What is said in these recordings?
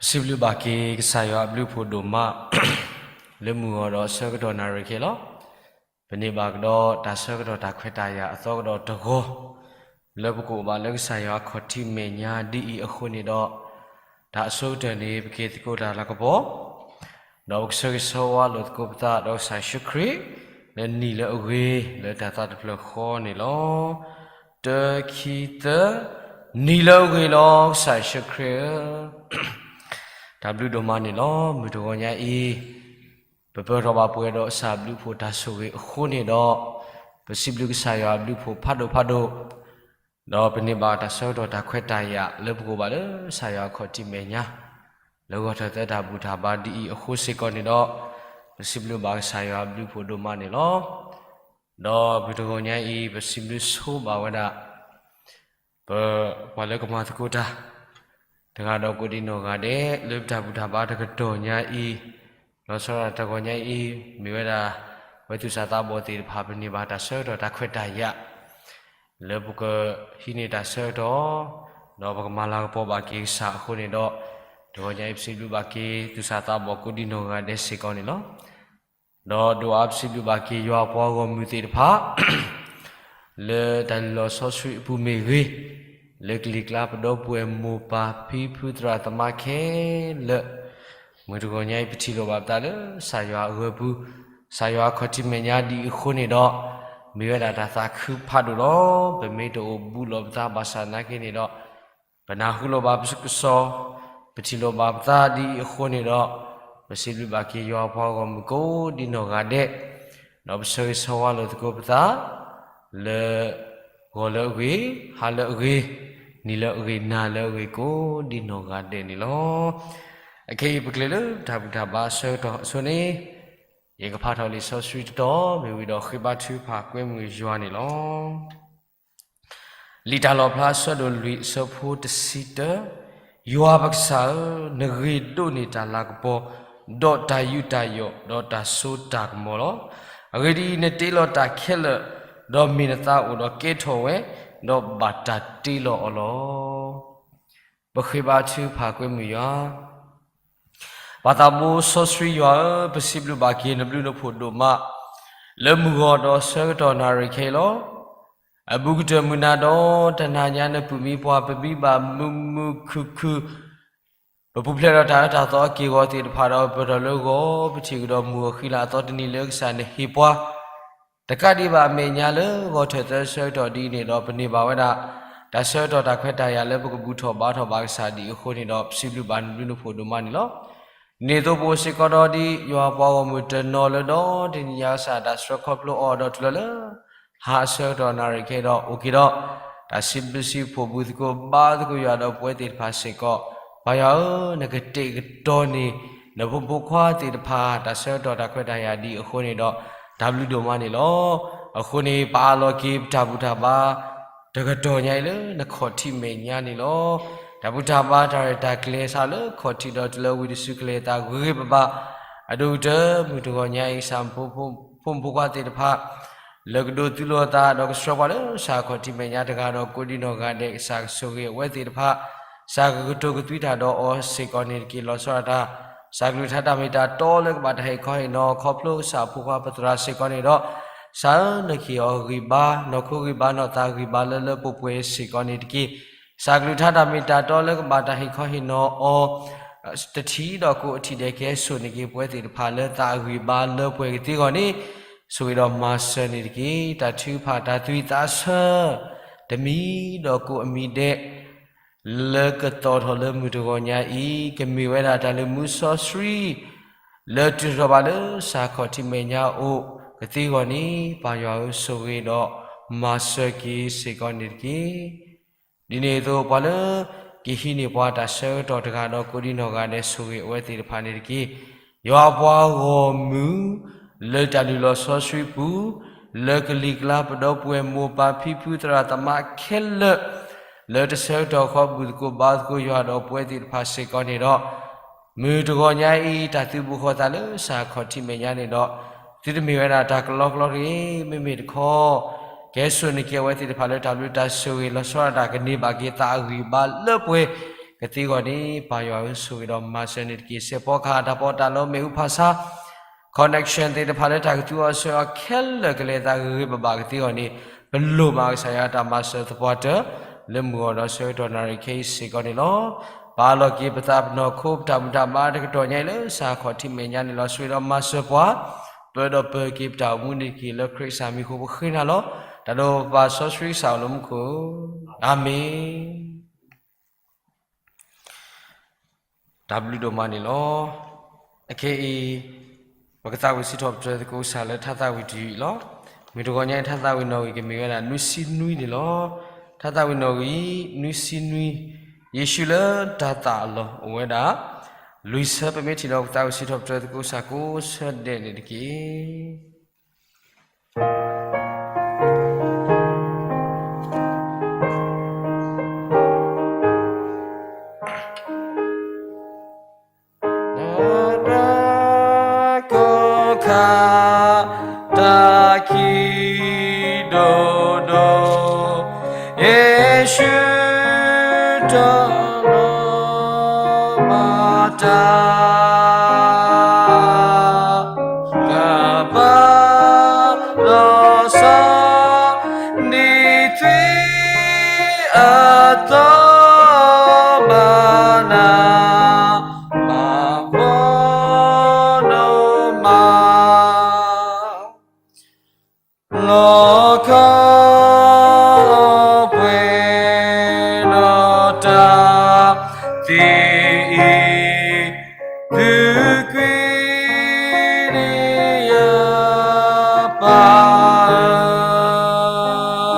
စံးဘျုးဘၣ်က့ၤကစၢ်ယွၤအဘျုးအဖှိၣ်ဒိၣ်မး လၢမုၢ်ဂီၤဒီးဆၢကတီၢ်နၣ်ရံၣ်ခဲလီၤ. ပန့ၢ်ဘၣ်ကဒီးတၢ်ဆၢကတီၢ်တၢ်ခွဲးတၢ်ယာ်အသီကဒီးတဂီၤ လၢပကအိၣ်ဘၣ်လၢကစၢ်ယွၤအခီၣ်ထံးမဲာ်ညါဒ်အံၤအဃိန့ၣ်ဒီး, တၢ်အဆိကတၢၢ်န့ၣ် ပက့ၤသကိးတၢ်လၤကပီၤ ဒီးပကဆၢဂ့ၤဆၢဝါလိာ်သကိးပသးဒီးကစၢ်ယ့ၣ်ၡူးခရံာ် လၢနံၣ်လၢအဂ့ၤ လၢတၢ်သးတဖျၢၣ်ဃီန့ၣ်လီၤ. တၢ ခံ သၢ, နံၣ်လၢအဂ့ၤလီၤ ကစၢ်ယ့ၣ်ၡူးခရံာ်ဧၢ. တၢ်ဘျုးဒိၣ်မးန့ၣ်လီၤ. မုၢ်တဂီၤညါအံၤ ပပၢၤထီၣ်ဘၣ်ပှဲၤဒီးကစၢ်အဘျုးအဖှိၣ်တၢ်ဆိၣ်ဂ့ၤအဃိန့ၣ်ဒီး, ပစံးဘျုးကစၢ်ယွၤအဘျုးအဖှိၣ်ဖးဒိၣ်ဖးဒိၣ်, ဒီးပန့ၢ်ဘၣ်တၢ်ဆၢကတီၢ်တၢ်ခွဲးတၢ်ယာ်လၢပကအိၣ်ဘၣ်လၢကစၢ်ယွၤအခီၣ်ထံးမဲာ်ညါ လၢဂီၤထၢၣ်သၢတၢ်ဘူၣ်တၢ်ဘါဒ်အံၤအဃိစ့ၢ်ကီးန့ၣ်ဒီး, ပစံးဘျုးဘၣ်ကစၢ်ယွၤအဘျုးအဖှိၣ်ဒိၣ်မးန့ၣ်လီၤ. ဒီးမုၢ်တဂီၤညါအံၤ ပစံးဘျုးဆိဘၣ်ဝဲဒၣ် ပပှၤလၢကမၤသကိးတၢ် တဂၤဒီးကိးဒံနီၢ်ဂၤဒဲး လၢပတၢ်ဘူၣ်တၢ်ဘါတကတီၢ်ညါအံၤ, လီၤဆီဒၣ်တၢ်တဂီၤညါအံၤ မ့ၢ်ဝဲဒၣ် ပဝဲသူၣ်စၢ်သးဘီၣ်သ့ၣ်တဖၣ် ပန့ၢ်ဘၣ်တၢ်ဆၢကတီၢ်တၢ်ခွဲးတၢ်ယာ် လၢပကဟံးန့ၢ်တၢ်ဆၢကတီၢ် ဒီးပကမၤလၤကပီၤဘၣ်က့ၤကစၢ်အဃိန့ၣ်ဒီး, တဂီၤညါအံၤပစံးဘျုးဘၣ်က့ၤသူၣ်စၢ်သးဘီၣ်ကိးဒံနီၢ်ဂၤဒဲးစ့ၢ်ကီးန့ၣ်လီၤ. ဒီးဒိၣ်အါပစံးဘျုးဘၣ်က့ၤယွၤအပှၤဂီၢ်မုၢ်သ့ၣ်တဖၣ် လၢတၢ်လုၢ်လီၢ်စီဆှံအပူၤမ့ၢ်ဂ့ၤ, လၢကလံၤကျါပဒီပုၢ်ဝဲၢ်မိၢ်ပၢ်ဖံဖုသရၣ်သမါခဲလၢာ်, မုၢ်တဂီၤညါအံၤ ပထံၣ်လိာ်ဘၣ်ပသးလၢကစၢ်ယွၤအဂၢၤပူၤ, ကစၢ်ယွၤအခီၣ်ထံးမဲာ်ညါဒ်အံၤအဃိန့ၣ်ဒီး, မ့ၢ်ဝဲဒၣ်တၢ်သးခုဖးဒိၣ်လီၤ. ပမ့ၢ်တအိၣ်ဘူးလီၤပသးဘၣ်ဆၣ်နာ်က့န့ၣ်ဒီး ပနၢ်ဟူလိာ်ဘၣ်ပကစီၣ်, ပထံၣ်လိာ်ဘၣ်ပသးဒ်အံၤအဃိန့ၣ်ဒီး, ပစံးဘျုးဘၣ်က့ၤယွၤအပှၤဂီၢ်မုၢ်ကိးဒံနီၢ်ဂၤဒဲး, ဒီးပဆၢဂ့ၤဆၢဝါလိာ်သကိးပသး လၢ ဂီၤလၢအဂ့ၤ, ဟါလၢအဂ့ၤ, နံၤလၢအဂ့ၤ, နၤလၢအဂ့ၤကိးဒံနီၢ်ဂၤဒဲးန့ၣ်လီၤ. အခဲအံၤပကလဲၤလၢတၢ်ဘူၣ်တၢ်ဘါအဆၢကတီၢ်အဆိန့ၣ်, ယကဖးထီၣ်လံာ်စီဆှံတတီၤ မ့ၢ်ဝံၤဒီးဃ့ဘါထုကဖၣ်ကွဲမုာ်ယွၤန့ၣ်လီၤ. လံာ်တၢ်လီၣ်ဖျါအဆၢဒိၣ်လွံၢ်အဆၢဖိတဆံတၢ, ယွၤပကစၢ်ဧၢ, နဂ့ၤဒိးန့ၢ်တၢ်လၤကပီၤ, ဒီးတၢ်ယူးတၢ်ယီၣ်, ဒီးတၢ်စိတၢ်ကမီၤလီၤ. အဂ့ၢ်ဒ်အံၤ, နတ့လီၤတၢ်ခဲလၢာ်, ဒီးမ့ၢ်နသးအိၣ်ဒီးကဲထီၣ်ဝဲ, ဒီးဘၣ်တၢ်တ့လီၤအီၤလီၤ. ပဃ့ဘါထုကဖၣ်ကွဲမုာ်ယွၤ ပၢ်သးဘိစီဆှံယွၤဧၢ, ပစံးဘျုးဘၣ်က့ၤနဘျုးနဖှိၣ်ဒိၣ်မး, လၢမုၢ်ဂီၤဒီးဆၢကတီၢ်နၣ်ရံၣ်ခဲအံၤလီၤ. အဘူးကတၢၢ်မုၢ်နၤဒီးတနၤညါ နပုၢ်မံပှၢ် ပမံဘၣ်မုာ်မုာ်ခုၣ်ခုၣ်, ပပူၤဖျဲးဒီးတၢ်အၢတၢ်သီအက့ၢ်အဂီၤသ့ၣ်တဖၣ်ဒီး ပၢၢ်ထီၣ်လၢဂီၤ ပထံၣ်ကဒီးမုၢ်အဃံလၤအသီတနံၤလၢကစၢ်နဟ့ၣ်ပှၤ တကးဒံးဘၣ်အမဲာ်ညါလၢဂီၤထၢၣ်သၢဆၢကတီၢ်ဒ်အံၤန့ၣ်ဒီး ပန့ၢ်ဘၣ်ဝဲဒၣ် တၢ်ဆၢကတီၢ်တၢ်ခွဲးတၢ်ယာ်လၢပကဘူၣ်ထီၣ်ဘါထီၣ်ဘၣ်ကစၢ်ဒ်အံၤအဃိန့ၣ်ဒီး ပစံးဘျုးဘၣ်နဘျုးနဖှိၣ်ဒိၣ်မးန့ၣ်လီၤ. ဒ်န့ၣ်အသိးပအိၣ်စ့ၢ်ကီးဒီးဒ်ယွၤပှၤဂီၢ်မုၢ်တနီၤလၢဒီတနံၣ်ညါကစၢ်တၢ်ဆှၢခီဖျိအီၤဒီးတုၤလီၤလၢ ဟါအဆၢကတီၢ်နၣ်ရံၣ်ခဲအံၤဒီး အိၣ်က့ၤဒီး တၢ်စံးဘျုးစံးဖှိၣ်ဘူၣ်သကိးဘါသကိးယွၤဒီးပဝဲသ့ၣ်တဖၣ်စ့ၢ်ကီး, ပၢ်ယွၤဧၢ, နကတဲာ်ကတီၤန့ၢ် နဖိမုၣ်ဖိခွါသ့ၣ်တဖၣ် တၢ်ဆၢကတီၢ်တၢ်ခွဲးတၢ်ယာ်ဒ်အံၤအဃိန့ၣ်ဒီး တၢ်ဘျုးဒိၣ်မးန့ၣ်လီၤ. အဃိန့ၣ် ပအးလီၤက့ၤပတၢ်ဘူၣ်တၢ်ဘါ တကတီၢ်ညါအံၤလၢနခီၣ်ထံးမဲာ်ညါန့ၣ်လီၤ. တၢ်ဘူၣ်တၢ်ဘါတၢ်ရဲၣ်တၢ်ကျဲၤစးလၢခီၣ်ထံးဒီးတုၤလၢဝံၤတစုကလဲၤသးဂ့ၤဂ့ၤဘၣ်ဘၣ်, အဒိၣ်ကတၢၢ်မုၢ်တဂီၤညါအံၤ ကစၢ်ဖိမုၣ်ဖိခွါသ့ၣ်တဖၣ် လၢကဒိးသူလီၤသးဒီးကဆှၢပှၤလၢကစၢ်အခီၣ်ထံးမဲာ်ညါတဂၤဒီးကိးဒံနီၢ်ဂၤဒဲး ကစၢ်ကဆိၣ်ဂ့ၤအဝဲသ့ၣ်တဖၣ်, ကစၢ်ကကတိၤကသွံတၢ်ဒီးအီၤစ့ၢ်ကီးန့ၣ်တက့ၢ်. လီၤဆီဒၣ်တၢ် ကစၢ်ကလုၢ်ကထါတၢ်မ့ၢ်တၢ်တီလၢကဘၣ်တၢ်ဟ့ၣ်ခီဟ့ၣ်နီၤ ခီဖျိကစၢ်အဖိခွါပသရၣ်စ့ၢ်ကီးန့ၣ်ဒီး, ကစၢ်ဧၢ, နကဟ့ၣ်အီၤဂံၢ်ဘါ နီၢ်ခိဂံၢ်ဘါ နီၢ်သးဂံၢ်ဘါလၢလၢပှဲၤပှဲၤစ့ၢ်ကီးန့ၣ်တက့ၢ်. ကစၢ်ကလုၢ်ကထါတၢ်မ့ၢ်တၢ်တီလၢကဘၣ်တၢ်ဟ့ၣ်ခီဟ့ၣ်နီၤအီၤ တထံၣ်ဒီးကိးအထံၣ်ဒဲး ကဟဲစိာ်န့ၢ်က့ၤပဝဲသ့ၣ်တဖၣ်လၢသးဂံၢ်ဘါလၢပှဲၤကသ့အဂီၢ်န့ၣ်, ဆိၣ်ဂ့ၤဒီးမၤစၢၤန့ၣ်တက့ၢ်. တၢ်ထုကဖၣ်တၢ်သွံၣ်သးဆၢ တမံၤဒီးကိးအမံၤဒဲး လၢကသီၣ်ထီၣ်လၢမုၢ်တဂီၤညါအံၤ ကမ့ၢ်ဝဲဒၣ်တၢ်လုၢ်မူစီဆှံ လၢတုၤထီၣ်ဘၣ်လၢကစၢ်အခီၣ်ထံးမဲာ်ညါအအိၣ်ကသ့အဂီၢ်န့ၣ်, ပၢ်ယွၤဧၢ, ဆိၣ်ဂ့ၤဒီးမၤစၢၤက့ၤစ့ၢ်ကီးန့ၣ်တက့ၢ်. ဒ်န့ၣ်အသိး ပှၤလၢကဟံးန့ၢ်ပှၤတၢ်ဆၢကတီၢ်တဂၤဒီး ကိးဒံနီၢ်ဂၤဒဲး ဆိၣ်ဂ့ၤအဝဲသ့ၣ်တဖၣ်န့ၣ်တက့ၢ်. ယွၤအပှၤဂီၢ်မုၢ် လၢတၢ်လုၢ်လီၤစီဆှံပူၤ လၢကလံၤကျါပဒီပုၢ်ဝဲၢ် မိၢ်ပၢ်ဖံဖုသရၣ်သမါခဲလၢာ် လၢတဆၢကတီၢ်ဃီ ဘူၣ်သကိးဘါသကိးယွၤဒီးပဝဲသ့ၣ်တဖၣ်စ့ၢ်ကီးန့ၣ်ဒီး, မုၢ်တဂီၤညါအံၤ တၢ်သုးဘူးဃီၤသးလၢကစၢ်အခီၣ်ထံးမဲာ်ညါန့ၣ်ဒီး, သုတမ့ၢ်ဝဲဒၣ်တၢ်ကလီကလီတဂ့ၤ, မ့မ့ၢ်တခီ ကဟဲစိာ်န့ၢ်က့ၤအဝဲသ့ၣ်တဖၣ်လၢတၢ်ဘျုးတၢ်ဆိၣ်ဂ့ၤ လီၤဆီဒၣ်တၢ်ကန့ၢ်ဘၣ်က့ၤသးအဂံၢ်ဘါလၢပှဲၤ ကသ့အဂီၢ်န့ၣ် ပၢ်ယွၤဧၢ ဆိၣ်ဂ့ၤဒီးမၤစၢၤန့ၣ်တက့ၢ်. စဲးဖီကဟၣ်တၢ်ပီးတၢ်လီ မ့ၣ်အူဖးဆါ connection သ့ၣ်တဖၣ်လၢတၢ်ကသူအီၤဆှၢအီၤခဲလၢာ် ကလဲၤသးဂ့ၤဂ့ၤဘၣ်ဘၣ်ကသ့အဂီၢ်န့ၣ် ပလိၣ်ဘၣ်ကစၢ်ယွၤတၢ်မၤစၢၤသပှၢ်တၢၢ် လၢမုၢ်ဂီၤဒီးဆၢကတီၢ်နၣ်ရံၣ်ခဲအံၤစ့ၢ်ကီးန့ၣ်လီၤ. ပာ်လီၤက့ၤပသးပနီၢ်ခိ ပတၢ်ဘူၣ်တၢ်ဘါတကတီၢ်ညါအံၤ လၢစးခီၣ်ထံးမဲာ်ညါန့ၣ်လီၤ. ဆိၣ်ဂ့ၤဒီးမၤစၢၤပှၤ ပၢၤဒီးပၢၤက့ၤပတၢ်အိၣ်မူန့ၣ်တက့ၢ်. လၢခရံာ်ကစၢ်မံၤအဃိ ပဃ့နၤလီၤ. တၢ်ဒိၣ်ပပၢ်စီဆှံကစၢ်အိၣ်လၢမူခိၣ်, အၤမ့ၣ်. တၢ်ဘျုးဒိၣ်မးန့ၣ်လီၤ. အခဲအံၤ ပကသးဝံၣ်စံးထီၣ်ပတြၢၤသကိးကစၢ်လၢထါသးဝံၣ်တယုၢ်အံၤလီၤ. မုၢ်တဂီၤညါအံၤ ထါသးဝံၣ်နီၣ်ဂံၢ်ကမ့ၢ်ဝဲဒၣ် နွံဆံနွံန့ၣ်လီၤ. ထါသးဝံၣ်နီၣ်ဂံၢ် နွံဆံနွံ, ယ့ၣ်ၡူးလၢတၤသၣ်အလီၢ်အိၣ်ဝဲဒၣ် လွံၢ်ဆၢ. ပမ့ၢ်ထံၣ်ဒီး ပကသးဝံၣ်စံးထီၣ်ပတြၢၤသကိးကစၢ်ကိးဆၢဒဲးန့ၣ်တက့ၢ်. တၢ်ကိၢ်ခါ တၢ်ခံးဒိၣ်ဒိၣ်, ယ့ၣ်ၡူးတီၢ်နီၢ်မၤတၢ် ကပၤလီၤဆီ ဒ်သွံၣ်အသီဘၣ်နၤ, ဘၣ်ဖှီၣ်နီၢ်မၤ လီၤခီပှဲၤဒီးတၢ်သံအံၤ, သုကွံာ်န့ၢ်ယၤပၢ်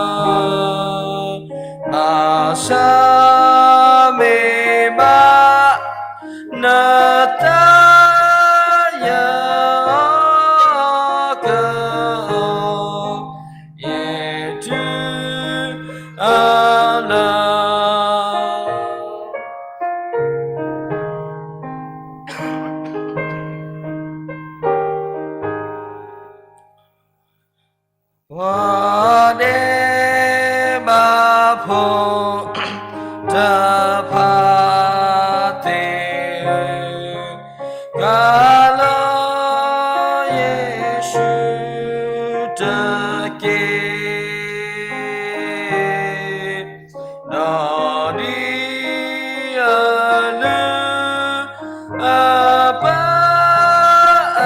ဧၢ, ဘၣ်ဆၣ်မ့ၢ်ဘၣ် နသးယၤအီၤကအီၤ, ယဲၢ်တုၤအလၢာ် ပှၤဒဲးဘးဖိတဖၣ်သ့ၣ်ဧၢ, ကၤလီၤယ့ၣ်ၡူးတက့ၢ်. ဒီးဒ်အလုၢ် အပၢ်အ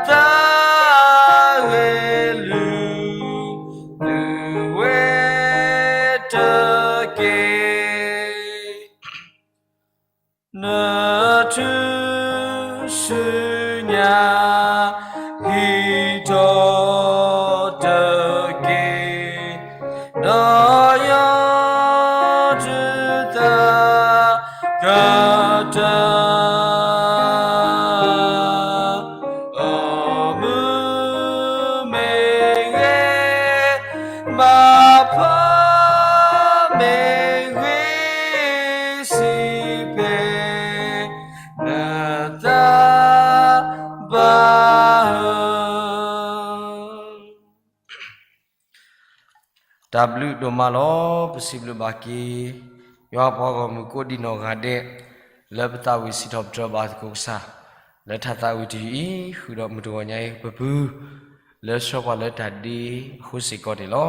သးဂဲၤလုၢ်သုဝဲတက့ၢ်. နထူၣ်စုညါ ဟံးထီၣ်တက့ၢ်, ဒီးယီၤတသးကတၢၢ် အိၣ်မူမ့ၢ်ဂ့ၤ, ဘၣ်ဖှီၣ်မ့ၢ်ဂ့ၤစံးဖဲ နသးဘၣ်ဧၢ. တၢ်ဘျုးဒိၣ်မးလီၤ. ပစံးဘျုးဘၣ်က့ၤ ယွၤပှၤဂီၢ်မုၢ်ကိးဒံးနီၢ်ဂၤဒဲး လၢပသးဝံၣ်စံးထီၣ်ပတြၢၤဘၣ်သကိးကစၢ် လၢထါသးဝံၣ်တယုၢ်အံၤ ဃုာ်ဒီးမုၢ်တဂီၤညါအံၤ ပပုၢ် လၢဆှၢပှၤလၢတၢ်ဒ့အဃိစ့ၢ်ကီးန့ၣ်လီၤ.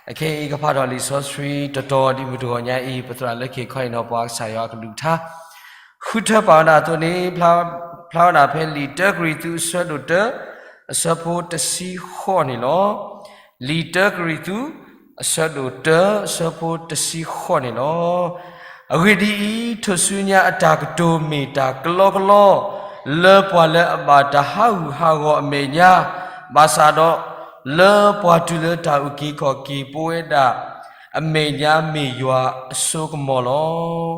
အခဲအံၤကဖးထီၣ်လံာ်စီဆှံတတီၤဒ်မုၢ်တဂီၤညါအံၤ ပသရၣ်လၢခံခီအံၤနီၤ ပှၤကစၢ်ယွၤအကလုၢ်ကထါ ဃုထၢပာ်ဝဲဒၣ်အသိးန့ၣ် ဖျါဝဲဒၣ်ဖဲလံာ်တၢကရံၣ်သူးအဆၢဒိၣ်တၢ အဆၢဖိတဆံဃိးန့ၣ်လီၤ. လံာ်တၢကရံၣ်သူး အဆၢဒိၣ်တၢ အဆၢဖိတဆံဃိးန့ၣ်လီၤ. အဂ့ၢ်ဒ်အံၤ, ထူၣ်စုညါအတၢ်ကတိၤမ့ၢ်တၢ်ကလီကလီ လၢပှၤလၢအဘၣ်တၢ်ဟးဂူာ်ဟးဂီၤအမဲာ်ညါ, ဘၣ်ဆၣ်ဒီး လၢပှၤတုၤလၢတၢ်အုၣ်က့ၤခီၣ်က့ၤပဝဲဒၣ် အမဲာ်ညါမ့ၢ်ယွၤအစိကမီၤလီၤ.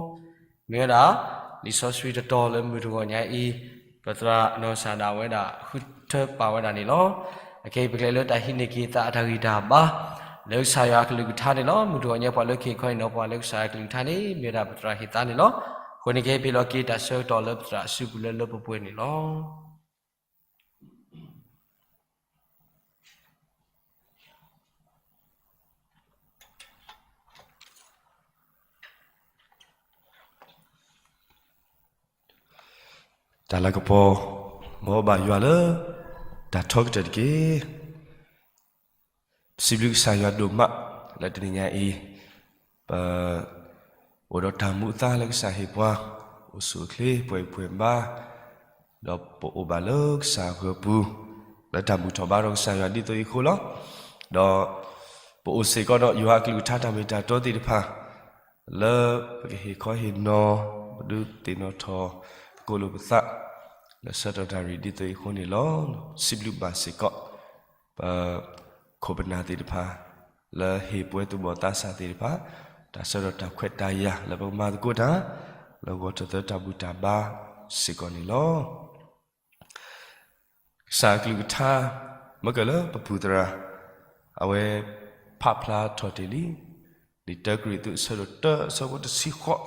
မ့ၢ်ဝဲဒၣ် လံာ်စီဆှံတတီၤလၢမုၢ်တဂီၤညါအံၤ ပသရၣ်နီၢ်စၢ်ဒၣ်ဝဲဒၣ် ဃုထၢပာ်ဝဲဒၣ်န့ၣ်လီၤ. အခဲအံၤ ပကလဲၤလၢတၢ်ဟံးန့ၢ်က့ၤသးအတၢ်ဂံၢ်တၢ်ဘါ လၢကစၢ်ယွၤအကလုၢ်ကထါန့ၣ်လီၤ. မုၢ်တဂီၤညါပှၤလၢခံခီအံၤနီၤ ပှၤလၢကစၢ်ယွၤအကလုၢ်ကထါန့ၣ် မ့ၢ်ဝဲဒၣ်ပသရၣ်ဟ့ၣ်သါန့ၣ်လီၤ. အဃိန့ၣ် ကဟဲပ့ၤလီၤက့ၤတၢ်ဆၢကတီၢ်လၢပသရၣ်အစုပူၤလၢလၢပှဲၤပှဲၤန့ၣ်လီၤ. တၢ်လၤကပီၤ မ်အဘၣ်ယွၤလၢ တၢ်ထီကတၢၢ်တက့ၢ်. စံးဘျုးကစၢ်ယွၤဒိၣ်မး လၢတနံၤညါအံၤ ပ အိၣ်ဒီးတၢ်မူအသါလၢကစၢ်ဟ့ၣ်ပှၤ အိၣ်ဆူၣ်အိၣ်ချ့ ပှဲၤပှဲၤဘါ ဒီးပအိၣ်ဘၣ်လၢကစၢ်အပူၤ လၢတၢ်ဘူၣ်ထီၣ်ဘါထီၣ်ကစၢ်ယွၤဒ်သိးအံၤအဃိလီၤ. ဒီးပအိၣ်စ့ၢ်ကီးဒီးယွၤအကလုၢ်ကထါတၢ်မ့ၢ်တၢ်တီသ့ၣ်တဖၣ် လၢပကဟ့ၣ်ခီဟ့ၣ်နီၤ ပဒုးသ့ၣ်နီၣ်ထီၣ်သကိးလိာ်ပသး လၢဆၢကတီၢ်တၢ်ရံၣ်ဒ်သိးအံၤအဃိန့ၣ်လီၤ. စံးဘျုးဘၣ်စ့ၢ်ကီး ပ ခိၣ်ပနၢ်သ့ၣ်တဖၣ် လၢဟ့ၣ်ပှဲၤသူၣ်ဘီၣ်သးစၢ်သ့ၣ်တဖၣ် တၢ်ဆၢကတီၢ်တၢ်ခွဲးတၢ်ယာ်လၢပကမၤသကိးတၢ် လၢဂီၤထီၣ်သၢတၢ်ဘူၣ်တၢ်ဘါစ့ၢ်ကီးန့ၣ်လီၤ. ကစၢ်အကလုၢ်ကထါ မ့ၢ်ကဲလၢပပူၤသရၣ် အဝဲဖးဖျါထီၣ်တ့ၢ်လံ လံာ်တၢကရံၣ်သူးအဆၢဒိၣ်တၢအဆၢဖိတဆံဃိး,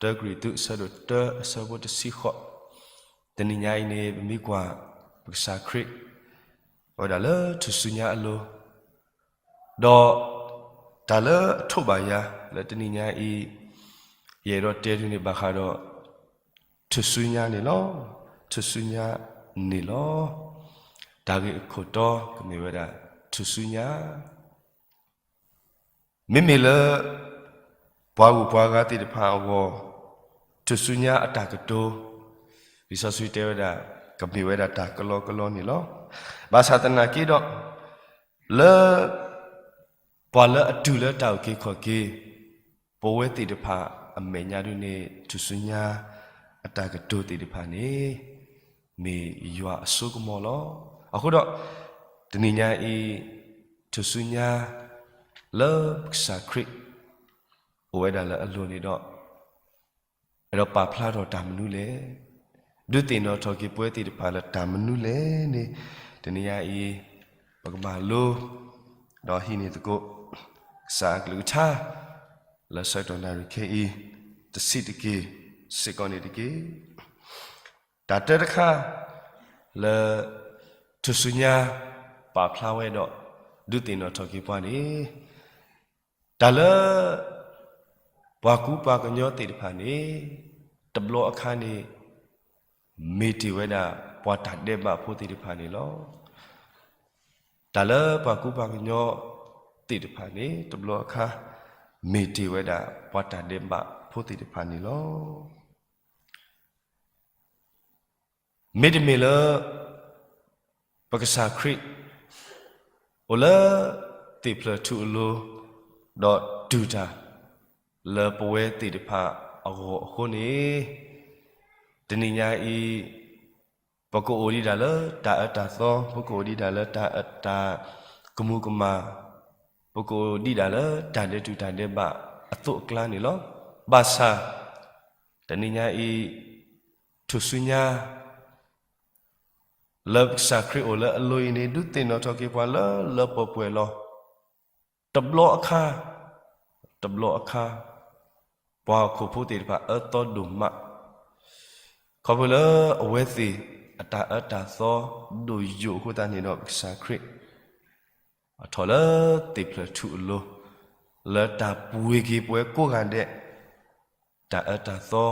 တၢကရံၣ်သူးအဆၢဒိၣ်တၢအဆၢဖိတဆံဃိး, တနံၤညါအံၤန့ၣ် ပမ့ၢ်ကွၢ် ပကစၢ်ခရံာ် အိၣ်ဝဲဒၣ်လၢထူၣ်စုညါအလိၤ ဒီးတၢ်လၢအထိးဘၣ်ယၤ လၢတနံၤညါအံၤ ယအဲၣ်ဒိးတဲဒုးန့ၣ်ဘၣ်ဃးဒီး ထူၣ်စုညါန့ၣ်လီၤ. ထူၣ်စုညါန့ၣ်လီၤ. တၢ်ဂ့ၢ်အခိၣ်တီကမ့ၢ်ဝဲဒၣ် ထူၣ်စုညါ မ့မ့ၢ်လၢ ပှၤဂုၤပှၤဂၤသ့ၣ်တဖၣ်အဂီၢ် ထူၣ်စုညါအတၢ်ကတိၤ လံာ်စီဆှံတဲဝဲဒၣ် ကမ့ၢ်ဝဲဒၣ်တၢ်ကလီကလီန့ၣ်လီၤ. ဘၣ်ဆၣ်သနာ်က့ဒီး လၢ ပှၤလၢအတုၤလၢတၢ်အုၣ်က့ၤခီၣ်က့ၤ ပဝဲသ့ၣ်တဖၣ်အမဲာ်ညါဒုန့ၣ် ထူၣ်စုညါအတၢ်ကတိၤသ့ၣ်တဖၣ်န့ၣ် မ့ၢ်ယွၤအစိကမီၤလီၤ. အဃိဒီး တနံၤညါအံၤ ထူၣ်စုညါ လၢပကစၢ်ခရံာ် အိၣ်ဝဲဒၣ်လၢအလိၤန့ၣ်ဒီး အဲၣ်ဒိးပာ်ဖျါထီၣ်တၢ်မနုၤလဲၣ်. ဒုးသ့ၣ်နီၣ်ထီၣ်က့ၤပဝဲသ့ၣ်တဖၣ်လၢတၢ်မနုၤလဲၣ်န့ၣ် တနံၤညါအံၤ ပကမၤလိ ဒီးဟံးန့ၢ်သကိး ကစၢ်အကလုၢ်ကထါ လၢဆၢကတီၢ်နၣ်ရံၣ်ခဲအံၤ တဆံးတက့ၢ် စ့ၢ်ကီးန့ၣ်တက့ၢ်. တၢ်တၢတခါ လၢ ထူၣ်စုညါ ပာ်ဖျါဝဲဒီး ဒုးသ့ၣ်နီၣ်ထီၣ်က့ၤပှၤန့ၣ် တၢ်လၢ ပှၤကူပှၤကညီသ့ၣ်တဖၣ်န့ၣ် တဘျီအခါန့ၣ် မ့ၢ်တ့ၢ်ဝဲဒၣ် ပှၤတၢ်ဒဲးဘးဖိသ့ၣ်တဖၣ်န့ၣ်လီၤ. တၢ်လၢပှၤကူပှၤကညီသ့ၣ်တဖၣ်န့ၣ် တဘျီအခါ မ့ၢ်တ့ၢ်ဝဲဒၣ် ပှၤတၢ်ဒဲးဘးဖိသ့ၣ်တဖၣ်န့ၣ်လီၤ. မ့တမ့ၢ်လၢ ပကစၢ်ခရံာ် အိၣ်လၢ သ့ၣ်ဖျၢၣ်ထူအလိၤ ဒီးတူၢ်တၢ် လၢပဝဲသ့ၣ်တဖၣ်အဂီၢ်အဃိန့ၣ် တနံၤညါအံၤ ပကအိၣ်ဒံးဒၣ်လၢတၢ်အၢတၢ်သီ, ပကအိၣ်ဒံးဒၣ်လၢတၢ်အၢတၢ်ကမူၤကမၣ်, ပကအိၣ်ဒံးဒၣ်လၢတၢ်ဒဲးတူၢ်တၢ်ဒဲးဘးအသိးအကျါန့ၣ်လီၤ. ဘၣ်ဆၣ် တနံၤညါအံၤ ထူၣ်စုညါ လၢပကစၢ်ခရံာ်အိၣ်လၢအလိၤအံၤန့ၣ် ဒုးသ့ၣ်နီၣ်ထီၣ်က့ၤပှၤလၢလၢပှဲၤပှဲၤလီၤ. တဘျီအခါ, တဘျီအခါ, ပှၤဟီၣ်ခိၣ်ဖိသ့ၣ်တဖၣ်အၢသီဒိၣ်မး, ခီဖျိလၢအဝဲသ့ၣ်အတၢ်အၢတၢ်သီဒိၣ်ယိာ်အဃိသတးန့ၣ်ဒီး ပကစၢ်ခရံာ် အထီၣ်လၢသ့ၣ်ဖျၢၣ်ထူအလိၤ, လၢတၢ်ပှ့ၤက့ၤပဝဲကိးဂၤဒဲး တၢ်အၢတၢ်သီ,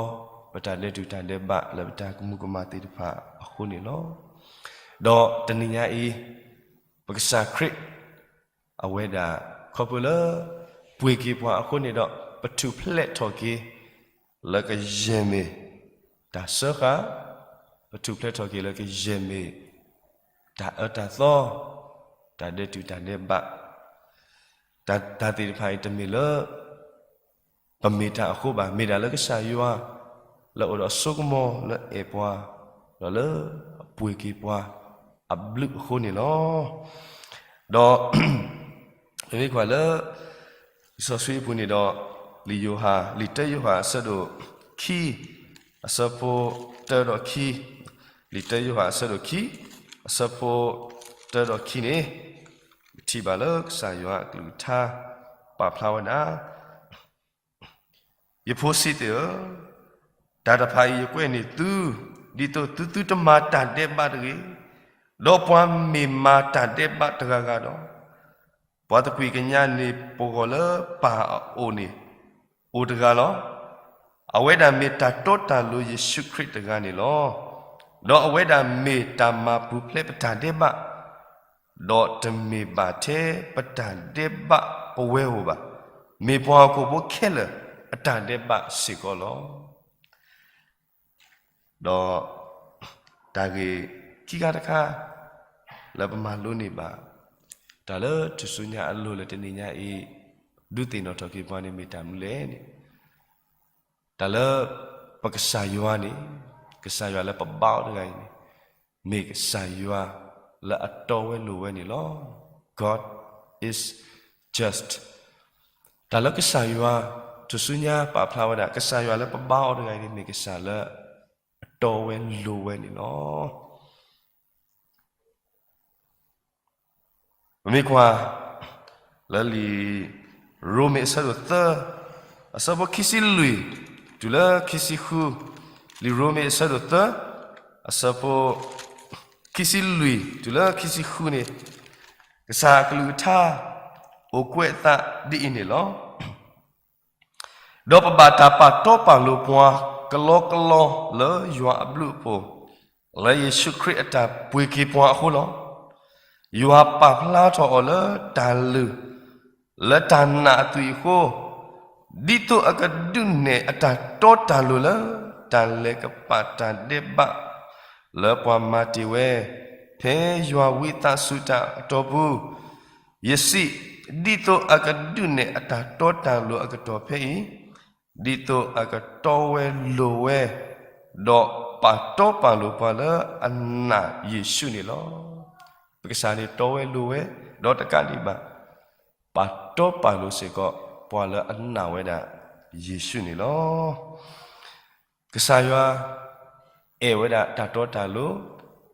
ပတၢ်ဒဲးတူၢ်တၢ်ဒဲးဘး လၢပတၢ်ကမူၤကမၣ်သ့ၣ်တဖၣ်အဃိန့ၣ်လီၤ. ဒီးတနံၤညါအံၤ ပကစၢ်ခရံာ် အဝဲဒၣ် ခီဖျိလၢ ပှ့ၤက့ၤပှၤအဃိန့ၣ်ဒီး ပထူၣ်ဖျဲးထီၣ်က့ၤ လၢကယဲၢ်မ့ၢ် တၢ်စၢဃာ်, ပထူၣ်ဖျဲးထီၣ်က့ၤလၢကယဲၢ်မ့ၢ် တၢ်အၢတၢ်သီ, တၢ်ဒဲးတူၢ်တၢ်ဒဲးဘး, တၢ် တၢ်သ့ၣ်တဖၣ်အံၤတမ့ၢ်လၢ ပမ့ၢ်တၢ်အဃိဘၣ်, မ့ၢ်ဒၣ်လၢကစၢ်ယွၤ လၢအိၣ်ဒီးအစိကမီၤလၢအဲၣ်ပှၤ, ဒီးလၢအပှ့ၤက့ၤပှၤအဘျုးအဃိန့ၣ်လီၤ. ဒီး ပမ့ၢ်ကွၢ်လၢ လံာ်စီဆှံအပူၤန့ၣ်ဒီး လံာ်ယိၤဟၣ်, လံာ်တၢယိၤဟၣ်အဆၢဒိၣ်ခံ, အဆၢဖိတၢဒီးခံ, လံာ်တၢယိၤဟၣ်အဆၢဒိၣ်ခံ, အဆၢဖိတၢဒီးခံန့ၣ် ပထံၣ်ဘၣ်လၢကစၢ်ယွၤအကလုၢ်ကထါ ပာ်ဖျါဝဲဒၣ် ယဖိစံးသ့ၣ်ဧၢ, တၢ်တဖၣ်အံၤယကွဲးန့ၢ်သု, ဒ်သိးသုသုတမၤတၢ်ဒဲးဘးတဂ့ၤ. ဒီးပှၤမ့ၢ်မၤတၢ်ဒဲးဘးတဂၤဂၤဒီး, ပှၤသကွံၢ်ကညးန့ၢ်ပဂီၢ်လၢပၢ်အအိၣ်န့ၣ် အိၣ်တဂၤလီၤ. အဝဲဒၣ်မ့ၢ်တၢ်တီတၢ်လိၤယ့ၣ်ၡူးခရံာ်တဂၤန့ၣ်လီၤ. ဒီးအဝဲဒၣ်မ့ၢ်တၢ်မၤပူၤဖျဲးပတၢ်ဒဲးဘး, ဒီးတမ့ၢ်ဘၣ်ထဲပတၢ်ဒဲးဘးပဝဲဧိၤဘၣ်, မ့ၢ်ပှၤဟီၣ်ခိၣ်ဖိခဲလၢာ်အတၢ်ဒဲးဘးစ့ၢ်ကီးလီၤ. ဒီးတၢ်ဂ့ၢ်ခံခါတခါ လၢပမၤလိန့ၢ်ဘၣ် တၢ်လၢထူၣ်စုညါအလိၤလၢတနံၤညါအံၤ ဒုးသ့ၣ်နီၣ်ထီၣ်က့ၤပှၤန့ၣ်မ့ၢ်တၢ်မနုၤလဲၣ်န့ၣ်, တၢ်လၢပကစၢ်ယွၤန့ၣ်, ကစၢ်ယွၤလၢပဘါအီၤတဂၤအံၤန့ၣ်, မ့ၢ်ကစၢ်ယွၤလၢအတီဝဲလိၤဝဲန့ၣ်လီၤ. God is just. တၢ်လၢကစၢ်ယွၤ ထူၣ်စုညါပာ်ဖျါဝဲဒၣ် ကစၢ်ယွၤလၢပဘါအီၤတဂၤအံၤန့ၣ် မ့ၢ်ကစၢ်လၢအတီဝဲလိၤဝဲန့ၣ်လီၤ. ပမ့ၢ်ကွၢ် လၢလံာ်ရိမ့ၤအဆၢဒိၣ်သၢ အဆၢဖိခံဆံလွံၢ် တုၤလၢခံဆံဃု, လံာ်ရိမ့ၤအဆၢဒိၣ်သၢ အဆၢဖိခံဆံလွံၢ် တုၤလၢခံဆံဃုန့ၣ်, ကစၢ်အကလုၢ်ကထါ အိၣ်ကွဲးအသးဒ်အံၤန့ၣ်လီၤ. ဒီးပဘၣ်တၢ်ပာ်တီပာ်လိၤပှၤကလီကလီလၢယွၤအဘျုးအဖှိၣ်, လၢယ့ၣ်ၡူးခရံာ်အတၢ်ပှ့ၤက့ၤပှၤအဃိလီၤ. ယွၤပာ်ဖျါထီၣ်အီၤလၢတၢ်လုၢ် လၢတၢ်နာ်အသွံၣ်အဃိ, ဒ်သိးအကဒုးနဲၣ်အတၢ်တီတၢ်လိၤလၢ တၢ်လဲၤကပာ်တၢ်ဒဲးဘး လၢပှၤမၤတ့ၢ်ဝဲ ဖဲယွၤဝံသးစူၤတၢ်အတီၢ်ပူၤ, ယစံး, ဒ်သိးအကဒုးနဲၣ်အတၢ်တီတၢ်လိၤအကတီၢ်ဖဲအံၤ, ဒ်သိးအကတီဝဲလိၤဝဲ, ဒီးပာ်တီပာ်လိၤပှၤလၢအနာ်ယ့ၣ်ၡူးန့ၣ်လီၤ. ပကစၢ်န့ၣ်တီဝဲလိၤဝဲ, ဒီးတကးဒံးဘၣ် ပာ်တီပာ်လိၤစ့ၢ်ကီး ပှၤလၢအနာ်ဝဲဒၣ်ယ့ၣ်ၡူးန့ၣ်လီၤ. ကစၢ်ယွၤ အဲၣ်ဝဲဒၣ်တၢ်တီတၢ်လိၤ,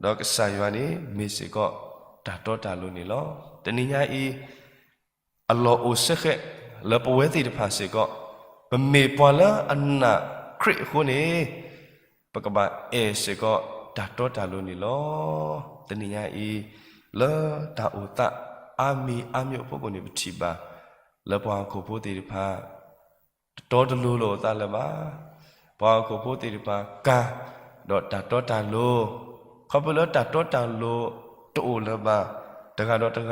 ဒီးကစၢ်ယွၤန့ၣ်မ့ၢ်စ့ၢ်ကီးတၢ်တီတၢ်လိၤန့ၣ်လီၤ. တနံၤညါအံၤ အလီၢ်အိၣ်စ့ၢ်ကီး လၢပဝဲသ့ၣ်တဖၣ်စ့ၢ်ကီး, ပမ့ၢ်ပှၤလၢအနာ်ခရံာ်အဃိန့ၣ်, ပကဘၣ်အဲၣ်စ့ၢ်ကီးတၢ်တီတၢ်လိၤန့ၣ်လီၤ. တနံၤညါအံၤ လၢတၢ်အိၣ်သးအါမံၤအါမံၤအဖီခိၣ်န့ၣ် ပထံၣ်ဘၣ် လၢပှၤဟီၣ်ခိၣ်ဖိသ့ၣ်တဖၣ် တတီတလိၤလိာ်အသးလၢၤဘၣ်. ပှၤဟီၣ်ခိၣ်ဖိသ့ၣ်တဖၣ်ကၤ ဒီးတၢ်တီတၢ်လိၤ, ခီဖျိလၢတၢ်တီတၢ်လိၤတအိၣ်လၢၤဘၣ်, တဂၤဒီးတဂၤ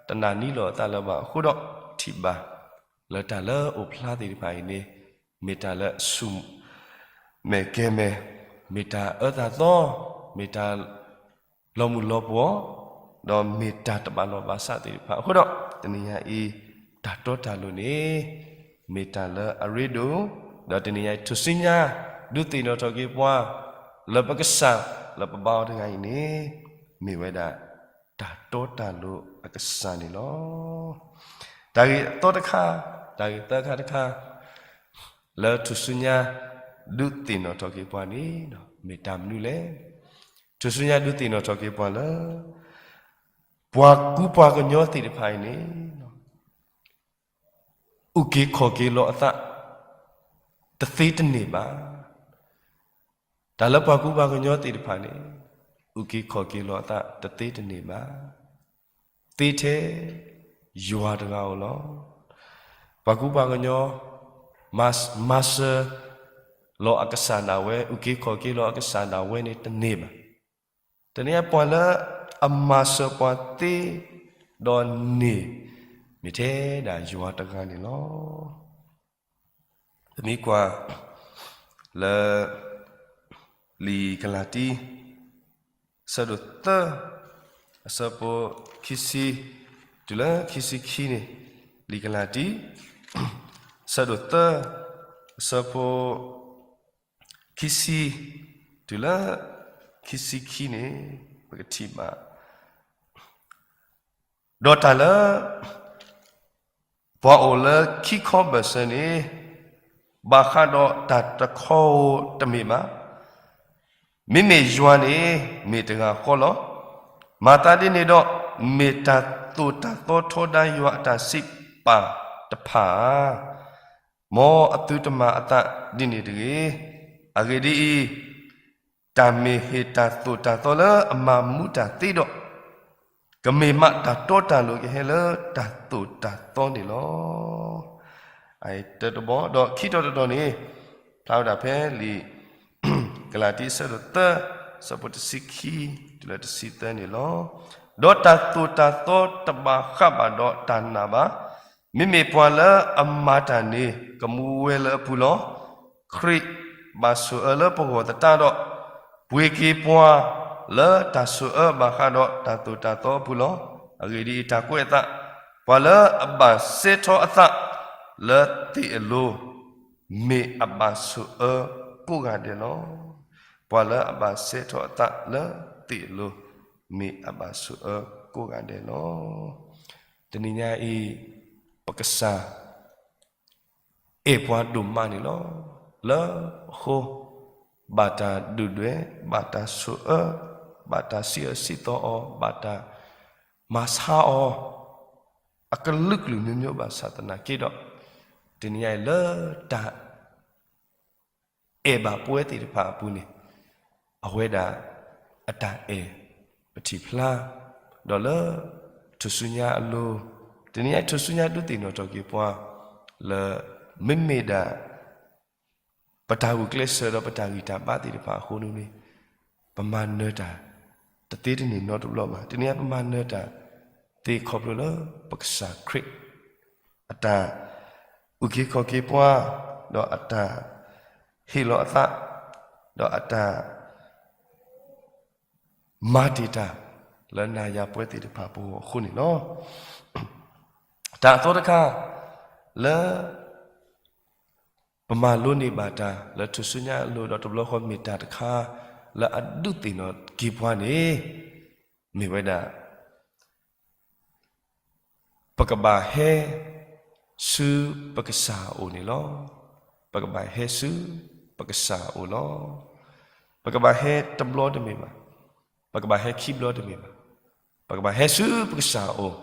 တနာ်န့ၢ်လိာ်အသးလၢၤဘၣ်အဃိဒီး ထံၣ်ဘၣ် လၢတၢ်လၢအိၣ်ဖျါသ့ၣ်တဖၣ်အံၤန့ၣ် မ့ၢ်တၢ်လၢအဆူၣ်မဲာ်ကဲၤမဲာ်, မ့ၢ်တၢ်အၢသးသီ, မ့ၢ်တၢ် လီၤမုၢ်လီၤပှီၢ်, ဒီးမ့ၢ်တၢ်တဘၣ်လီၢ်ဘၣ်စးသ့ၣ်တဖၣ်အဃိဒီး တနံၤညါအံၤ တၢ်တီတၢ်လိၤန့ၣ် မ့ၢ်တၢ်လၢအရ့ဒိၣ်, ဒီးတနံၤညါအံၤ ထူၣ်စုညါ ဒုးသ့ၣ်နီၣ်ထီၣ်က့ၤပှၤ လၢပကစၢ် လၢပဘါအီၤတဂၤအံၤန့ၣ် မ့ၢ်ဝဲဒၣ် တၢ်တီတၢ်လိၤအကစၢ်န့ၣ်လီၤ. တၢ်ဂ့ၢ်အသီတခါ, တၢ်ဂ့ၢ်သၢခါတခါ လၢထူၣ်စုညါ ဒုးသ့ၣ်နီၣ်ထီၣ်က့ၤပှၤန့ၣ် မ့ၢ်တၢ်မနုၤလဲၣ်. ထူၣ်စုညါဒုးသ့ၣ်နီၣ်ထီၣ်က့ၤပှၤလၢ ပှၤကူပှၤကညီသ့ၣ်တဖၣ်အံၤန့ၣ် အုၣ်က့ၤခီၣ်က့ၤလီၤအသး တသ့တန့ၢ်ဘၣ်. တၢ်လၢပှၤကူပှၤကညီသ့ၣ်တဖၣ်န့ၣ် အုၣ်က့ၤခီၣ်က့ၤလီၤအသးတသ့တန့ၢ်ဘၣ်. သ့ထဲယွၤတဂၤဧိၤလီၤ. ပှၤကူပှၤကညီ မၤစၢၤလီၤအကစၢ်ဒၣ်ဝဲ, အုၣ်က့ၤခီၣ်က့ၤလီၤအကစၢ်ဒၣ်ဝဲန့ၣ်တန့ၢ်ဘၣ်. တနံၤအံၤပှၤလၢအမၤစၢၤပှၤသ့ဒီးန့ၢ် မ့ၢ်ထဲဒၣ်ယွၤတဂၤန့ၣ်လီၤ. ပမ့ၢ်ကွၢ် လၢ လံာ်ကလၤတံ အဆၢဒိၣ်သၢ အဆၢဖိခံဆံ တုၤလၢခံဆံခံန့ၣ်, လံာ်ကလၤတံ အဆၢဒိၣ်သၢ အဆၢဖိ ခံဆံ တုၤလၢ ခံဆံခံန့ၣ် ပကထံၣ်ဘၣ် ဒီးတၢ်လၢ ပှၤအိၣ်လၢခံခီဘၢၣ်စၢၤန့ၣ် ဘၣ်ဃးဒီးတၢ်တခီဧိၤတမ့ၢ်ဘၣ်. မ့မ့ၢ်ယွၤန့ၣ် မ့ၢ်တဂၤဃီလီၤ. မၤသးဒ်န့ၣ်ဒီး မ့ၢ်တၢ်သိၣ်တၢ်သီထီဒါယွၤအတၢ်စံးပာ်တဖၣ်ဧါ. မ်အသုတမၤအသးဒ်န့ၣ်တဂ့ၤ. အဂ့ၢ်ဒ်အံၤ, တၢ်မ့ၢ်ဟ့ၣ်တၢ်သိၣ်တၢ်သီလၢအမၤမူတၢ်သ့ဒီး, ကမ့ၢ်မးတၢ်တီတၢ်လိၤကဟဲလၢတၢ်သိၣ်တၢ်သီန့ၣ်လီၤ. တဘီ, ဒီးခံတီၤတတီၤန့ၣ်, ဖျါဝဲဒၣ်ဖဲလံာ် ကလၤတံ အဆၢဒိၣ်သၢ အဆၢဖိတဆံခံ တုၤလၢတဆံသၢန့ၣ်လီၤ. ဒီးတၢ်သိၣ်တၢ်သီတဘၣ်ဃးဘၣ်ဒီးတၢ်နာ်ဘၣ်. မ့မ့ၢ်ပှၤလၢအမၤတၢ်န့ၣ် ကမူဝဲလၢအပူၤလီၤ. ခရံာ်ဘၣ်ဆိၣ်အၢလၢပဂီၢ်သတးဒီး, ပှ့ၤက့ၤပှၤလၢတၢ်ဆိၣ်အၢဘၣ်ဃးဒီးတၢ်သိၣ်တၢ်သီအပူၤလီၤ. အဂ့ၢ်ဒ်အံၤ, တၢ်ကွဲးအသး, ပှၤလၢအဘၣ်စဲထီၣ်အသးလၢသ့ၣ်အလိၤ, မ့ၢ်အဘၣ်ဆိၣ်အၢကိးဂၤဒဲးလီၤ. ပှၤလၢအဘၣ်စဲထီၣ်အသးလၢသ့ၣ်အလိၤ, မ့ၢ်အဘၣ်ဆိၣ်အၢကိးဂၤဒဲးလီၤ. တနံၤညါအံၤ, ပကစၢ် အဲၣ်ပှၤဒိၣ်မးန့ၣ်လီၤ. လၢအဃိ, ဘၣ်တၢ်ဒုၣ်ဒွဲၣ်, ဘၣ်တၢ်ဆိၣ်အၢ, ဘၣ်တၢ်စံးအၢစံးသီအီၤ, ဘၣ်တၢ်မၤဆါအီၤ, အကလုာ်ကလုာ်မျိုးမျိုးဘၣ်ဆၣ်သနာ်က့ဒီး, တနံၤညါအံၤလၢတၢ် အဲၣ်ဘၣ်ပဝဲသ့ၣ်တဖၣ်အပူၤန့ၣ်, အဝဲဒၣ်အတၢ်အဲၣ်ပထံၣ်ဖျါ, ဒီးလၢထူၣ်စုညါအလိၤ, တနံၤညါထူၣ်စုညါဒုးသ့ၣ်နီၣ်ထီၣ်က့ၤပှၤ, လၢမ့မ့ၢ်ဒၣ် ပတၢ်ဂုာ်ကျဲးစၢးဒီးပတၢ်ဂံၢ်တၢ်ဘါသ့ၣ်တဖၣ်အဃိန့ၣ်, ပမၤနၢၤတၢ်တသ့တန့ၢ်နီတဘျီဘၣ်. တနံၤညါပမၤနၢၤတၢ်သ့ခီဖျိလၢပကစၢ်ခရံာ် အတၢ်အုၣ်က့ၤခီၣ်က့ၤပှၤ, ဒီးအတၢ်ဟ့ၣ်လီၤအသး, ဒီးအတၢ်မၤတ့ၢ်တၢ်လၢနၤယၤပဝဲသ့ၣ်တဖၣ်အပူၤအဃိန့ၣ်လီၤ. တၢ်အသီတခါလၢ ပမၤလိန့ၢ်ဘၣ်တၢ်လၢထူၣ်စုညါအလိၤဒီးတဘျီဃီမ့ၢ်တၢ်တခါ လၢအဒုးသ့ၣ်နီၣ်က့ၤပှၤန့ၣ် မ့ၢ်ဝဲဒၣ် ပကဘၣ်ဟဲဆူပကစၢ်အအိၣ်န့ၣ်လီၤ. ပကဘၣ်ဟဲဆူပကစၢ်အအိၣ်လီၤ. ပကဘၣ်ဟဲတဘျီတမ့ၢ်ဘၣ်. ပကဘၣ်ဟဲခံဘျီတမ့ၢ်ဘၣ်. ပကဘၣ်ဟဲဆူပကစၢ်အအိၣ်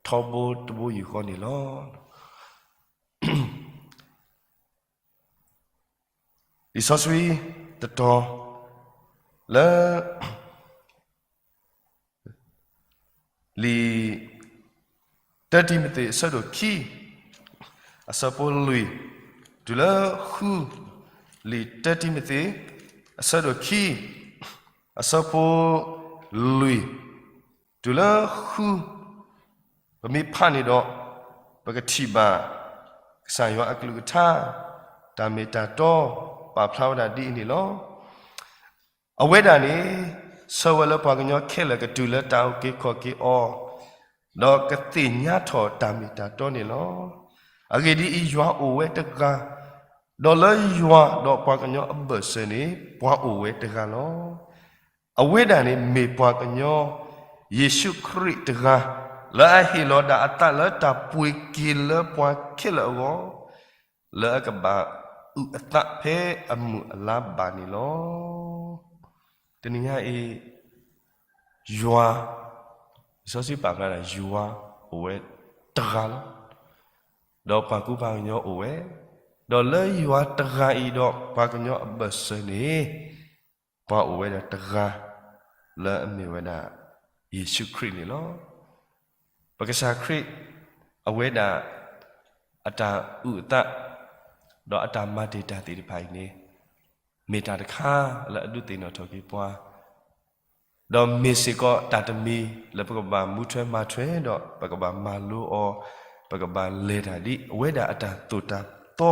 ထီဘိတဘိယူၢ်ဃီန့ၣ်လီၤ. လံာ်စီဆှံတတီၤလၢ လံာ်တၢတံၤမသ့း အဆၢဒိၣ်ခံ အဆၢဖိလွံၢ် တုၤလၢဃု, လံာ်တၢတံၤမသ့း အဆၢဒိၣ်ခံ အဆၢဖိလွံၢ် တုၤလၢဃု ပမ့ၢ်ဖးန့ၣ်ဒီး ပကထံၣ်ဘၣ် ကစၢ်ယွၤအကလုၢ်ကထါ တၢ်မ့ၢ်တၢ်တီ ပာ်ဖျါဝဲဒၣ်ဒ်အံၤန့ၣ်လီၤ. အဝဲဒၣ်န့ၣ် ဆၢဝဲလၢပှၤကညီခဲလၢာ်ကတုၤလၢတၢ်အုၣ်က့ၤခီၣ်က့ၤအီၤ, ဒီးကသ့ၣ်ညါထီၣ်တၢ်မ့ၢ်တၢ်တီန့ၣ်လီၤ. အဂ့ၢ်ဒ်အံၤ, ယွၤအိၣ်ဝဲတဂၤ, ဒီးလၢယွၤဒီးပှၤကညီအဘၢၣ်စၢၤန့ၣ် ပှၤအိၣ်ဝဲတဂၤလီၤ. အဝဲဒၣ်န့ၣ်မ့ၢ်ပှၤကညီ ယ့ၣ်ၡူးခရံာ်တဂၤ လၢအဟ့ၣ်လီၤဒၣ်အသးလၢတၢ်ပှ့ၤက့ၤလၢပှၤခဲလၢာ်အဂီၢ်, လၢအကဘၣ်အုၣ်အသးဖဲအမုၢ်အလါဘၣ်န့ၣ်လီၤ. တနံၤညါအံၤ ယွၤ, လံာ်စီဆှံပာ်ဖျါဒၣ် ယွၤအိၣ်ဝဲတဂၤလီၤ. ဒီးပှၤကူပှၤကညီအိၣ်ဝဲ, ဒီးလၢယွၤတဂၤအံၤဒီးပှၤကညီအဘၢၣ်စၢၤန့ၣ် ပှၤအိၣ်ဝဲဒၣ်တဂၤ လၢအမ့ၢ်ဝဲဒၣ် ယ့ၣ်ၡူးခရံာ်န့ၣ်လီၤ. ပကစၢ်ခရံာ် အဝဲဒၣ် အတၢ်အုၣ်အသး ဒီးအတၢ်မၤတ့ၢ်တၢ်သ့ၣ်တဖၣ်အံၤန့ၣ် မ့ၢ်တၢ်တခါလၢအဒုးသ့ၣ်နီၣ်ထီၣ်က့ၤပှၤ, ဒီးမ့ၢ်စ့ၢ်ကီးတၢ်တမံၤလၢပကဘၣ်မူထွဲမၤထွဲဒီး ပကဘၣ်မၤလိအီၤ, ပကဘၣ်လဲၤတၢ်ဒ်အဝဲဒၣ်အတၢ်သိၣ်တၢ်သီ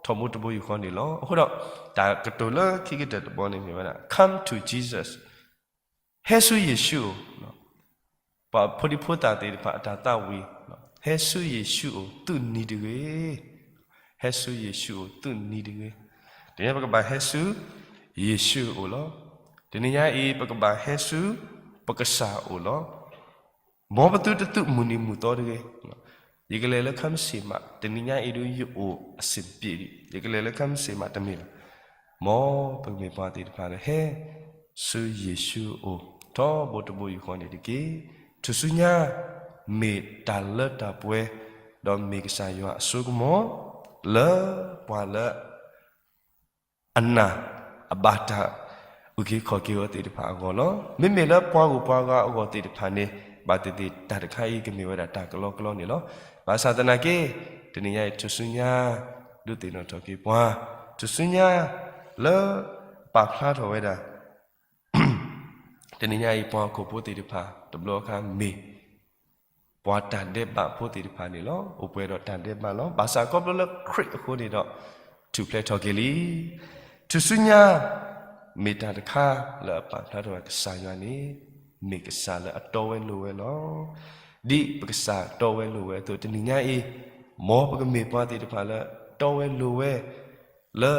ထီဘိတဘိယူၢ်ဃီန့ၣ်လီၤ. အဃိဒီး တၢ်ကတိၤလၢခံကတၢၢ်တဘီန့ၣ်မ့ၢ်ဝဲဒၣ် Come to Jesus, ဟဲဆူယ့ၣ်ၡူးအအိၣ်, ပှၤဖိဒံဖိသၣ်သ့ၣ်တဖၣ်အတၢ်သးဝံၣ်, ဟဲဆူယ့ၣ်ၡူးအအိၣ်သုနံၤတဂ့ၤ, ဟဲဆူယ့ၣ်ၡူးအအိၣ်သုနံၤတဂ့ၤ. တနံၤညါပကဘၣ်ဟဲဆူယ့ၣ်ၡူးအအိၣ်လီၤ. တနံၤညါအံၤ ပကဘၣ်ဟဲဆူပကစၢ်အအိၣ်လီၤ. မ်ပသုတသုးမုၢ်နံၤမုၢ်သီတဂ့ၤ. ယကလဲၤလၢ ခမ်းစ့မး, တနံၤညါအံၤဒုးယအိၣ်အဆင်ပြေဒံး, ယကလဲၤလၢခမ်းစ့မးတမ့ၢ်ဘၣ်. မ်ပကမ့ၢ်ပှၤသ့ၣ်တဖၣ်လၢဟဲဆူယ့ၣ်ၡူးအအိၣ် ထီဘိတဘိယူၢ်ဃီန့ၣ်တက့ၢ်. ထူၣ်စုညါ မ့ၢ်တၢ်လၢတၢ်ပှဲၤ, ဒီးမ့ၢ်ကစၢ်ယွၤအစိကမီၤ လၢပှၤလၢ အနာ်အဘၣ်တၢ်အုၣ်က့ၤခီၣ်က့ၤအီၤသ့ၣ်တဖၣ်အဂီၢ်လီၤ. မ့မ့ၢ်လၢပှၤဂုၤပှၤဂၤအဂီၢ်သ့ၣ်တဖၣ်န့ၣ် ဘၣ်သ့ၣ်သ့ၣ်တၢ်တခါအံၤကမ့ၢ်ဝဲဒၣ်တၢ်ကလီကလီန့ၣ်လီၤ. ဘၣ်ဆၣ်သနာ်က့ တနံၤညါအံၤထူၣ်စုညါ ဒုးသ့ၣ်နီၣ်ထီၣ်က့ၤပှၤ ထူၣ်စုညါလၢပာ်ဖျါထီၣ်ဝဲဒၣ် တနံၤညါအံၤ ပှၤဟီၣ်ခိၣ်ဖိသ့ၣ်တဖၣ် တဘျီအခါမ့ၢ် ပှၤတၢ်ဒဲးဘးဖိသ့ၣ်တဖၣ်န့ၣ်လီၤ. အိၣ်ပှဲၤဒီးတၢ်ဒဲးဘးလီၤ. ဘၣ်ဆၣ်ခီဖျိလၢခရံာ်အဃိန့ၣ်ဒီး ထူၣ်ဖျဲးထီၣ်က့ၤလံ. ထူၣ်စုညါ မ့ၢ်တၢ်တခါလၢအပာ်ဖျါထီၣ်ဝဲ ကစၢ်ယွၤန့ၣ် မ့ၢ်ကစၢ်လၢအတီဝဲလိၤဝဲလီၤ. ဒ်ပကစၢ်တီဝဲလိၤဝဲအသိး တနံၤညါအံၤ မ်ပကမ့ၢ်ပှၤသ့ၣ်တဖၣ်လၢတီဝဲလိၤဝဲ လၢ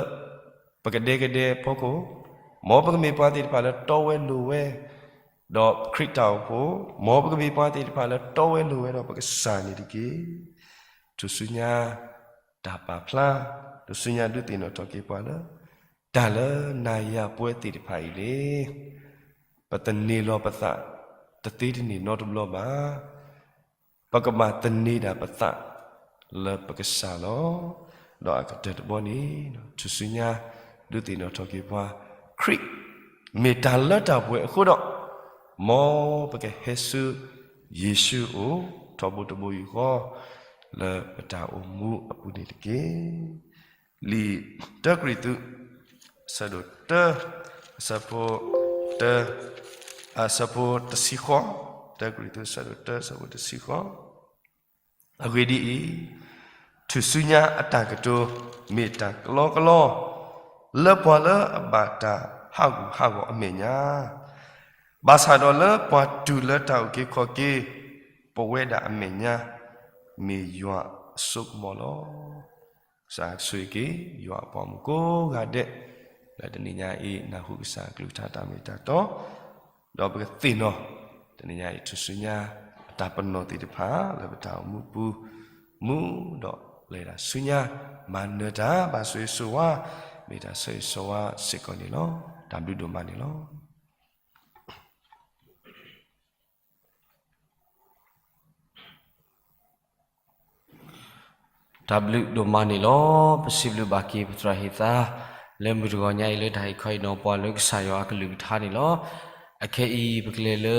ပကဒဲကဒဲအဖီခိၣ်, မ်ပကမ့ၢ်ပှၤသ့ၣ်တဖၣ်လၢတီဝဲလိၤဝဲ ဒီးခရံာ်တၢ်အိၣ်ဖှိၣ်, မ်ပကမ့ၢ်ပှၤသ့ၣ်တဖၣ်လၢတီဝဲလိၤဝဲဒီးပကစၢ်န့ၣ်တက့ၢ်. ထူၣ်စုညါ တၢ်ပာ်ဖျါ, ထူၣ်စုညါဒုးသ့ၣ်နီၣ်ထီၣ်က့ၤပှၤလၢ တၢ်လၢနၤယၤပဝဲသ့ၣ်တဖၣ်အံၤန့ၣ် ပသန့ၤလီၤပသး တသ့တန့ၢ်နီတဘျီဘၣ်. ပကဘၣ်သန့ၤဒၣ်ပသးလၢပကစၢ်လီၤ. ဒီးအကတၢၢ်တဘီန့ၣ် ထူၣ်စုညါဒုးသ့ၣ်နီၣ်ထီၣ်က့ၤပှၤ ခရံာ်မ့ၢ်တၢ်လၢတၢ်ပှဲၤအဃိဒီး မ်ပကဟဲဆူယ့ၣ်ၡူးအအိၣ် ထီဘိတဘိယူၢ်ဃီ လၢပတၢ်အိၣ်မူအပူၤန့ၣ်တက့ၢ်. လံာ်တၢကရံၣ်သူး အဆၢဒိၣ်တၢ အဆၢဖိတၢ အဆၢဖိတဆံဃီ, တၢကရံၣ်သူး အဆၢဒိၣ်တၢ အဆၢဖိတဆံဃီ, အဂ့ၢ်ဒ်အံၤ, ထူၣ်စုညါအတၢ်ကတိၤ မ့ၢ်တၢ်ကလီကလီ လၢပှၤလၢအဘၣ်တၢ်ဟးဂူာ်ဟးဂီၤအမဲာ်ညါ, ဘၣ်ဆၣ်ဒီးလၢပှၤတူၢ်လၢတၢ်အုၣ်က့ၤခီၣ်က့ၤ ပဝဲဒၣ်အမဲာ်ညါ မ့ၢ်ယွၤအစိကမီၤလီၤ. ကစၢ်ဆိၣ်ဂ့ၤက့ၤ ယွၤအပှၤမုၣ်ကိးဂၤဒဲး လၢတနံၤညါအံၤ နၢ်ဟူကစၢ်အကလုၢ်ကထါတၢ်မ့ၢ်တၢ်တီ, ဒီးပကသ့ၣ်နီၣ် တနံၤညါအံၤ ထူၣ်စုညါ အတၢ်ပနီၣ်သ့ၣ်တဖၣ် လၢပတၢ်အိၣ်မူပူၤ မူဒီးလဲၤဒၣ်ဆူညါ မၤနၢၤတၢ် ဘၣ်ဆိၣ်ဂ့ၤဆိၣ်ဝါ မ့ၢ်တၢ်ဆိၣ်ဂ့ၤဆိၣ်ဝါစ့ၢ်ကီးန့ၣ်လီၤ. တၢ်ဘျုးဒိၣ်မးန့ၣ်လီၤ. တၢ်ဘျုးဒိၣ်မးန့ၣ်လီၤ. ပစံးဘျုးဘၣ်က့ၤပသရၣ်ဟ့ၣ်သါ လၢမုၢ်တဂီၤညါအံၤလၢတၢ်ဟ့ၣ်ခီဟ့ၣ်နီၤပှၤလၢကစၢ်ယွၤအကလုၢ်ကထါန့ၣ်လီၤ. အခဲအံၤပကလဲၤလၢ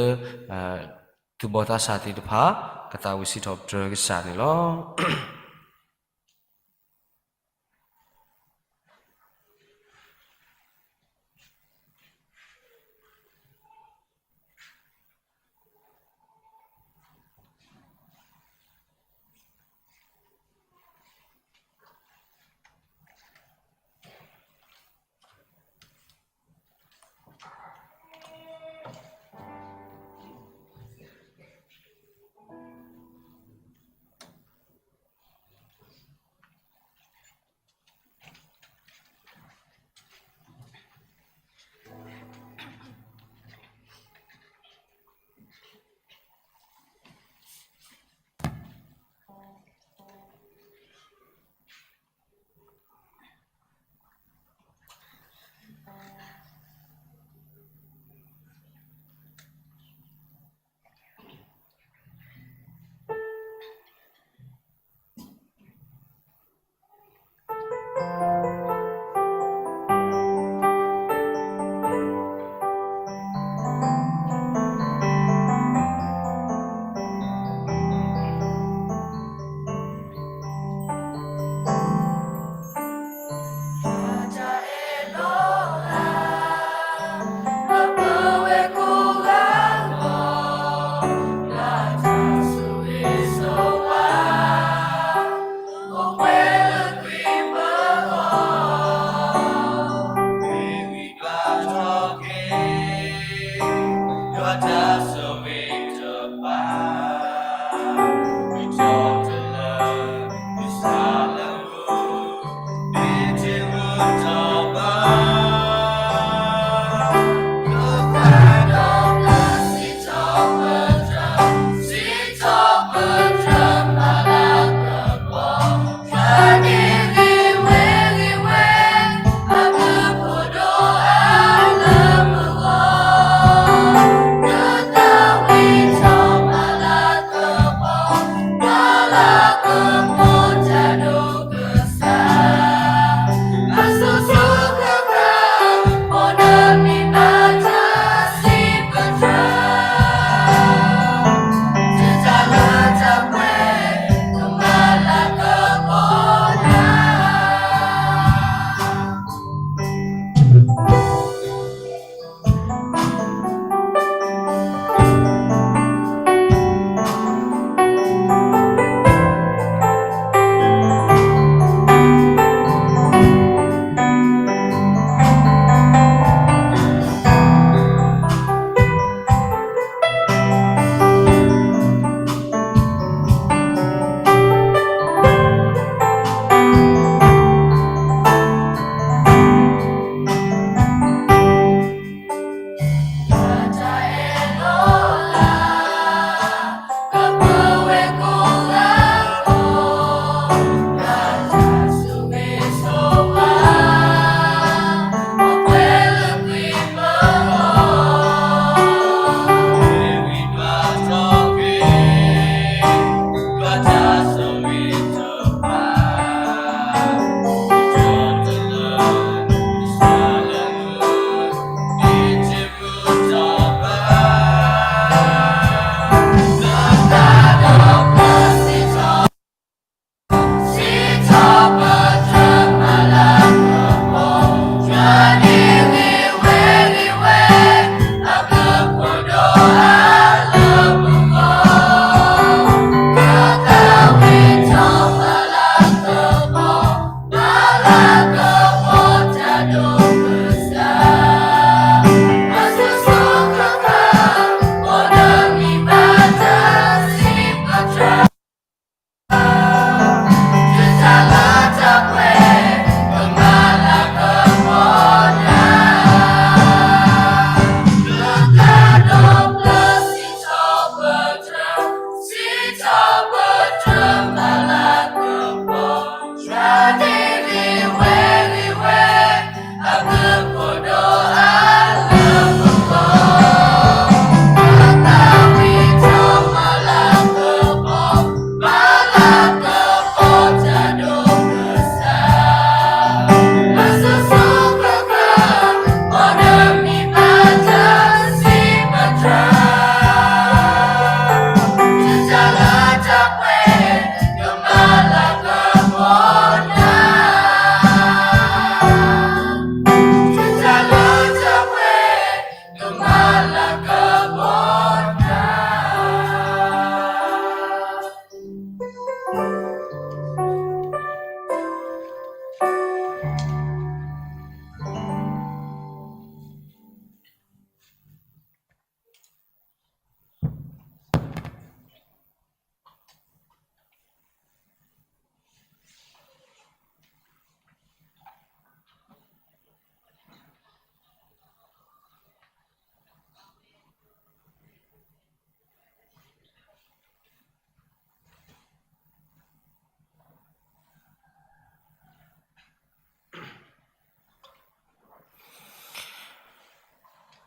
သူၣ်ဘီၣ်သးစၢ်သ့ၣ်တဖၣ် ကသးဝံၣ်စံးထီၣ်ပတြၢၤကစၢ်န့ၣ်လီၤ.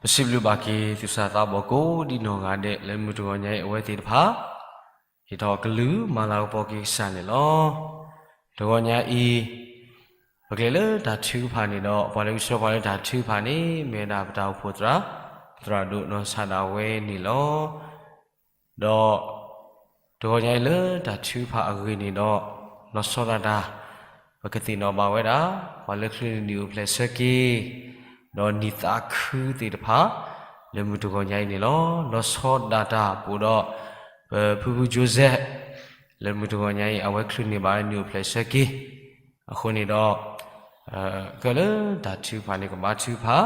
ပစံးဘျုးဘၣ်က့ၤသူၣ်စၢ်သးဘီၣ်ကိးဒံနီၢ်ဂၤဒဲး လၢမုၢ်တဂီၤညါအံၤအဝဲသ့ၣ်တဖၣ် ဟ့ၣ်ထီၣ်ကလုၢ်မၤလၤကပီၤက့ၤကစၢ်န့ၣ်လီၤ. တဂီၤညါအံၤ ပကျဲၤလၢတၢ်ထုကဖၣ်န့ၣ်ဒီး ပှၤလၢကဆှၢပှၤလၢတၢ်ထုကဖၣ်န့ၣ် မ့ၢ်ဝဲဒၣ်ပတၢ်အိၣ်ဖှိၣ်သရၣ် သရၣ်ဒိၣ်နီၢ်ဆၣ်ဒၣ်ဝဲန့ၣ်လီၤ. ဒီး တဂီၤညါအံၤလၢတၢ်ထုကဖၣ်အဂ့ၢ်န့ၣ်ဒီး လီၤဆီဒၣ်တၢ် ပကသ့ၣ်နီၣ်ဘၣ်ဝဲဒၣ် ပှၤလၢချုးန့ၢ်နံၣ်အိၣ်ဖျဲၣ်ဆၢက့ၤ ဒီးနံၣ်သးခုသ့ၣ်တဖၣ် လၢမုၢ်တဂီၤညါအံၤန့ၣ်လီၤ. လီၤဆီဒၣ်တၢ်ပအိၣ်ဒီး ပဖုဖု Joseph လၢမုၢ်တဂီၤညါအံၤ အဝဲချုးန့ၢ်ဘၣ်နံၣ်အိၣ်ဖျဲၣ်ဆၢက့ၤ အဃိန့ၣ်ဒီး ကလၢတၢ်ထုကဖၣ်န့ၣ် ကဘါထုကဖၣ်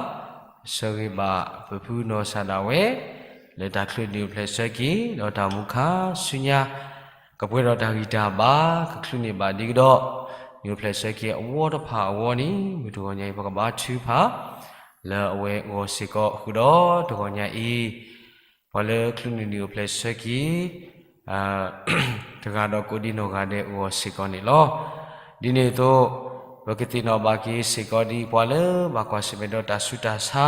ဆၢဂ့ၤဘၣ်ပဖုနီၢ်ဆၣ်ဒၣ်ဝဲ လၢတၢ်ချုးနံၣ်အိၣ်ဖျဲၣ်ဆၢက့ၤ ဒီးတၢ်မူခါဆူညါ ကပှဲၤဒီးတၢ်ဂံၢ်တၢ်ဘါ ကချုးန့ၢ်ဘၣ်ဒ်ကဒီး နံၣ်အိၣ်ဖျဲၣ်ဆၢက့ၤအဝီတဖၣ်အဂီၢ်န့ၣ် မုၢ်တဂီၤညါအံၤ ပကဘါထုကဖၣ် လၢအဝဲအဂီၢ်စ့ၢ်ကီး ဃုာ်ဒီးတဂီၤညါအံၤ ပှၤလၢချုးန့ၢ်နံၣ်အိၣ်ဖျဲၣ်ဆၢက့ၤ တဂၤဒီးကိးဒံနီၢ်ဂၤဒဲးအဂီၢ်စ့ၢ်ကီးန့ၣ်လီၤ. ဒ်န့ၣ်အသိး ပကသ့ၣ်နီၣ်ဘၣ်က့ၤစ့ၢ်ကီးဒ်ပှၤလၢဘၣ်ကွၢ်ဆၢၣ်မဲာ်ဒီးတၢ်ဆူးတၢ်ဆါ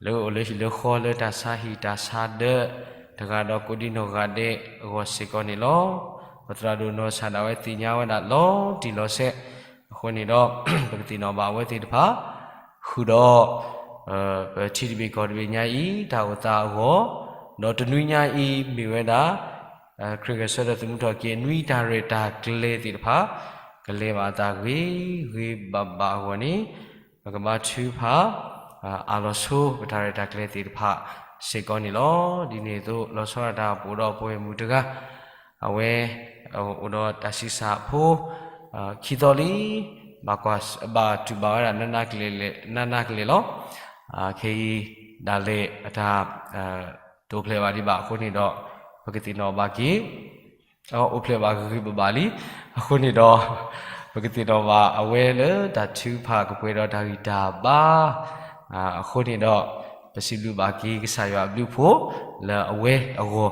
လၢအိၣ်လၢဟံၣ်လၢဃီလၢတၢ်ဆါဟံၣ်တၢ်ဆါဒၢး တဂၤဒီးကိးဒံနီၢ်ဂၤဒဲးအဂီၢ်စ့ၢ်ကီးန့ၣ်လီၤ. ပသရၣ်ဒိၣ်နီၢ်ဆၣ်ဒၣ်ဝဲသ့ၣ်ညါဝဲဒၣ်လီၤတံၢ်လီၤဆဲး အဃိန့ၣ်ဒီး ပကသ့ၣ်နီၣ်ဘၣ်အဝဲသ့ၣ်တဖၣ် ဃုာ်ဒီး ပထံတဘ့ၣ်ကီၢ်တဘ့ၣ်ညါအံၤ တၢ်အိၣ်သးအဂီၢ်, ဒီးတနွံညါအံၤမ့ၢ်ဝဲဒၣ် ခရံာ်ဂဲၤဆၢထၢၣ်သမူထီၣ်က့ၤ နွံတၢ်ရဲၣ်တၢ်ကျဲၤသ့ၣ်တဖၣ် ကလဲၤဘၣ်အသးဂ့ၤဂ့ၤဘၣ်ဘၣ်အဂီၢ်န့ၣ် ပကဘါထုကဖၣ် အၢၣ်လီၤဆိ ပတၢ်ရဲၣ်တၢ်ကျဲၤသ့ၣ်တဖၣ်စ့ၢ်ကီးန့ၣ်လီၤ. ဒ်န့ၣ်အသိး လီၤဆီဒၣ်တၢ်ပအိၣ်ဒီးပဝဲမုၣ်တဂၤ အဝဲ အိၣ်ဒီးတၢ်ဆံးစၢ်ဖိ ခံသီလံ ဘၣ်တူၢ်ဘၣ်ဝဲဒၣ် နးနးကလဲာ်လီၤ. ခဲအံၤဒၣ်လဲာ်အတၢ် တအိၣ်ဖျဲၣ်ဘၣ်ဒံးဘၣ်အဃိန့ၣ်ဒီး ပကသ့ၣ်နီၣ်ဘၣ်က့ၤ အိၣ်ဖျဲၣ်ဘၣ်ဂ့ၤဂ့ၤဘၣ်ဘၣ်လံ. အဃိန့ၣ်ဒီး ပကသ့ၣ်နီၣ်ဘၣ်အဝဲလၢတၢ်ထုကဖၣ်ကပှဲၤဒီးတၢ်ဂံၢ်တၢ်ဘါ အဃိန့ၣ်ဒီး ပစံးဘျုးဘၣ်က့ၤကစၢ်ယွၤအဘျုးအဖှိၣ်လၢအဝဲအဂီၢ် ဒီး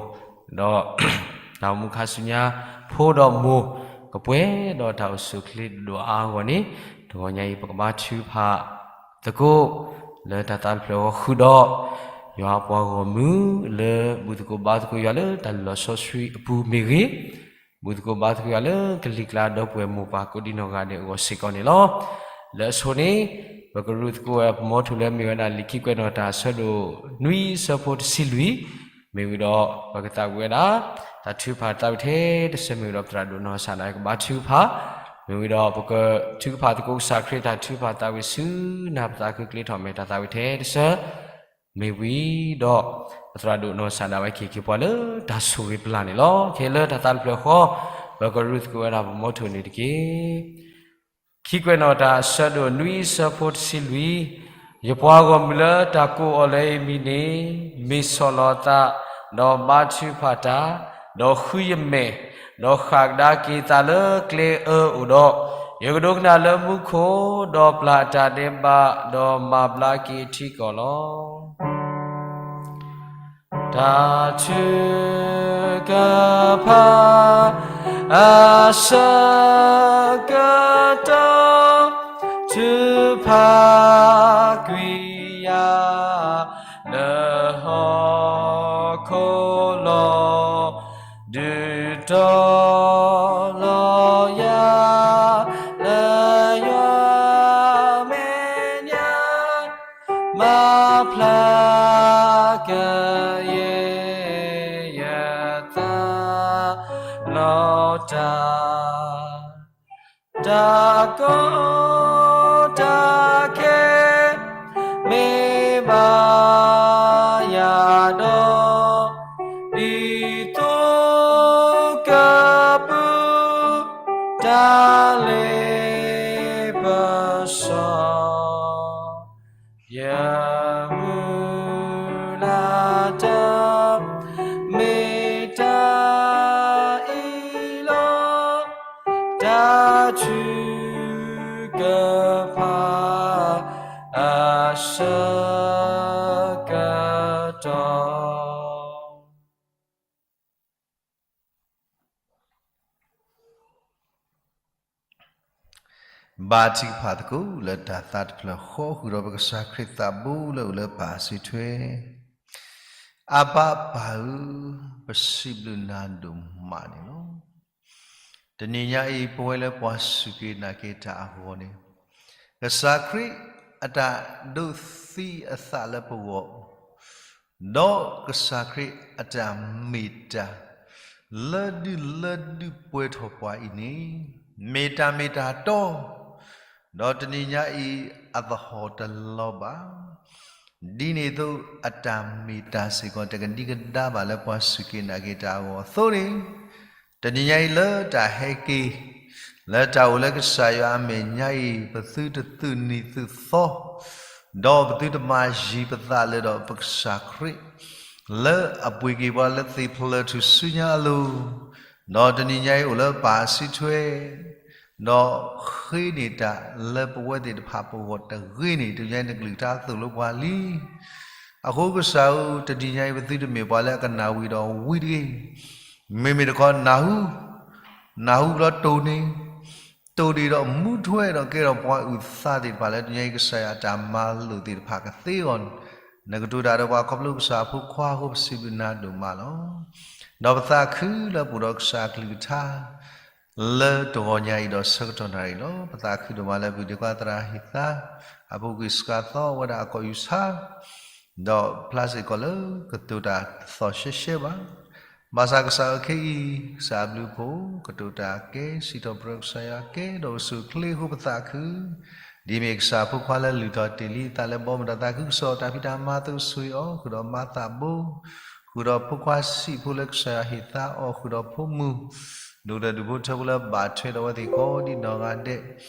တၢ်အိၣ်မူခါဆူညါ ဖိဒီးမိၢ် ကပှဲၤဒီးတၢ်အိၣ်ဆူၣ်အိၣ်ချ့ဒိၣ်အါအဂီၢ်န့ၣ် တဂီၤညါအံၤ ပကဘါထုကဖၣ်သကိး လၢတၢ်သးတဖျၢၣ်အဂီၢ်ဃုာ်ဒီး ယွၤအပှၤဂီၢ်မုၢ်လၢ ဘူၣ်သကိးဘါသကိးယွၤလၢတၢ်လုၢ်လီၢ်စီဆှံအပူၤမ့ၢ်ဂ့ၤ, ဘူၣ်သကိးဘါသကိးယွၤလၢကလံၤကျါဒီပုၢ်ဝဲၢ်မိၢ်ပၢ်ကိးဒံနီၢ်ဂၤဒဲးအဂီၢ်စ့ၢ်ကီးန့ၣ်လီၤ. လၢအဆိန့ၣ် ပကရူၢ်သကိးဝဲပမီထိၣ်လၢမ့ၢ်ဝဲဒၣ်လံာ်ခံကွဲးနီၣ်တၢ်အဆၢဒိၣ်နွံအဆၢဖိတဆံလွံၢ် မ့ၢ်ဝံၤဒီး ပကသးဝံၣ်ဝဲဒၣ် တၢ်ထုကဖၣ်သးဝံၣ်ထဲတဆၢ မ့ၢ်ဝံၤဒီးပသရၣ်ဒိၣ်နီၢ်ဆၣ်ဒၣ်ဝဲကဘါထုကဖၣ်, မ့ၢ်ဝံၤဒီးပကထုကဖၣ်သကိးကစၢ်ခရံာ်တၢ်ထုကဖၣ်သးဝံၣ်ဆူနၢ်ပသးခု ကျ့ထီၣ်မဲာ်တၢ်သးဝံၣ်ထဲတဆၢ မ့ၢ်ဝံၤဒီး ပသရၣ်ဒိၣ်နီၢ်ဆၣ်ဒၣ်ဝဲကဟ့ၣ်က့ၤပှၤလၢတၢ်ဆိၣ်ဂ့ၤပလၢ်န့ၣ်လီၤ. ခဲလၢတၢ်သးတဖျၢၣ်ဃီ ပကရူၢ်သကိးဝဲဒၣ်ပမီထိၣ်န့ၣ်တက့ၢ်. ခံကွဲးနီၣ်တၢ်အဆၢဒိၣ်နွံအဆၢဖိတဆံလွံၢ်, ယပှၤဂီၢ်မုၢ်လၢတၢ်ကိးအီၤလၢအမံၤန့ၣ် မ့ၢ်ဆီၣ်လီၤအသး, ဒီးဘါထုကဖၣ်တၢ်, ဒီးဃုယမဲာ်, ဒီးဃၣ်ကဒါက့ၤသးလၢကျဲအၢအိၣ်ဒီး, ယကဒိကနၣ်လၢမူခိၣ်, ဒီးပျၢ်အတၢ်ဒဲးဘး, ဒီးမၤဘျါက့ၤအထံအကီၢ်လီၤ. တၢ်ထုကဖၣ် အဆၢကတီၢ် ထုကဖၣ်ကွံာ်ယၤ လၢဟီၣ်ခိၣ်လီၤ. ဒုးတီၤလီၤယၤ လၢယွၤမဲာ်ညါ မၤဖျါကယဲၢ်ယသးနီၢ်တၢ်, တၢ်ကီတၢ်ခဲ မ့ၢ်ဘၣ်ယၤဒီး ဒ်သိးကပူၤ တၢ်လ့ပစီ ယမုၢ်လၢ်တၢ် မ့ၢ်တၢ်အံၤလီၤ. တၢ်ထုကဖၣ် အဆၢကတီၢ် ဘါထုကဖၣ်သကိးလၢတၢ်သးတဖျၢၣ်ဃီ ဃုာ်ဒီးပကစၢ်ခရံာ်သးဘိလၢအိၣ်လၢပၢ်အစုထွဲ. အဘၣ်ပၢ်ဧၢ, ပစံးဘျုးနၤဒိၣ်မးန့ၣ်လီၤ. တနံၤညါအံၤ ပဝဲလၢပှၤစူၢ်က့ၤနာ်က့ၤတၢ်အဂီၢ်န့ၣ်, ကစၢ်ခရံာ်အတၢ်ဒိးသံအသးလၢပဂီၢ် ဒီးကစၢ်ခရံာ်အတၢ်မ့ၢ်တၢ် လၢဒုၣ်လၢဒုၣ်ပှဲၤထီၣ်ပှၤအံၤန့ၣ်, မ့ၢ်တၢ်မ့ၢ်တၢ်တီ, ဒီးတနံၤညါအံၤ အသဟီၣ်တလီၤဘၣ်. ဒ်န့ၣ်အသိး အတၢ်မ့ၢ်တၢ်စ့ၢ်ကီး တကဒံကဒါဘၣ်လၢပှၤစူၢ်က့ၤနာ်က့ၤတၢ်အဂီၢ်အသိးန့ၣ်, တနံၤညါအံၤလၢတၢ်ဟဲက့ၤ လၢတၢ်အိၣ်လၢကစၢ်ယွၤအမဲာ်ညါအံၤ ပသုတသူၣ်နံၤသူၣ်သီ ဒီးပသုတမၤယံၤပသးလၢၤဒီးပကစၢ်ခရံာ် လၢအပှ့ၤက့ၤပှၤလၢသ့ၣ်ဖျၢၣ်ထူၣ်စုညါအလိၤ, ဒီးတနံၤညါအံၤအိၣ်လၢပၢ်အစုထွဲ, ဒီးဃ့န့ၢ်တၢ်လၢပဝဲသ့ၣ်တဖၣ်ပဂီၢ်တဂ့ၤန့ၣ်, တနံၤညါအံၤနကလုၢ်ကထါသိၣ်လိပှၤလံ. အဃိကစၢ်ဧၢ, တနံၤညါအံၤပသုတမ့ၢ်ပှၤလၢအကနၣ်ဝံၤဒီးဝံၤတဂ့ၤ, မ့မ့ၢ်တခီ နၢ်ဟူ, နၢ်ဟူဒီးတိၢ်န့ၢ်, တိၢ်ဒံးဒီးမူထွဲဒီးကဲထီၣ်ပှၤအုၣ်သးသ့ၣ်တဖၣ်လၢတနံၤညါအံၤ ကစၢ်ယွၤအတၢ်မၤလိာ်သ့ၣ်တဖၣ်ကသ့အဂီၢ်, နကတိၤတၢ်ဒီးပှၤခီဖျိကစၢ်အဖိခွါအဃိ ပစံးဘျုးနၤဒိၣ်မးလီၤ. ဒီးပသးခုလၢပအိၣ်ဒီးကစၢ်အကလုၢ်ကထါ လၢတဂီၤညါအံၤဒီးဆၢကတီၢ်နၣ်ရံၣ်လီၤ. ပသးခုဒိၣ်မးလၢပဒုးကွၢ်သရၣ်ဟ့ၣ်သါ အပူၤကွံာ်စှၤသီဝဲဒၣ်အကိာ်ယူၢ်ဆါ ဒီးဖျါစ့ၢ်ကီးလၢကတိၤတၢ်တသီၣ်ရှဲရှဲဘၣ်. ဘၣ်ဆၣ်ကစၢ်အခဲအံၤ ကစၢ်အဘျုးအဖှိၣ် ကတိၤတၢ်ကဲ စံးထီၣ်ပတြၢၤကစၢ်ယွၤကဲ ဒီးအိၣ်ဆူၣ်အိၣ်ချ့အဃိပသးခု, ဒ်မ့ၢ်ကစၢ်အဖိခွါလၢလုၢ်ထီၣ်တ့ၢ်လံအသးလၢ ဘီမုၢ်ဒီးသးခုကစီၣ်တၢ်ဖံးတၢ်မၤအသိး ဆိၣ်ဂ့ၤအီၤ ဃုာ်ဒီးမၤသးဘိ, ဃုာ်ဒီးဖိခွါဆံးဖိလၢကစၢ်ယွၤဟ့ၣ်သါအီၤ ဃုာ်ဒီးဖိမုၣ် ဒိၣ်ကတၢၢ်ဒူၣ်ဖိထၢဖိလၢဘၣ်ထွဲဒီးအဝဲသ့ၣ်ကိးဒံးနီၢ်ဂၤဒဲး,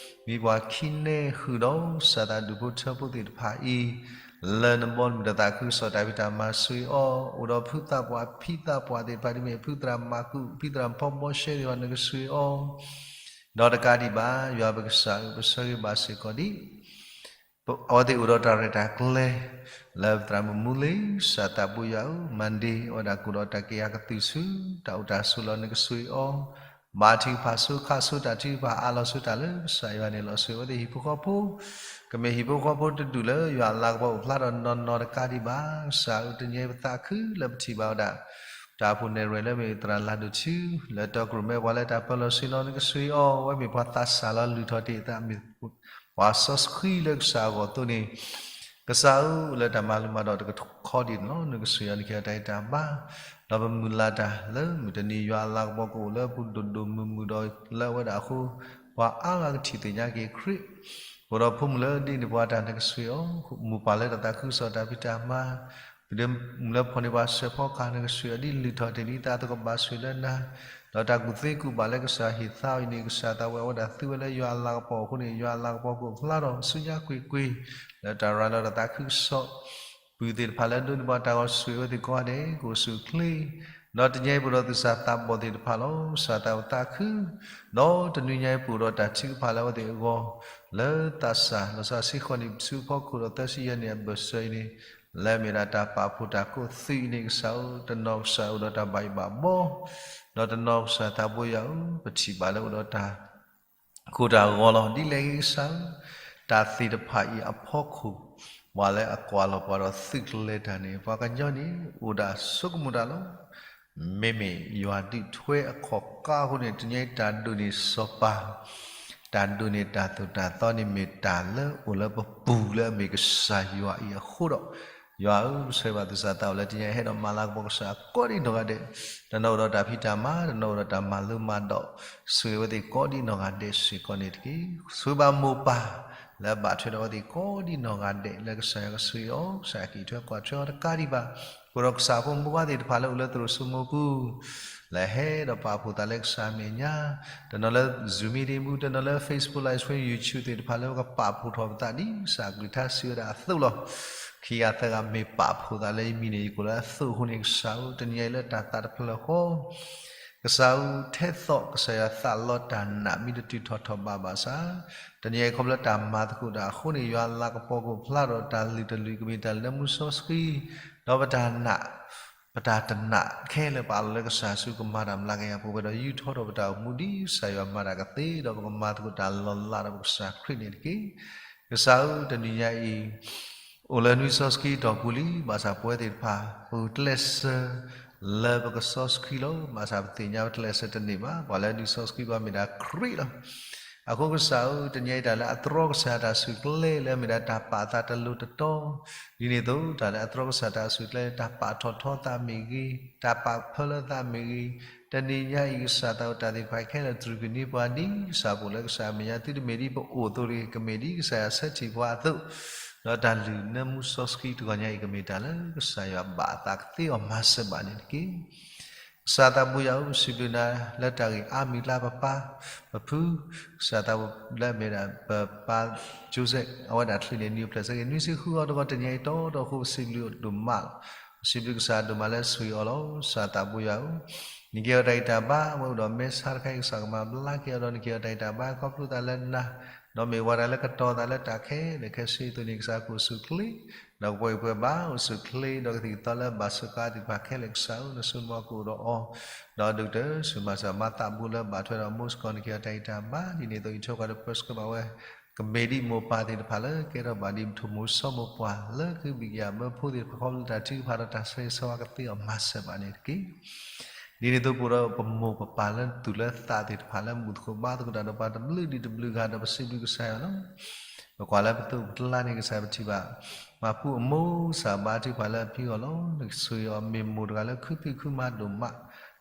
မံၤပှၢ်ခံနဲဃုာ်ဒီး စၢ်သးဒူၣ်ဖိထၢဖိသ့ၣ်တဖၣ်အံၤ လၢနဘီမုၢ်ဒီးသးခုကစီၣ်တၢ်ဖံးတၢ်မၤဆိၣ်ဂ့ၤအီၤ, အိၣ်ဒီးဖုသးပှၢ်ဖံသးပှၢ်သ့ၣ်တဖၣ် ဒ်မ့ၢ်ဖုသရၣ်မၤကူး ဖံသရၣ်ဖီဘီရှဲသ့ၣ်တဖၣ် နကဆိၣ်ဂ့ၤအီၤ, ဒီးတကးဒံးဘၣ် ယွၤပကစၢ်ဧၢ, ပဆၢဂ့ၤဘၣ်စ့ၢ်ကီးဒံး အဝဲသ့ၣ်အိၣ်ဒီးတၢ်ရဲၣ်တၢ်ကျဲၤ လၢပသရၣ်မုၣ်မူလ့ စၢ်သးဘိယွၤဧၢ, Monday အဝဲဒၣ်ကအိၣ်ဒီးတၢ်ကယၤကသုၣ်ဆူ တၢ်အိၣ်တၢ်ဆိးလီၤ နကဆိၣ်ဂ့ၤအီၤ, ဘါထုကဖၣ်ဆိခးဆိတၢ်ထုကဖၣ်အါလီၤဆိတၢ်လၢ ကစၢ်ယွၤန့ၣ်လီၤ. ဆိၣ်ဂ့ၤအဝဲသ့ၣ်ဟံၣ်ဖိဃီဖိ, ကမ့ၢ်ဟံၣ်ဖိဃီဖိတဒူၣ်လၢယွၤအလၤကပီၤအိၣ်ဖျါထီၣ်နီၢ်နီၢ်တကးဒံးဘၣ်, ကစၢ်ဧၢ တနံၤအံၤပသးခုလၢပထံၣ်ဘၣ်ဝဲဒၣ် တၢ်အိၣ်ဖှိၣ်နဲၣ်ရွဲၣ်လၢမ့ၢ်သရၣ်လၤဒိၣ်ထူ လၢတီၢ်ကရူၢ်မဲပှၤလၢတၢ်ပၢလီၤဆှံလီၤ နကဆိၣ်ဂ့ၤအီၤ, အဝဲမ့ၢ်ပှၤသးစၢ်လီၤ လုၢ်ထီၣ်တ့ၢ်အသး မ့ၢ်ပှၤစီဆှံလၢကစၢ်အဂီၢ်အသိးန့ၣ်, ကစၢ်ဧၢ လၢတၢ်မၤလိမၤဒိးတကခီဒံးန့ၣ်လီၤ နကဆိၣ်ဂ့ၤအီၤ နကဟ့ၣ်အီၤတၢ်ဂံၢ်တၢ်ဘါ, ဒီးပမုၢ်လၢ်တၢ်လၢမုၢ်တနံၤယွၤအလၤကပီၤကအိၣ်လၢအပူၤဒိၣ်ဒိၣ်မုၢ်မုၢ်ဒီးလၢအဝဲဒၣ်အဃိ ပှၤအါဂၤကထံၣ်သ့ၣ်ညါက့ၤခရံာ်, အိၣ်ဒီးဖိမုၣ်လၢဒ်န့ၣ်ပှၤတၢ်နကဆိၣ်ဂ့ၤအီၤ, မိၢ်ပၢ်လၢတၢ်သးခုကစီၣ်တၢ်ဖံးတၢ်မၤ ပဒိၣ်မုၣ်လၢဖီၣ်န့ၢ်ပှၤစဲးဖီကဟၣ် နကဆိၣ်ဂ့ၤအီၤ ဒ်လုၢ်ထီၣ်တ့ၢ်လံအသးသကိးဘၣ်ဆိၣ်ဂ့ၤလၢနၤ, ဒီးတၢ်ကူၣ်သ့ကူၣ်ဘၣ်လၢကစၢ်ဟ့ၣ်သါအီၤအံၤန့ၣ် ကစၢ်သးဝဲအဝဲဒၣ်သူဝဲလၢယွၤအလၤကပီၤအဃိန့ၣ် ယွၤအလၤကပီၤကအိၣ်ဖျါထီၣ်ဆူညါကွ့ၢ်ကွ့ၢ် လၢတၢ်ရၤလီၤတၢ်သးခုကစီၣ် ပုၢ်သ့ၣ်တဖၣ်လၢဒိးန့ၢ်ဘၣ်တၢ်ဂီၤဆိၣ်ဂ့ၤဝဲသ့ၣ်ကိးဂၤဒဲး ကအိၣ်ဆူၣ်အိၣ်ချ့, ဒီးတနံၤအံၤပအိၣ်ဒီးသူၣ်စၢ်သးဘီၣ်သ့ၣ်တဖၣ်လီၤ. ကစၢ်သးဝဲသးခု ဒီးတနွံညါအံၤပအိၣ်ဒီးတၢ်ထုကဖၣ်လၢအဝဲသ့ၣ်အဂီၢ် လၢသးစၢ် လီၤဆီဆှံဃီန့ၣ် ဆူအဖီခိၣ်ဒီးသၢဆံယဲၢ်နံၣ်အဘၢၣ်စၢၤအံၤန့ၣ် လၢအမ့ၢ်ဒၣ်တၢ်ပာ်ဖှိၣ်တၢ်ကိးသံးအံၤန့ၣ် ကစၢ်ဧၢ တနီၤကစၢ်အိၣ်ဒီးတၢ်ဘၣ်ယိၣ်ဘၣ်ဘီ ဒီးတနီၤကစၢ်သးဘိယွၤဧၢ ပထံၣ်ဘၣ်လၢအိၣ်ဒီးတၢ် ကိၢ်တၢ်ဂီၤလီၤ. ဒ်လဲၣ်ဂ့ၤကစၢ်ဧၢ, တၢ်သ့ၣ်တဖၣ်အံၤအဖီခိၣ် ပှၤလၢအကွၢ်လီၤပှၤဒီးသုးကျဲၤတၢ်န့ၣ် ပှၤကညီန့ၣ် အိၣ်ဒၣ်ဆိကမိၣ်တၢ်လီၤ. မ့မ့ၢ်ယွၤဒုးထွဲအခီၣ်ကါအဃိန့ၣ် တနံၤအံၤတၢ်ဒိးန့ၢ်စီၤပၤ, တၢ်ဒိးန့ၢ်တၢ်သိၣ်တၢ်သီန့ၣ် မ့ၢ်တၢ်လၢအိၣ်လၢပပူၤလၢအမ့ၢ်ကစၢ်ယွၤအံၤအဃိဒီး ယွၤဧၢ ပဆၢဂ့ၤဘၣ်သူၣ်စၢ်သးဘီၣ်လၢတနံၤအံၤဟဲဒီးမၤလၤကပီၤကစၢ်ကိးဒံးနီၢ်ဂၤဒဲး, တနီၤအိၣ်ဒီးတၢ်ဖံးတၢ်မၤ, တနီၤအိၣ်ဒီးတၢ်မၤလိမၤဒိး, ဆိၣ်ဂ့ၤဝဲသ့ၣ်ကိးဒံးနီၢ်ဂၤဒဲးစ့ၢ်ကီးန့ၣ်တက့ၢ်. ဆိၣ်ဂ့ၤဘၣ်မိၢ်ပၢ် လၢအဘၣ်ထွဲဒီးအဝဲသ့ၣ်ကိးဒံးနီၢ်ဂၤဒဲး လၢကစၢ်ယွၤကဆိၣ်ဂ့ၤအီၤ, ကစၢ်ယွၤကဟံးထွဲကွၢ်ထွဲအီၤတကးဒံးဘၣ်. ပအိၣ်ဒီးကစၢ်ဖိမုၢ်ဂၤသ့ၣ်တဖၣ်လၢအိၣ်လၢသရိာ်စိမိၤပူၤ လၢဟဲဒီးပာ်ဖှိၣ်သးလၢကစၢ်အမဲာ်ညါ, တနီၤလၢ Zoom meeting ပူၤ, တနီၤလၢ Facebook Live Stream, YouTube သ့ၣ်တဖၣ်လၢကပာ်ဖှိၣ်ထီၣ်ပသးဒ်ကစၢ်အကလုၢ်ကထါစံးဝဲဒၣ်အသိးလီၤ. ခံဂၤသၢဂၤမ့ၢ်ပာ်ဖှိၣ်သးလၢယမံၤန့ၣ် ယကိးလၢအသိးအဃိန့ၣ် ကစၢ်ဧၢ တနံၤအံၤလၢတၢ်သးတဖျၢၣ်ဃီ ကစၢ်ဧၢ ထဲသိးကစၢ်ယွၤသးလီတၢ်နာ်မ့ၢ်တတုၤထီၣ်ထီၣ်ဘးဘၣ်ဆၣ်, တနံၤအံၤခီဖျိတၢ်မၤသကိးတၢ်အဃိန့ၣ် ယွၤအလၤကပီၤကအိၣ်ဖျါဒီးတၢ်လုၢ်တလုၢ် ကမ့ၢ်တၢ်လၢမူစီဆှံ, ဒီးပတၢ်နာ် ပတၢ်တနာ်ခဲလၢာ် ပအးလီၤလၢကစၢ်ဆူကမၤတၢ်မျးကယၤပူၤဝဲဒီး ယူးထီၣ်ထီၣ်ပတၢ်အိၣ်မူဒ်ကစၢ်ယွၤမၤတၢ်ကသ့ဒီး ပကမၤသကိးတၢ်လီၤလးဒီးပကစၢ်ခရံာ်န့ၣ်တက့ၢ်. ကစၢ်ဧၢ, တနံၤညါအံၤ အိၣ်လၢနွံစီဆှံတီၢ်ပူၤလံ, ဘၣ်ဆၣ်ပဝဲသ့ၣ်တဖၣ် ပကျဲးစၢးလၢပကစီဆှံလီၤ. ဘၣ်ဆၣ်ပသ့ၣ်ညါပကျဲးစၢးတန့ၢ်ဘၣ်. ပှၤလၢနွံစီဆှံဘၣ်မ့ၢ်ဒၣ်ခရံာ်လီၤ. အဃိကစၢ်ဧၢ, တနံၤအံၤတၢ်လၢအတြီကစၢ်တၢ်ဆူၣ်ကျဲလၢအမ့ၢ်ဒၣ်တၢ်ပာ်အသးတလိၤတတီ, ဒ်န့ၣ်အသိး တၢ်လၢအတြီကစၢ်တၢ်ဆူၣ်ကျဲ တၢ်ပာ်ထီၣ်ထီသးမ့ၢ်ဂ့ၤ, တၢ်ပာ်ဖၢလၢသးမ့ၢ်ဂ့ၤ, တနံၤညါအံၤ ကစၢ်သးအိၣ်တၢ်သ့ၣ်တဖၣ်ခဲလၢာ် တြူာ်ကန့ၢ်ပှၤဒ်ကစၢ်ပအိၣ်လၢကစၢ်အမဲာ်ညါ, သုတမ့ၢ်ဒ်ပအိၣ်အသိးတဂ့ၤ, ကမ့ၢ်ဒ်ကစၢ်ယွၤဆၢထံၣ်ပှၤအသိး, ဒီးတၢ်လုၢ်နၢမူစီဆှံတဂီၤညါအံၤ ကမ့ၢ်တၢ်လၢကစၢ်ယွၤဘၣ်အသးကသ့အီၤမၤစၢၤဘၣ်န့ၣ်တက့ၢ်. ကစၢ်သးပူၤယွၤဧၢ, ပစံးဘျုးနၤလၢတၢ်ဂ့ၢ်အါမံၤလၢပပၢ်, ပဖု, ကစၢ်သးပူၤလၢအမ့ၢ်ဒၣ်ပပၢ် Joseph အဝဲဒၣ်ချံးန့ၣ် နံၤအိၣ်ဖျဲၣ်ဆၢက့ၤ နွံဆံဃုအီၤတဂီၤ တနံၤအံၤတီတီအဃိ ပစံးဘျုးဒိၣ်မးလီၤ. ပစံးဘျုးကစၢ်ဒိၣ်မးလၢဆိၣ်ဂ့ၤအီၤလီၤ. ကစၢ်သးပူၤယွၤဧၢ, နကဟ့ၣ်အီၤတၢ်ဂံၢ်တၢ်ဘါ, အဝဲအိၣ်ဒီးမဲဆါတခါအံၤ ကစၢ်ကမၤဘျါက့ၤအီၤဒီး နကဟ့ၣ်အီၤတၢ်ဂံၢ်တၢ်ဘါ ခီဖျိသးလၢနၤ, ဒီးမ့ၢ်ဝဲဒၣ်လၢကတီၤသးလၢတၢ်ခဲလၢာ်ခဲဆ့အသိးန့ၣ် ကစၢ်ကအိၣ်ဆူၣ်ချ့ ဒီးကပှဲၤပှဲၤဘၣ် အိၣ်ဆူၣ်ချ့ ဒီးကသံၣ်ကသီလၢဘၣ်စၢၤကါသ့ၣ်တဖၣ်ခဲလၢာ် ကစၢ်ဧၢ, နစိနမီၤကအိၣ်ဒီးအီၤ, ဒီးဒုးကတၢၢ်ဆူၣ်မၤစၢၤ မၤသးဘူးလၢဘၣ်ထွဲဒီးမိၢ်စ့ၢ်ကီး နကဟ့ၣ်အီၤတၢ်ဂံၢ်တၢ်ဘါ, ဒ်န့ၣ်အသိး ယထွဲကွၢ်ဒီးပၢဆှၢဘၣ်ဝဲ ကမ့ၢ်ဒ်မိၢ်ပၢ်သ့ၣ်တဖၣ်လၢကဲထီၣ်ဘၣ်ဒ်ပထိၣ်မိၢ်စီၤမိၢ်ပှၢ် လၢကဘံၣ်ကယၤမၢဖိသ့ၣ်တဖၣ် ခီဖျိတၢ်ထုကဖၣ်ဒီးတၢ်ဆၢဂ့ၤဆၢဝါကသ့အီၤမၤစၢၤဘၣ်န့ၣ်တက့ၢ်. ဒ်န့ၣ်အသိး ပအိၣ်ဒီးပမိၢ်ပပၢ်လၢသူၣ်လၢသးသ့ၣ်တဖၣ်လၢဘူၣ်သကိးဘါသကိးတၢ်ဒီးပှၤတဘျုးဒံးတဘျုးဂၤဒီး ပစံးဘျုးကစၢ်ယွၤလီၤ. ပကွၢ်လၢပသိးပကျါန့ၣ် ကစၢ်ပထံၣ်ဘၣ် မၤပူအမိၢ်ကစၢ်ဘါထုကဖၣ်လၢအဖံအဂီၢ်လီၤ. နကဆိၣ်ဂ့ၤအီၤ မ့ၢ်မိၢ်တဂၤလၢခုဖံးခုမၤဒိၣ်မး,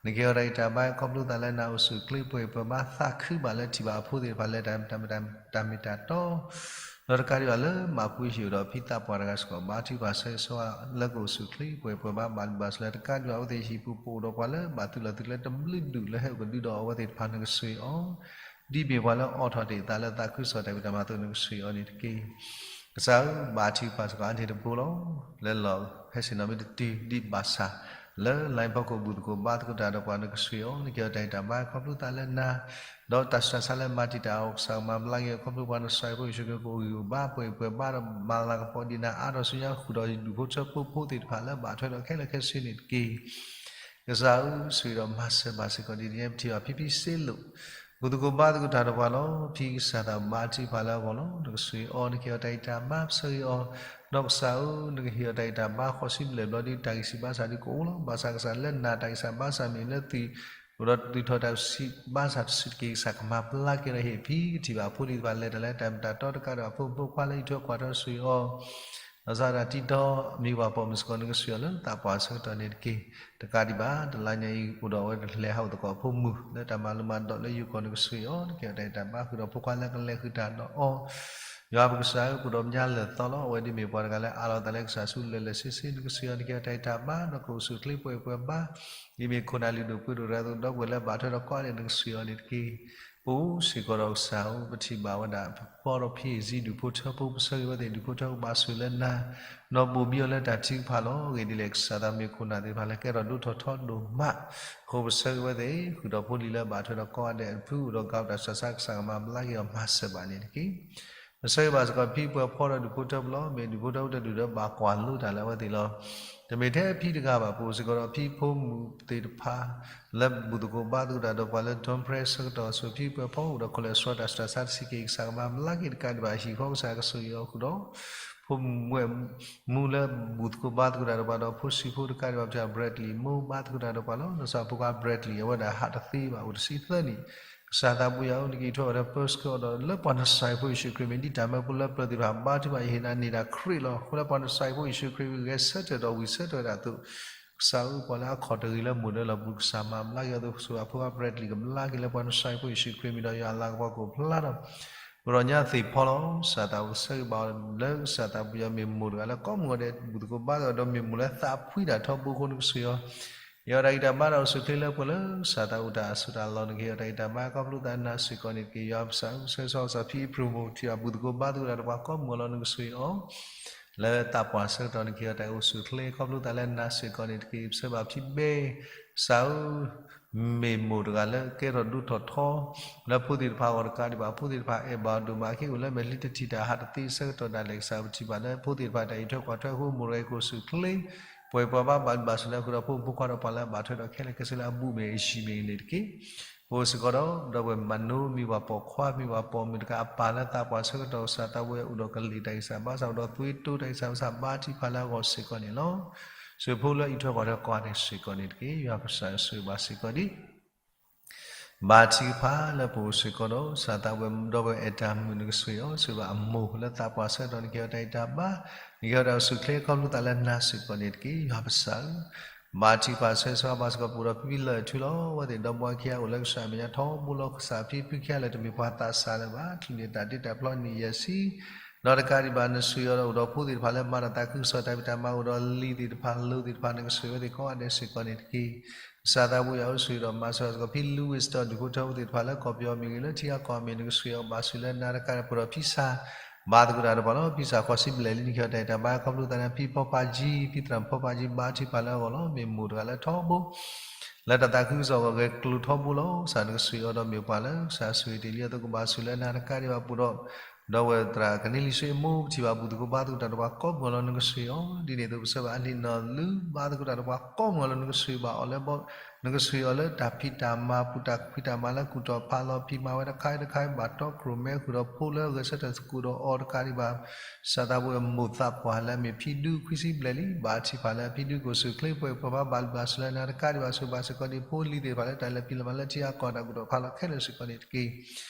နကဟ့ၣ်အီၤတၢ်ဂံၢ်တၢ်ဘါ ခီဖျိသးလၢနၤအိၣ်ဆူၣ်ချ့ပှဲၤပှဲၤဘၣ် သးခုဘၣ်လၢထံၣ်ဘၣ်အဖိသ့ၣ်တဖၣ်လၢတၢ်မ့ၢ်တၢ်တီ ဒီးတကးဒံးဘၣ်လၢမၤပူဟ့ၣ်အိၣ်ဒီးဖံသးပှၢ်တဂၤစ့ၢ်ကီး ဘါထုကဖၣ်ဆၢဂ့ၤဆၢဝါလၢကအိၣ်ဆူၣ်ချ့ပှဲၤပှဲၤဘၣ် ဘၣ်ဒူၣ်ဘၣ်စၢၤလၢတကးဒံးဘၣ်အဝဲသ့ၣ်ဟံၣ်ပူၤ ပအိၣ်ဒီးပှၤလၢဘၣ်သုးလီၢ်သုးကျဲတဘျုးဒူၣ်လၢဟဲအိၣ်ကဒုဒီးအဝဲသ့ၣ်တဖၣ် နကဆိၣ်ဂ့ၤအီၤ ဒ်မ့ၢ်ပှၤလၢအိးထီၣ်တ့ၢ်အသးလၢသးခုကစီၣ်တၢ်ဖံးတၢ်မၤအသိး နကဆိၣ်ဂ့ၤအီၤန့ၣ်တက့ၢ်. ကစၢ်ဧၢ, ဘါထုကဖၣ်စ့ၢ်ကီးအါန့ၢ်တဘိလီၤ. လၢလီၢ်ဟဲဆ့ၣ်နီၤမ့ၢ်တတုၤဒံးဘၣ်ဆၣ်, လၢ line ဖီခိၣ်ဘူၣ်သကိးဘါသကိးတၢ်ဒီးပှၤ နကဆိၣ်ဂ့ၤအီၤ နကဟ့ၣ်အီၤတၢ်ဂံၢ်တၢ်ဘါ ခီဖျိသးလၢနၤ, ဒီးတၢ်ဆူးတၢ်ဆါလၢမၤတံာ်တာ်အီၤ ကစၢ်ကမၤဘျါက့ၤအီၤ ခီဖျိပှၤနစၢ်ဖိယ့ၣ်ၡူးခရံာ်ကအိၣ်ဂံၢ်အိၣ်ဘါ ပှဲၤပှဲၤဘါဒီးမၤလၤကပီၤဒံးနၤအါထီၣ်ဆူညါ ဃုာ်ဒီးဒူၣ်ဖိထၢဖိဖိသ့ၣ်တဖၣ်လၢဘၣ်ထွဲဒီးခဲလၢာ်ခဲဆ့န့ၣ်တက့ၢ်. ကစၢ်ဧၢ, ဆိၣ်ဂ့ၤဒီးမၤစၢၤဘၣ်စ့ၢ်ကီး ဒ်တနံၤအံၤ ပထံၣ်ဘၣ်ဖံဖံစ့လိာ် ဘူၣ်သကိးဘါသကိးတၢ်ဒီးပှၤလီၤ. ဖံကစၢ်သးဘါထုကဖၣ်လၢအဂီၢ်လီၤ. နကဆိၣ်ဂ့ၤအီၤ နကဟ့ၣ်အီၤတၢ်ဂံၢ်တၢ်ဘါ ပဆၢဂ့ၤအီၤ, ဒီးကစၢ်ဧၢ, နကဟ့ၣ်အီၤတၢ်ဂံၢ်တၢ်ဘါ ဃိးဆံဘျဲၣ်ဘျီဒ်တၢ်ဂံၢ်ဆံးဘါစၢ်ဒ်ကအိၣ်လီၤ. ဘၣ်ဆၣ်ကစၢ်လၢနၤတၢ်ဂံၢ်စၢ်ဘါစၢ်မ့ၢ်လၢသုး အိၣ်ဒီးသုးထီၣ်တၢ်ဆံးဘါစၢ်တဆံးတက့ၢ် ကစၢ်ကမၤဘျါက့ၤဒီးဟ့ၣ်ဖံကထံၣ်ဘၣ်အဖိသ့ၣ်တဖၣ်လဲၤတၢ်လၢတၢ်မ့ၢ်တၢ်တီတကးဒီးအဖိမုၣ်ဖိခွါလၢယထွဲကွၢ်ထွဲဆိၣ်ဂ့ၤအီၤ ဒီးစးဒၣ်တံၤတီ မံၤပှၢ်ပိာ်မုၣ်စ့ၢ်ကီး နကဆိၣ်ဂ့ၤအီၤလၢသးပှၢ်ဆၢကတီၢ်န့ၣ်တက့ၢ်. တကးဒံးဘၣ် တလါညါအံၤ အိၣ်ဒီးအဝဲတလဲၤဟးအိၣ်သကိးအဖိမုၣ် လၢတၢ်မၤလိမၤဒိးလၢယိၤကီၢ် နကဆိၣ်ဂ့ၤအီၤ နကဟ့ၣ်အီၤတၢ်ဂံၢ်တၢ်ဘါ ဃုာ်ဒီးဖိခွါလၢကလဲၤဃုာ်တၢ်ဒီးအီၤ ယွၤပကစၢ်ဧၢ ပှၤဒီးမါလၢာ်သီလီၤ. အဝဲဒ်မ့ၢ်ပှၤတဂၤလၢအးလီၤသးလၢကစၢ်ဆူလၢာ်လၢာ်ဆ့ဆ့ နကဆိၣ်ဂ့ၤအီၤ နကဟ့ၣ်အီၤတၢ်ဂံၢ်တၢ်ဘါ ဒီးကအိၣ်ဆူၣ်ချ့ပှဲၤပှဲၤဘါ ဒ်မ့ၢ်ခိၣ်နၢ်လုၢ်ဒိၣ်ပှ့ၤဒိၣ်တဂၤအသိး ဒီပုၢ်ဝဲၢ်လၢဘၣ်ထွဲဒီးကိးဂၤဒဲး နကဆိၣ်ဂ့ၤအီၤန့ၣ်တက့ၢ်. ပအိၣ်စ့ၢ်ကီးဒီးကစၢ်ဧၢ ပထံၣ်ဘၣ်ဝဲဒၣ် ပပီဒီးဖံအံၤ ဒူၣ်ဖိထၢဖိ ပဆၢဂ့ၤဝဲသ့ၣ် ဒူၣ်ဖိထၢဖိဘၣ်ဆိၣ်လၢနၤ ဒီးဘိၣ်ဘံအီၤလၢတၢ်ထုကဖၣ်လီၤ. အဂ့ၢ်ဒ်လဲၣ် ကစၢ်သးမ့ၢ်ခိၣ်နၢ်သ့ၣ်တဖၣ်လၢကဲထီၣ်ဒိၣ်ထီၣ်ထီဒိၣ်မး အဃိပဆၢဂ့ၤဝဲသ့ၣ် ဃုာ်ဒီးဖိလံၤလၢဘၣ်ထွဲဒီးကိးဂၤဒဲး အဖုအိၣ်ဒီးကးတၢ်ဆူးတၢ်ဆါ ကစၢ်ကမၤဘျါက့ၤအီၤမၤစၢၤဘၣ်န့ၣ်တက့ၢ်. ပဆၢဂ့ၤဘၣ်စ့ၢ်ကီးဖံပှဲၤဖီဒီးဒူၣ်ဖိထၢဖိလီၤ. မ့ၢ်ဒူၣ်ဖိထၢဖိတဒူၣ်ဒီးဘၣ်ကွၢ်လိတၢ်လၢအဝဲသ့ၣ်လီၤ. တမ့ၢ်ထဲဖံတဂၤဘၣ် ပအိၣ်စ့ၢ်ကီးဒီးဖံဖိမုၣ်သ့ၣ်တဖၣ် လၢဘူၣ်သကိးဘါသကိးတၢ်ဒီးပှၤလၢ Don Prayer ဆၢကတီၢ်ဆိၣ် ဖံပှဲၤဖီအိၣ်ဒီး cholesterol တၢ်ဆူးတၢ်ဆါတဆံးက့ၤ ကစၢ်ကမၤဘျါက့ၤတကးဒံးဘၣ် ဟံၣ်ဃီကစၢ်ကဆိၣ်ဂ့ၤအီၤဃုာ်ဒီး ဖိမုၣ်ဝဲၢ်မူလၢဘူၣ်သကိးဘါသကိးတၢ်ဒီးပှၤဒီးဖိဆံးဖိတကးဒံးဘၣ် ပထံၣ်ဘၣ် Bradley မိၢ်ဘါသကိးတၢ်ဒီးပှၤလီၤ. နစီၤဖိခွါ Bradley အဝဲဒၣ်ဟးတသ့ဘၣ် အိၣ်တဆံသၢနံၣ် ကစၢ်သးပူၤယွၤဧၢ နကအံးထွဲအီၤဒီးပၢဆှၢအီၤဒီး လၢပှၤနစၢ်ဖိယ့ၣ်ၡူးခရံာ်မံၤ ဒ်တၢ်မၢဖိလၢပျၢၤသ့ၣ်တဖၣ် ဘါထုကဖၣ်အံၤဟ့ၣ်နၤန့ၢ်တၢ်ခရံာ်လီၤ. အဃိလၢပှၤနစၢ်ဖိယ့ၣ်ၡူးခရံာ်ဂဲၤဆၢထၢၣ်ဒီးဝံၣ်ဆၢထၢၣ်ဝဲဒၣ်အသိး ကစၢ်ဧၢ ပှၤလၢအခီၣ်တဂ့ၤလၢမိၢ်ဒၢလီၢ်ပူၤ ကစၢ်မၤဘျါက့ၤအီၤအသိး ကစၢ်ဖိခွါ Bradley ကဘျါက့ၤလၢပှၤနစၢ်ဖိယ့ၣ်ၡူးခရံာ်မံၤဒီး ယွၤအလၤကပီၤကအိၣ်ဖျါဒီး ပရိညါသ့ၣ်ဖီလီၤ. ကစၢ်သးအိၣ်ဆၢဂ့ၤဘၣ်အီၤလၢကစၢ်သးပူၤယွၤမ့ၢ်မိၢ်တဂၤလၢကိးမုၢ်ဂီၤဒဲး ဘူၣ်သကိးဘါသကိးဒီး မ့ၢ်မိၢ်လၢသးဖှံတၢ်ထီဘိအဃိ နကဆိၣ်ဂ့ၤအီၤ ဟ့ၣ်အီၤတၢ်ဂံၢ်တၢ်ဘါဒီးအိၣ်ဆူၣ်ချ့လၢပှဲၤလၢကစၢ်သးအိၣ်တၢ်အစိတၢ်လီၢ် နကဟ့ၣ်အီၤတၢ်ဂံၢ်တၢ်ဘါ ခီဖျိသးနၤစ့ၢ်ကီးန့ၣ်တက့ၢ်. ယွၤပကစၢ် ဆၢဂ့ၤဆၢဝါကစၢ်ဖံအံၣ် ဖုမူ ထံၣ်ဘၣ်ဘူၣ်သကိးဘါသကိးတၢ်ဒီးပှၤကိးမုၢ်ဂီၤလီၤ နကဆိၣ်ဂ့ၤအီၤ လၢသးပှၢ်ဆၢကတီၢ် နကဟ့ၣ်အီၤတၢ်ဂံၢ်အိၣ်ဆူၣ်ချ့ ခီဖျိသးလၢနၤစ့ၢ်ကီးန့ၣ်တက့ၢ်. ပဆၢဘၣ်ဖံဘဲ ကစၢ်ဧၢ မ့ၢ်မိၢ်တဂၤလၢကဲထီၣ်ဒိၣ်ထီၣ်ထီ လၢဖိသ့ၣ်တဖၣ်အဂီၢ်တကးဒံးဘၣ် ဖိသ့ၣ်တဖၣ်အဲၣ်ဘၣ်အီၤဒိၣ်မး အက့ၢ်အိၣ်လၢမဲာ်ချံတထံၣ်တၢ်ဟးတသ့ဆၢကတီၢ်ဒၣ်လဲာ် ကစၢ်ပထံၣ်ဘၣ်လၢဖိသ့ၣ်တဖၣ်တၢ်အံးထွဲကွၢ်ထွဲအဃိ မိၢ်တဂၤအံၤကအိၣ်ဆူၣ်ချ့ ပှၤပှၤဘၣ်ဘၣ်ဘၣ်ဆိၣ်လၢဃုာ်ဒီးဖိမုၣ်ဖိခွါဒီးပှၤလၢအဘၣ်ထွဲဒီးခဲလၢာ်ခဲဆ့လၢအဘူးမ့ၢ်အံၤမ့ၢ်အံၤန့ၣ်တက့ၢ်. ပအိၣ်စ့ၢ်ကီးဒီး ဒီပုၢ်ဝဲၢ်မၤနိမ့ၢ်ပှၤပိာ်ခွါမ့ၢ်ပှၤပိာ်မုၣ်တကး အပၢ်လၢသးပှၢ်ဆၢကတီၢ် ကစၢ်သးဝံၣ်အအိၣ်ဒီးကလံၣ်တၢ်ဂံၢ်စၢ်ဘါစၢ် အိၣ်ဒီးသွံၣ်တိတၢ်ဂံၢ်စၢ်ဘါစၢ် ဘါထုကဖၣ်လၢအဂီၢ်စ့ၢ်ကီးန့ၣ်လီၤ. စံးဖိလၢအံးထွဲကွၢ်ထွဲကိးဂၤဒဲးစ့ၢ်ကီးန့ၣ်တက့ၢ်. ယွၤပကစၢ်ဆိၣ်ဂ့ၤဘၣ်စ့ၢ်ကီးဒံး ဘါထုကဖၣ်လၢပအိၣ်စ့ၢ်ကီးဒီး ကစၢ်သးဝံၣ်ဒီပုၢ်ဝဲၢ်အဲၣ်တၢ်မုာ် နကဆိၣ်ဂ့ၤအီၤ ဆိၣ်ဂ့ၤဘၣ်အမိၢ်လၢသးပှၢ်ဆၢကတီၢ် နကဟ့ၣ်အီၤတၢ်ဂံၢ်တၢ်ဘါ နကဟ့ၣ်အီၤတၢ်အိၣ်ဆူၣ်အိၣ်ချ့ခီဖျိသးလၢနၤစ့ၢ်ကီးန့ၣ်တက့ၢ်. ယွၤပကစၢ်ဧၢ, ဘါထုကဖၣ်ဆိၣ်ဂ့ၤဘၣ်စ့ၢ်ကီး ပအိၣ်ဒီးဖံဖံလၢၢ်ထူလီၤ အဝဲသ့ၣ်ဒီပုၢ်ဝဲၢ်ခံဂၤအိၣ်လၢကစၢ်မဲာ်ညါထီဘိလီၤ. ကစၢ်ဖံဖုခံဂၤလၢတမ့ၢ်ပှၤသးစၢ်လၢၤဘၣ် ချုးန့ၢ်တၢ်တ့တၢ်ဖျီန့ၣ်ယဲၢ်ဆံ ဒီးတကးဒံးဘၣ် နဆိၣ်ဂ့ၤအီၤဒီးအိၣ်ဒီးဖိသ့ၣ်တဖၣ်လၢမၤတၢ်သးခုကစီၣ်တၢ်ဖံးတၢ်မၤ အိၣ်ဒီးလံၤသ့ၣ်တဖၣ် လိၤသ့ၣ်တဖၣ် နကဆိၣ်ဂ့ၤအဝဲသ့ၣ်ကိးဂၤဒဲးစ့ၢ်ကီးန့ၣ်တက့ၢ်. ကစၢ်သးဝံၣ်ယွၤအိၣ်ဆိၣ်ဂ့ၤဒီးမၤစၢၤဘၣ်စ့ၢ်ကီး ဖံလူဝံၣ်စတီၣ် ဒူၣ်ဖိထၢဖိသ့ၣ်တဖၣ်လၢကီၢ်ပယီၤမ့ၢ်ဂ့ၤ လၢထံဂၤကီၢ်မ့ၢ် နကဆိၣ်ဂ့ၤအီၤဘၣ်ဆိၣ်လၢနၤတကးဒံး ပအိၣ်ဒီးဖံစၢ် ဘါသကိးတၢ်ဒီးပှၤလီၤ. ဖံစၢ်ဃိးဆံဘျဲၣ်လံ နကဟ့ၣ်အီၤတၢ်ဂံၢ်တၢ်ဘါခီဖျိသးလၢ ဖံဖီဖါကၠံ ဖံသရၣ်ဖီဖါကၠံ ဘါထုကဖၣ်လၢအဂီၢ်လီၤ. မ့ၢ်မိၢ်တဂၤလၢထီဘိ လၢတၢ်သးခုကစီၣ်အဂီၢ် ဂဲၤကျိၤထီဘိလီၤ. ကစၢ်နကဆိၣ်ဂ့ၤအီၤဒီးမ့ၢ်ပှၤလၢ ကစၢ်ဆိၣ်ဂ့ၤတ့ၢ်လံအသိး ကဘၣ်ဆိၣ်လၢနၤတကးဒံးဘၣ် ပအိၣ်ဒီး ဒီပုၢ်ဝဲၢ်သရၣ်ကန့လံၤဆ့မိၢ် ပထံၣ်ဘၣ်ဘူၣ်သကိးဘါသကိးတၢ်ဒီးပှၤကိးမုၢ်လီၤ နကဆိၣ်ဂ့ၤအီၤ ဒ်န့ၣ်အသိး ပဆၢဘၣ်အဒံၣ်နီၢ်လုၢ် ဘါသကိးတၢ်ဒီးပှၤကိးမုၢ်လီၤ နကဆိၣ်ဂ့ၤဘၣ်အီၤလၢ နကဆိၣ်ဂ့ၤအီၤလၢတၢ်ဖံးတၢ်မၤပူၤ တၢ်ဖံးတၢ်မၤလၢကူၣ်တီၢ်ဖးလီၤ ဖံးမၤဝဲတခါတခါ ဘၣ်တီခိၣ်ရိၣ်မဲဃုာ်ဒီးဖိလၢအဂဲၤဆၢထၢၣ်သကိးဒီးအီၤတကးဒံးဘၣ် ကစၢ်သးဝံၣ်အမိၢ်သးပှၢ်လၢအမ့ၢ်ဖံဒူခွံဆံဘျဲၣ်လံ ဘါထုကဖၣ်လၢအဖံဒူကအိၣ်ဆူၣ်အိၣ်ချ့ ပှဲၤပှဲၤဘၣ်ဘၣ်လုၢ်ဘၣ်ဆိၣ်လၢနၤတကးဒံးဘၣ် ဆိၣ်ဂ့ၤဘၣ်စ့ၢ်ကီးဒံးဖိလံၤသ့ၣ်တဖၣ်လၢတၢ်လဲၤဖံးလဲၤမၤလၢထံဂၤကီၢ်ဂၤ တၢ်ကူၣ်တီၢ်ဖးလီၤခဲလၢာ်စ့ၢ်ကီးန့ၣ်တက့ၢ်.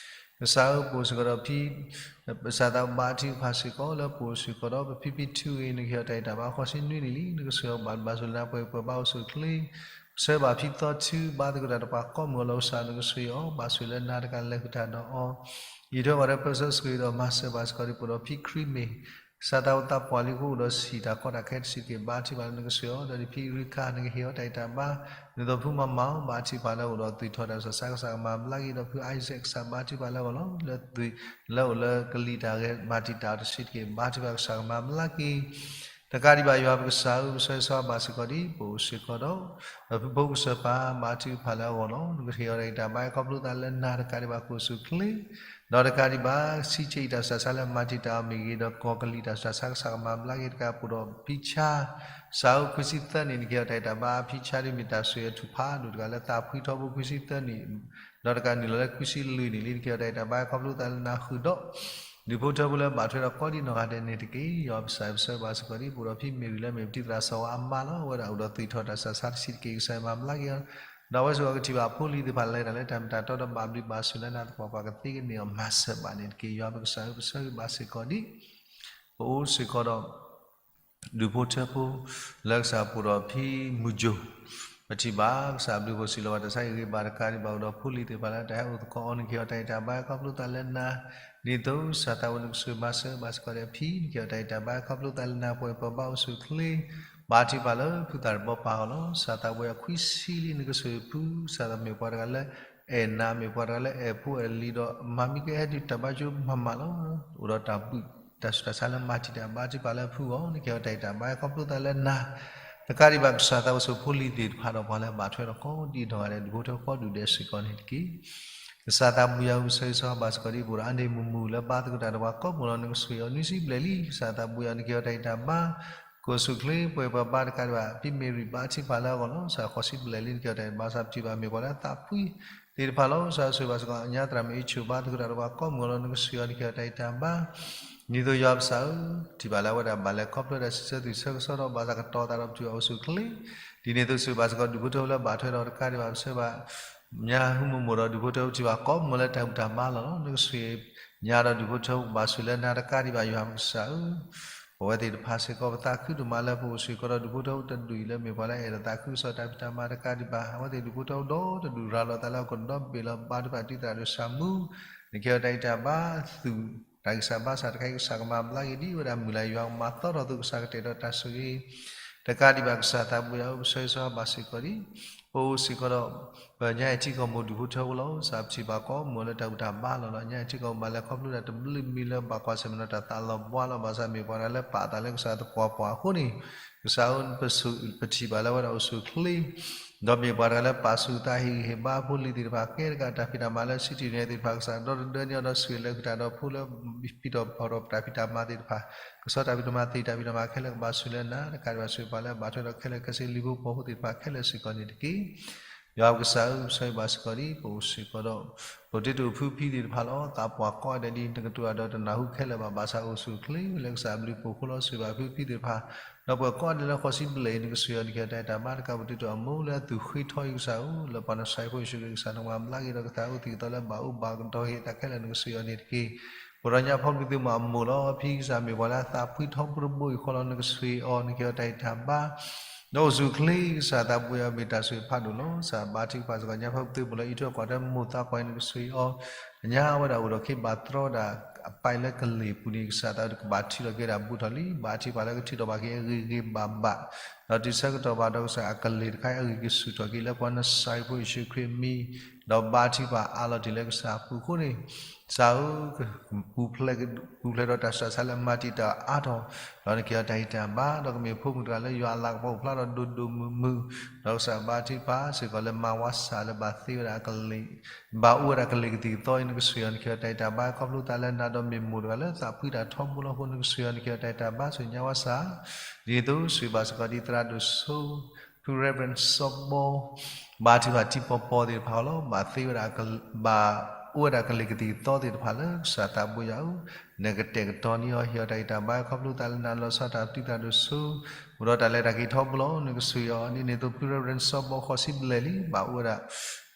ကစၢ်ဧၢ ပအိၣ်စ့ၢ်ကီးဒီးဖံ ကစၢ်သးဘါထုကဖၣ်စ့ၢ်ကီးလၢပအိၣ်စ့ၢ်ကီးဒီး ပဖံဖံထူဂ့ၤ နကဟ့ၣ်အီၤတၢ်ဂံၢ်တၢ်ဘါဃိးဆံနွံနံၣ်လံ နကဆိၣ်ဂ့ၤအီၤဘၣ်လုၢ်ဘၣ်ဆိၣ်လၢနၤ ပှဲၤပှဲၤဘၣ်အိၣ်ဆူၣ်အိၣ်ချ့ ပဆၢဘၣ်ဖံသီထူ ဘါသကိးတၢ်ဒီးပှၤကိးမုၢ်အီၤလီၤ ကစၢ်နကဆိၣ်ဂ့ၤအီၤ ဘၣ်ဆိၣ်လၢနၤတကးလဲၤဃုာ်တၢ်ဒီးအီၤ အံးထွဲပှၤဒီးပၢဆှၢဆိၣ်ဂ့ၤဒီးမၤစၢၤဘၣ်စ့ၢ်ကီးဒံး ပအိၣ်ဒီးဖံခရံမ့ၢ် ကစၢ်သးဝံၣ်သးပှၢ်လံအဃိ အိၣ်ဒီးဆံးတၢ်ကီတၢ်ခဲတဆံးတက့ၢ် ဘါထုကဖၣ်လၢနကဆိၣ်ဂ့ၤအီၤ ဒီးဒ်ဖံရံခါ နကဟ့ၣ်အီၤတၢ်ဂံၢ်တၢ်ဘါ ဒ်သိးဖုမၤမၤအီၤ ဘါထုကဖၣ်လၢအိၣ်ဒီးသွံၣ်ထီၣ်တၢ်ဆူးတၢ်ဆါ ကစၢ်ကမၤဘျါက့ၤဒီးဖု Isaac ကစၢ်ဘါထုကဖၣ်လၢအဂီၢ်လီၤ လၢသွံၣ် လၢအိၣ်လၢကလံၤတၢ်ဂဲၤမၤတံာ်တာ်အီၤတဆံးတက့ၢ် ဘါထုကဖၣ်ကစၢ်ကမၤဘျါက့ၤ တကးဒံးဘၣ်ယွၤပကစၢ်ဧၢ ပဆၢဂ့ၤဆၢဝါဘၣ်စ့ၢ်ကီးဒံး ပအိၣ်စ့ၢ်ကီးဒီး ပဖုဖိကစၢ်ပၢ် ဘါထုကဖၣ်လၢအဂီၢ်လီၤ နကဟ့ၣ်အီၤတၢ်ဂံၢ်တၢ်ဘါခီဖျိသးလၢနၤတကးဒံးဘၣ်ကအိၣ်ဆူၣ်အိၣ်ချ့ ဒီးတကးဒံးဘၣ် ဆံးက့အံၤတၢ်ဆူးတၢ်ဆါလၢမၤတံာ်တာ်အီၤမ့ၢ်ဂ့ၤ ဒီးကီၢ်ကလံၤတၢ်ဆူးတၢ်ဆါ ကစၢ်ကမၤဘျါက့ၤတကး ပအိၣ်ဒီးဖံဆါ ကစၢ်ဧၢ ခွံဆံသၢနံၣ် နကဟ့ၣ်အီၤတၢ်ဂံၢ်တၢ်ဘါ ဖံဆါဒ်မ့ၢ်တၢ်ဆိၣ်ဂ့ၤအထူၣ်ဖးဒိၣ်တဂၤလၢသးဖှံထီဘိခွံဆံသၢနံၣ် ဒီးတကးနုာ်လီၤလၢခွံဆံလွံၢ်နံၣ်လံ နကဟ့ၣ်အီၤတၢ်ဂံၢ်တၢ်ဘါခီဖျိသးလၢနၤဃုာ်ဒီး ဒူၣ်ဖိထၢဖိလၢဘၣ်ထွဲဒီးကိးဒံးနီၢ်ဂၤဒဲးန့ၣ်တက့ၢ်. ယွၤပကစၢ်ဧၢ ပဆၢဂ့ၤဘၣ်စ့ၢ်ကီးဒံး ပအိၣ်ဒီးဖံမ့ၢ်ရံၤလၢမ့ၢ်ပတံၤသရၣ်စီၤဝါအမါလီၤ. အဝဲဒၣ်အိၣ်ဒီးသွံၣ်ထီၣ်တၢ်ဆူးတၢ်ဆါတဆံးတက့ၢ် ကစၢ်မၤဘျါက့ၤအီၤ ဒီးအဝဲစ့ၢ်ကီးကထံၣ်ဘၣ်အဖိလံၤသ့ၣ်တဖၣ်လၢတၢ်လၢတၢ်မ့ၢ်တၢ်တီဒီးဘၣ်ဘျုးဘၣ်ဆိၣ်လၢနၤသပှၢ်ပှၢ်ကသ့ကန့ၢ်အီၤမၤစၢၤဘၣ်န့ၣ်တက့ၢ်. ယွၤပကစၢ်ဧၢ ပဆၢဂ့ၤဘၣ်စ့ၢ်ကီးဒံး ပအိၣ်စ့ၢ်ကီးဒီး ဒူၣ်ဖိထၢဖိ လၢကစၢ်ပူၤဒီးဖံမုၢ်ကၠိၤ ပထံၣ်ဘၣ်ကစၢ်ဘျုးဖှိၣ်စံးလီၤဘၣ်တၢ်ဆါဟံၣ်ဂ့ၤဘၣ်တကးဒံးဘၣ် အိၣ်ဒီးဖိလံၤသ့ၣ်တဖၣ်လၢတၢ်ဟဲအိၣ်သကိးအီၤ နကဟ့ၣ်အီၤတၢ်ဂံၢ်တၢ်ဘါခီဖျိသးလၢနၤ ဒ်သိးကစၢ်သးဝံၣ်နကဆိၣ်ဂ့ၤမၤစၢၤဘၣ်စ့ၢ်ကီးဒီးဖံ နကဟ့ၣ်အီၤတၢ်ဂံၢ်တၢ်ဘါခီဖျိသးလၢနၤ ပှဲၤပှဲၤဘၣ်အိၣ်ဆူၣ်အိၣ်ချ့ ဘါထုကဖၣ်လၢဖုသၣ်တဘီပၢ်အဂီၢ်လီၤ. ကစၢ်သးဝံၣ်အခွံဆံလံ နကဆိၣ်ဂ့ၤဖု ကစၢ်သးမ့ၢ်ပှၤတဂၤလၢ အဲၣ်နၤ မ့ၢ်ပှၤတဂၤလၢအဲၣ်ဖိအဲၣ်လံၤဒီး မၤမံကဟဲတုၤတၢ်ဘါယိၣ်မၤမၤလီၤ. အိၣ်ဒီးတၢ်ဘျုးတၢ်ဆူးတၢ်ဆါလၢမၤတံာ်တာ်ဘါထုကဖၣ်လၢဖုအဂီၢ် နကဟ့ၣ်အီၤတၢ်ဂံၢ်တၢ်ဘါခီဖျိသးလၢနၤ တကးဒံးဘၣ် ကစၢ်သးဝံၣ်ဆိၣ်ဂ့ၤဖိလံၤသ့ၣ်တဖၣ်ဒီးပှၤလၢအဘၣ်ထွဲဒီးကိးဒံးနီၢ်ဂၤဒဲး ဒူၣ်ဖိထၢဖိကိးဒူၣ်ဒဲးစ့ၢ်ကီးန့ၣ်တက့ၢ်. ကစၢ်သးဘျုးယွၤဧၢ ပဆၢဂ့ၤဆၢဝါဘၣ်စ့ၢ်ကီးဒံး ပအိၣ်ဒီးအါန့ၢ်မုၢ်မုၢ်လၢဘါသကိးတၢ်ဒီးပှၤကိးမုၢ်လီၤ နကဆိၣ်ဂ့ၤအီၤနွံဆံဘျဲၣ်လံ. ကစၢ်သးဘျုးယွၤ နကဟ့ၣ်အီၤတၢ်ဂံၢ်တၢ်ဘါ ကအိၣ်ဆူၣ်အိၣ်ချ့ ပှဲၤပှဲၤဘၣ်တကးဒံးဘၣ် ဖံမ့ၢ်ရံၤဘါထုကဖၣ်လၢအဂီၢ်လီၤ. ကစၢ်ဃိးဆံဘျဲၣ်လံ နကဟ့ၣ်အီၤတၢ်ဂံၢ်တၢ်ဘါ ကစၢ်ဖံးဘၣ်မ့ၢ်ပှၤလၢအသးဖှံသ့ၣ်တဖၣ်လီၤ. ကစၢ်ဆိၣ်ဂ့ၤဘၣ်စ့ၢ်ကီး ညါသရၣ်မ့ၢ်အံးဆူၣ်ဘါသကိးတၢ်ဒီးပှၤကိးမုၢ်လီၤ နကဆိၣ်ဂ့ၤအီၤ နကဟ့ၣ်အီၤတၢ်ဂံၢ်တၢ်ဘါ ဒ်သိးယွၤပကစၢ်ဧၢ ထံၣ်ဘၣ်လၢအဝဲဒၣ်ဘၣ်လဲၤခီဖျိတၢ်စံးဆၢသူၣ်ဆၢကစီဒီး ဘၣ်ဆၣ်ကတီၤသးဒီးပတုာ်အအိၣ်ဆူၣ်အိၣ်ချ့ ဒ်န့ၣ်အသိးဆိၣ်ဂ့ၤဘၣ်စ့ၢ်ကီး ဒူၣ်ဖိထၢဖိလၢဘၣ်ထွဲဒီးတကးဒံးဘၣ် ပဆၢဘၣ် ညါဟူမူမူဒီး ဒူၣ်ဖိထၢဖိထံၣ်ဘၣ်ကိးမုၢ်လၢတၢ်ဘူၣ်တၢ်ဘါလီၤလီၤ. နကဆိၣ်ဂ့ၤညါဒီးဒူၣ်ဖိထၢဖိ ဘၣ်ဆိၣ်လၢနၤတကးဒံးဘၣ် ယွၤပကစၢ်ဧၢ ပဝဲသ့ၣ်တဖၣ်စ့ၢ်ကီး ပသးခုဒိၣ်မးလၢပအိၣ်စ့ၢ်ကီးဒီးဒူၣ်ဖိထၢဖိတဒူၣ်အံၤလၢမ့ၢ်ပှၤလၢအဲၣ်ဒိးသးခုကစီၣ်တၢ်ဖံးတၢ်မၤတကးဒံးဘၣ် အဝဲသ့ၣ်ဒူၣ်ဖိထၢဖိဒီတဒူၣ်ရၤလီၤသးလၢအကဒီးဘ့ၣ်လီၤ ဘါထုကဖၣ်တံၤသရၣ်ဒိၣ်ဆၣ်မူ နကဟ့ၣ်အီၤတၢ်ဂံၢ်တၢ်ဘါ သူၣ်တၢ်ဂံၢ်စၢ်ဘါစၢ်တခါအံၤ ကစၢ်ကမၤဘျါက့ၤဒ်ဝဲဒၣ်မုၢ်လၢ် ယွၤကမၤသီထီၣ်အသိး ကစၢ်ကတဲာ်ဒီးတၢ်ဆိၣ်ဂ့ၤ တကးဒံးဘၣ် ကစၢ်သးဘျုးယွၤဧၢ ပဆၢဂ့ၤဆၢဝါဘၣ်စ့ၢ်ကီးဒံး ပအိၣ်စ့ၢ်ကီးဒီး ပညါအံၤထံကီၢ်မိၢ်ဒူၣ်ဖိထၢဖိလီၤ. ကစၢ်ပထံၣ်ဘၣ်ကိးမုၢ်လၢတၢ်ဘူၣ်တၢ်ဘါလီၤလီၤ. ညါအံၤထံကီၢ်မိၢ်ဘၣ်လဲၤခီဖျိတၢ်တဘျုးမံၤလၢ ဘၣ်ကွၢ်ဆၢၣ်မဲာ်ဒီးတၢ်သးလီၤဘှါလီၤ. ဘၣ်ဆၣ်မ့ၢ်ပှၤတဂၤလၢပာ်သးလၢကစၢ်သပှၢ်ပှၢ်အဃိန့ၣ် ကစၢ်ဧၢ ပထံၣ်ဘၣ်လၢအဝဲဒၣ်အိၣ်ဆူၣ်အိၣ်ချ့ ဒီးမ့ၢ်ပှၤတဂၤလၢပာ်ဆူၣ်သးဟ့ၣ်ဂံၢ်ဟ့ၣ်ဘါဖိလံၤသ့ၣ်တဖၣ် ကဲတကးတၢ်ဖံးတၢ်မၤလၢ စံးတံၢ်န့ၣ်သ့ၣ်တဖၣ် ကစၢ်ဒီတဒၢန့ၢ်အီၤဒီး ဆှၢလၢဃုာ်တၢ်ဒီးဖိလၢ ပံၤထီၣ်ဖီၣ်ထီၣ်တၢ်ဖံးတၢ်မၤသ့ၣ်တဖၣ်, ကဆီတၢ်ဖံးတၢ်မၤသ့ၣ်တဖၣ်ခဲလၢာ်ကဘၣ်ဆှၢလၢနၤ, တကးဒံးဘၣ်ဆှၢပှၤလၢအဘၣ်ထွဲဒီးခဲလၢာ်ခဲဆ့ လံာ်ဖိပိာ်ဖိသ့ၣ်တဖၣ်ခဲလၢာ်စ့ၢ်ကီးန့ၣ်တက့ၢ်. ယွၤပကစၢ်ဧၢ, ပဆၢဂ့ၤဘၣ်စ့ၢ်ကီးဒ် ပအိၣ်စ့ၢ်ကီးဒီး ပကတဲတအိၣ်ဖုဖံသ့ၣ်တဖၣ်လီၤ. သးပှၢ်ကိးဂၤဒဲးဒ်နကတိၤတၢ်ဒီးတနၢ်ဟူခဲလၢာ်ဘၣ်, ဘၣ်ဆၣ်အိၣ်ဆူၣ်အိၣ်ချ့လၢကစၢ်အဘျုးအဖှိၣ်အဃိလီၤ. ဆှၢဘၣ်ဖုဖံသ့ၣ်တဖၣ်, ဒီးပှၤကိးဂၤဒဲးလၢဃီၤဆံဘျဲၣ်အံၤ နကဆှၢအီၤ နကဟ့ၣ်အီၤတၢ်အဲၣ်တၢ်ဘါတကး ပကတဲတအိၣ်အမိၢ်လၢအသူၣ်ဃ့ထီအံၤကစၢ်ဧၢ, လၢပှၤနစၤရ့းဖိယ့ၣ်ၡူးခရံာ်ကစၢ် နကမၤဘျါက့ၤဒီးကသးအိၣ်သံၣ်ကသီလၢဘၣ်အူဘၣ်ကတီၤဟ့ၣ်တၢ်ခဲလၢာ် နကဆှၢအီၤန့ၣ်တက့ၢ်. ပဒီးညါဖီမုၢ်သုမၤအမိၢ်လီၤ. ဖံကစၢ်မ့ၢ်ပှၤလၢအသးဖှံထီဘိတဘိအံၤဃီလီၤ, နကဆှၢအီၤ နကဟ့ၣ်အီၤတၢ်အဲၣ်တၢ်ဘါ ဒီးအိၣ်ဆူၣ်အိၣ်ချ့ကစၢ်သးဘိယွၤ မ့ၢ်တၢ်ဆိၣ်ဂ့ၤဖးဒိၣ်လီၤ. ကစၢ်ဘါထုကဖၣ်စ့ၢ်ကီး ညါဖီမုၢ်သုမိၢ်လၢအံးထွဲကွၢ်ထွဲမိၢ်သးပှၢ်အံၤ နကဆှၢအီၤ, ညါဝဲဒၣ်အိၣ်ဒီးခ့ဘၣ်တြီဒၣ်အပၢ်လၢကလ့ၢ်ပူၤန့ၣ် ကစၢ်သးကဘၣ်ထုးထီၣ်က့ၤဒၣ်ဘူးထီၣ်လံ. ဘါထုကဖၣ်လၢကထုးထီၣ်ဘၣ်က့ၤအဂ့ၤဂ့ၤဘၣ်ဘၣ်, ဒီးတုၤဆၢကတီၢ်ဘၣ်ဒီး ကစၢ်အကလ့ၢ်တခါအဂ့ၤကဆူၣ်ထီၣ်က့ၤလၢပှၤနစၤရ့းဖိယ့ၣ်ၡူးခရံာ်အမံၤ, ဒီးဘါထုကဖၣ်အးလီၤတ့ၢ်လၢကစၢ်အပူၤအဃိန့ၣ် ကစၢ်ဧၢ, ပူၤဖျဲးဒီးတၢ်ဆူးတၢ်ဆါလၢမၤတံာ်တာ်အါထီၣ်, ဒီးနကဟ့ၣ်အီၤတၢ်ဂံၢ်တၢ်ဘါ, ဒီးကမ့ၢ်ဖိမုၣ်တဂၤလၢယွၤအလၤကပီၤအိၣ်ဖျါဒီးဒိၣ်ဒိၣ်မုၢ်မုၢ်, ဒီးကစၢ်ဘါထုကဖၣ်စ့ၢ်ကီးလၢမၤဝါစၢ်လၢဘၣ်သ့ဝဲဒၣ်အကလ့ၢ်, ဘၣ်အိၣ်ဝဲဒၣ်ကလ့ၢ်ကသံၣ်ကသီအံၤ နကဆှၢအီၤ နကဟ့ၣ်အီၤတၢ်အဲၣ်တၢ်ဘါ ခီဖျိသးလၢနၤ, ဒီးမ့ၢ်မိၢ်တဂၤလၢသးဖှံတၢ်ထီဘိလီၤအဃိ နကဆှၢအီၤ နကဟ့ၣ်အီၤတၢ်အဲၣ်တၢ်ဘါဆူညါဝါစၢ်, ဒ်သိးဆှၢဘၣ်စ့ၢ်ကီးဒ်သရၣ်ဒိၣ်စိ ဖု Reverend စီၤဘီ ဘါထုကဖၣ်ထံပီၤပီၤသ့ၣ်တဖၣ်လီၤ. ဘၣ်သ့ဝဲဒၣ်, ဘၣ်အိၣ်ဝဲဒၣ်ကလ့ၢ်ကသံၣ်ကသီသ့ၣ်တဖၣ်လၢကစၢ်သးဘိယွၤဧၢ, နကတဲာ်ကတီၤန့ၢ်အီၤ ဟ့ၣ်အီၤတၢ်ဂံၢ်တၢ်ဘါ ခီဖျိသးလၢနၤလီၤဆီဒၣ်တၢ် ဒ်သရၣ်ဒိၣ်စိ အိၣ်ဒီးတၢ်လဲၤတၢ်က့ၤထီဘိလီၤ. နကဆှၢအီၤ ဒ်န့ၣ်အသိး ဖု Reverend စီၤဘီ ဃီၤဆံဘျဲၣ်လံ, ဘၣ်အိၣ်ဝဲဒၣ်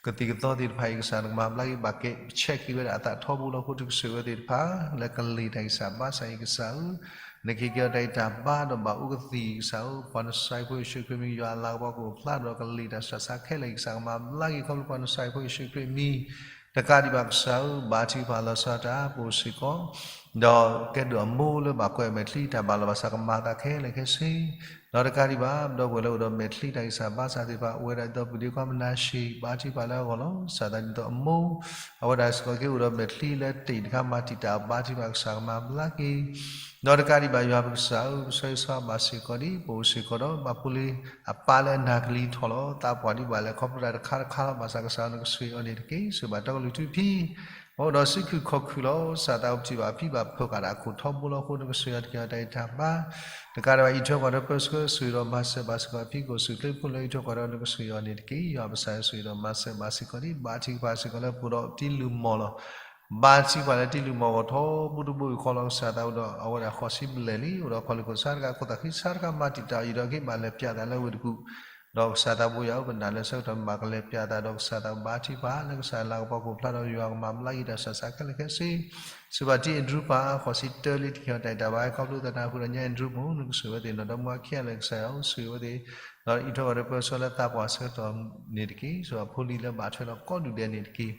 ကသံၣ်ကသီသ့ၣ်တဖၣ်အံၤ ကစၢ်နကမၤဘျါက့ၤ ဘၣ်ကဲဆဲးက့ၤဝဲဒၣ်အသးထီဘိလီၤအဃိ နကဆှၢဝဲသ့ၣ်တဖၣ် လၢကလ့ၢ်တၢ်ဂံၢ်စၢ်ဘါစၢ်အံၤကစၢ်ဧၢ, နကဟ့ၣ်က့ၤအီၤတၢ်ဂံၢ်တၢ်ဘါဒီးဘၣ်အိၣ်ကသံၣ်ကစၢ်ဧၢ, ပှၤနစၤရ့းဖိယ့ၣ်ၡူးခရံာ်မံၤ ယွၤအလၤကပီၤကအိၣ်ဖျါဒီးကလ့ၢ်တၢ်ဆူးတၢ်ဆါခဲလၢာ်အံၤ ကစၢ်ကမၤဘျါက့ၤ ခီဖျိပှၤနစၤရ့းဖိယ့ၣ်ၡူးခရံာ်မံၤ, တကးဒံးဘၣ်ကစၢ်ဧၢ, ဘါထုကဖၣ်လီၤဆီဒၣ်တၢ် ပအိၣ်စ့ၢ်ကီး ဒီးကဲဒိၣ်အမိၢ်လၢဘၣ်ကွဲးအမဲာ်ချံ တၢ်ဘၣ်လီၤဘၣ်စးကမၤအသးခဲလၢာ်ခဲဆ့, ဒီးတကးဒံးဘၣ် ဒီပုၢ်ဝဲၢ်လၢအိၣ်ဒီးမဲာ်ချံတၢ်ဂံၢ်စၢ်ဘါစၢ်သ့ၣ်တဖၣ် အိၣ်ဝဲဒၣ်ဒ်သိးပုၢ်ဒ့ခွါမနၤၡ့ ဘါထုကဖၣ်လၢအဂီၢ်လီၤ. ကစၢ်သးဒ်သိးအမိၢ် အဝဲဒၣ်စ့ၢ်ကီးက့ၤအိၣ်ဒီးမဲာ်ချံလၢတ့ၢ်တခါမၤတံာ်တာ်အီၤ ဘါထုကဖၣ်ကစၢ်ကမၤဘျါက့ၤ ဒီးတကးဒံးဘၣ်ယွၤပကစၢ်ဧၢ, ပဆၢဂ့ၤဆၢဝါဘၣ်စ့ၢ်ကီးဒ် ပအိၣ်စ့ၢ်ကီးဒီး ဘၣ်ဖိလံၤအပၢ်လၢအနၢ်ကလံၤထီၣ်လီၤ. သးပှၢ်ဒ်ဘၣ်လဲၣ် ခီဖျိတၢ်တခါတခါလီၤ. ဘၣ်ဆၣ်ကစၢ်ဧၢ နကဆှၢအီၤန့ၣ်တက့ၢ်. ဆှၢဘၣ်တီကလုၢ်ထူဖံ အိၣ်ဒီးစုခုၣ်ခီၣ်ခုၣ်လီၤ. ကစၢ်သးအိၣ်ပထံၣ်ဘၣ်ဖံးဘၣ်ဖၢဃာ်ဒၣ်အခိၣ်ထီဘိလီၤအဃိ နကဆှၢအီၤ နကဟ့ၣ်အီၤတၢ်ဂံၢ်တၢ်ဘါ တကးဒံးဘၣ် အံးထွဲကွၢ်ထွဲပၢဆှၢ ဆှၢဒီးမၤစၢၤဘၣ်စ့ၢ်ကီး ဖံးခိၣ်ဆူၣ်ချ့ဖိလၢအံးထွဲကွၢ်ထွဲ နကဆှၢအီၤန့ၣ်တက့ၢ်. ယွၤပကစၢ်ဆှၢဒီးမၤစၢၤဘၣ်စ့ၢ်ကီးဒ် ဘါထုကဖၣ်စ့ၢ်ကီးလၢပအိၣ်ဒီးတံလူၢ်မီၢ်လီၤ. ဘါထုကဖၣ်လၢတံလူၢ်မီၢ်ဂီၤထီဘိတဘိယူၢ်ဃီလီၤ. ကစၢ်သးအိၣ်ဒီးအဝဲဒၣ်ဃိးဆံဘျဲၣ်လံ, အိၣ်ဒီးခီၣ်လ့ၢ်ခိၣ်ဆါတခါ ခိၣ်သးဃံဆါတခါ မၤတံာ်တာ်အီၤဒီးက့ၤဘၣ်လဲၤပၠးသးလၢဝ့ၢ်တကူၣ် ဒီးကစၢ်သးဘိယွၤဧၢ ပနာ်လၢဆၢကတီၢ်မ့ၢ်ဘၣ်ကလဲၤပၠးသးဒီး ကစၢ်သးဘါထုကဖၣ်လၢကစၢ်လၤကပီၤကအိၣ်ဖျါဒီးယွၤကမၤဘျါက့ၤတၢ်ဆူးတၢ်ဆါခဲလၢာ်ခဲဆ့ စံးဘၣ်တံၢ်အ့ဒြူပၢ် ဃိးဆံတၢလံ တက့ၢ် အီၤတၢ်ဂံၢ်တၢ်ဘါ ခီဖျိသတးနၢ်ဟူဒီးညါအ့ဒြူပၢ် နကဆိၣ်ဂ့ၤဝဲသ့ၣ် နီၢ်ဒီမါဝၤခံဂၤလၢာ် ကစၢ်ယွၤအိၣ်ဆိၣ်ဂ့ၤဝဲသ့ၣ် ဒီးအံးထွဲကွၢ်ထွဲပၢဆှၢလၢသးပှၢ်ဆၢကတီၢ်န့ၣ်တက့ၢ်. စံးဘၣ်ဖိလံၤလၢဘၣ်ထွဲဒီးကိးဒူၣ်ဒဲးန့ၣ်တက့ၢ်.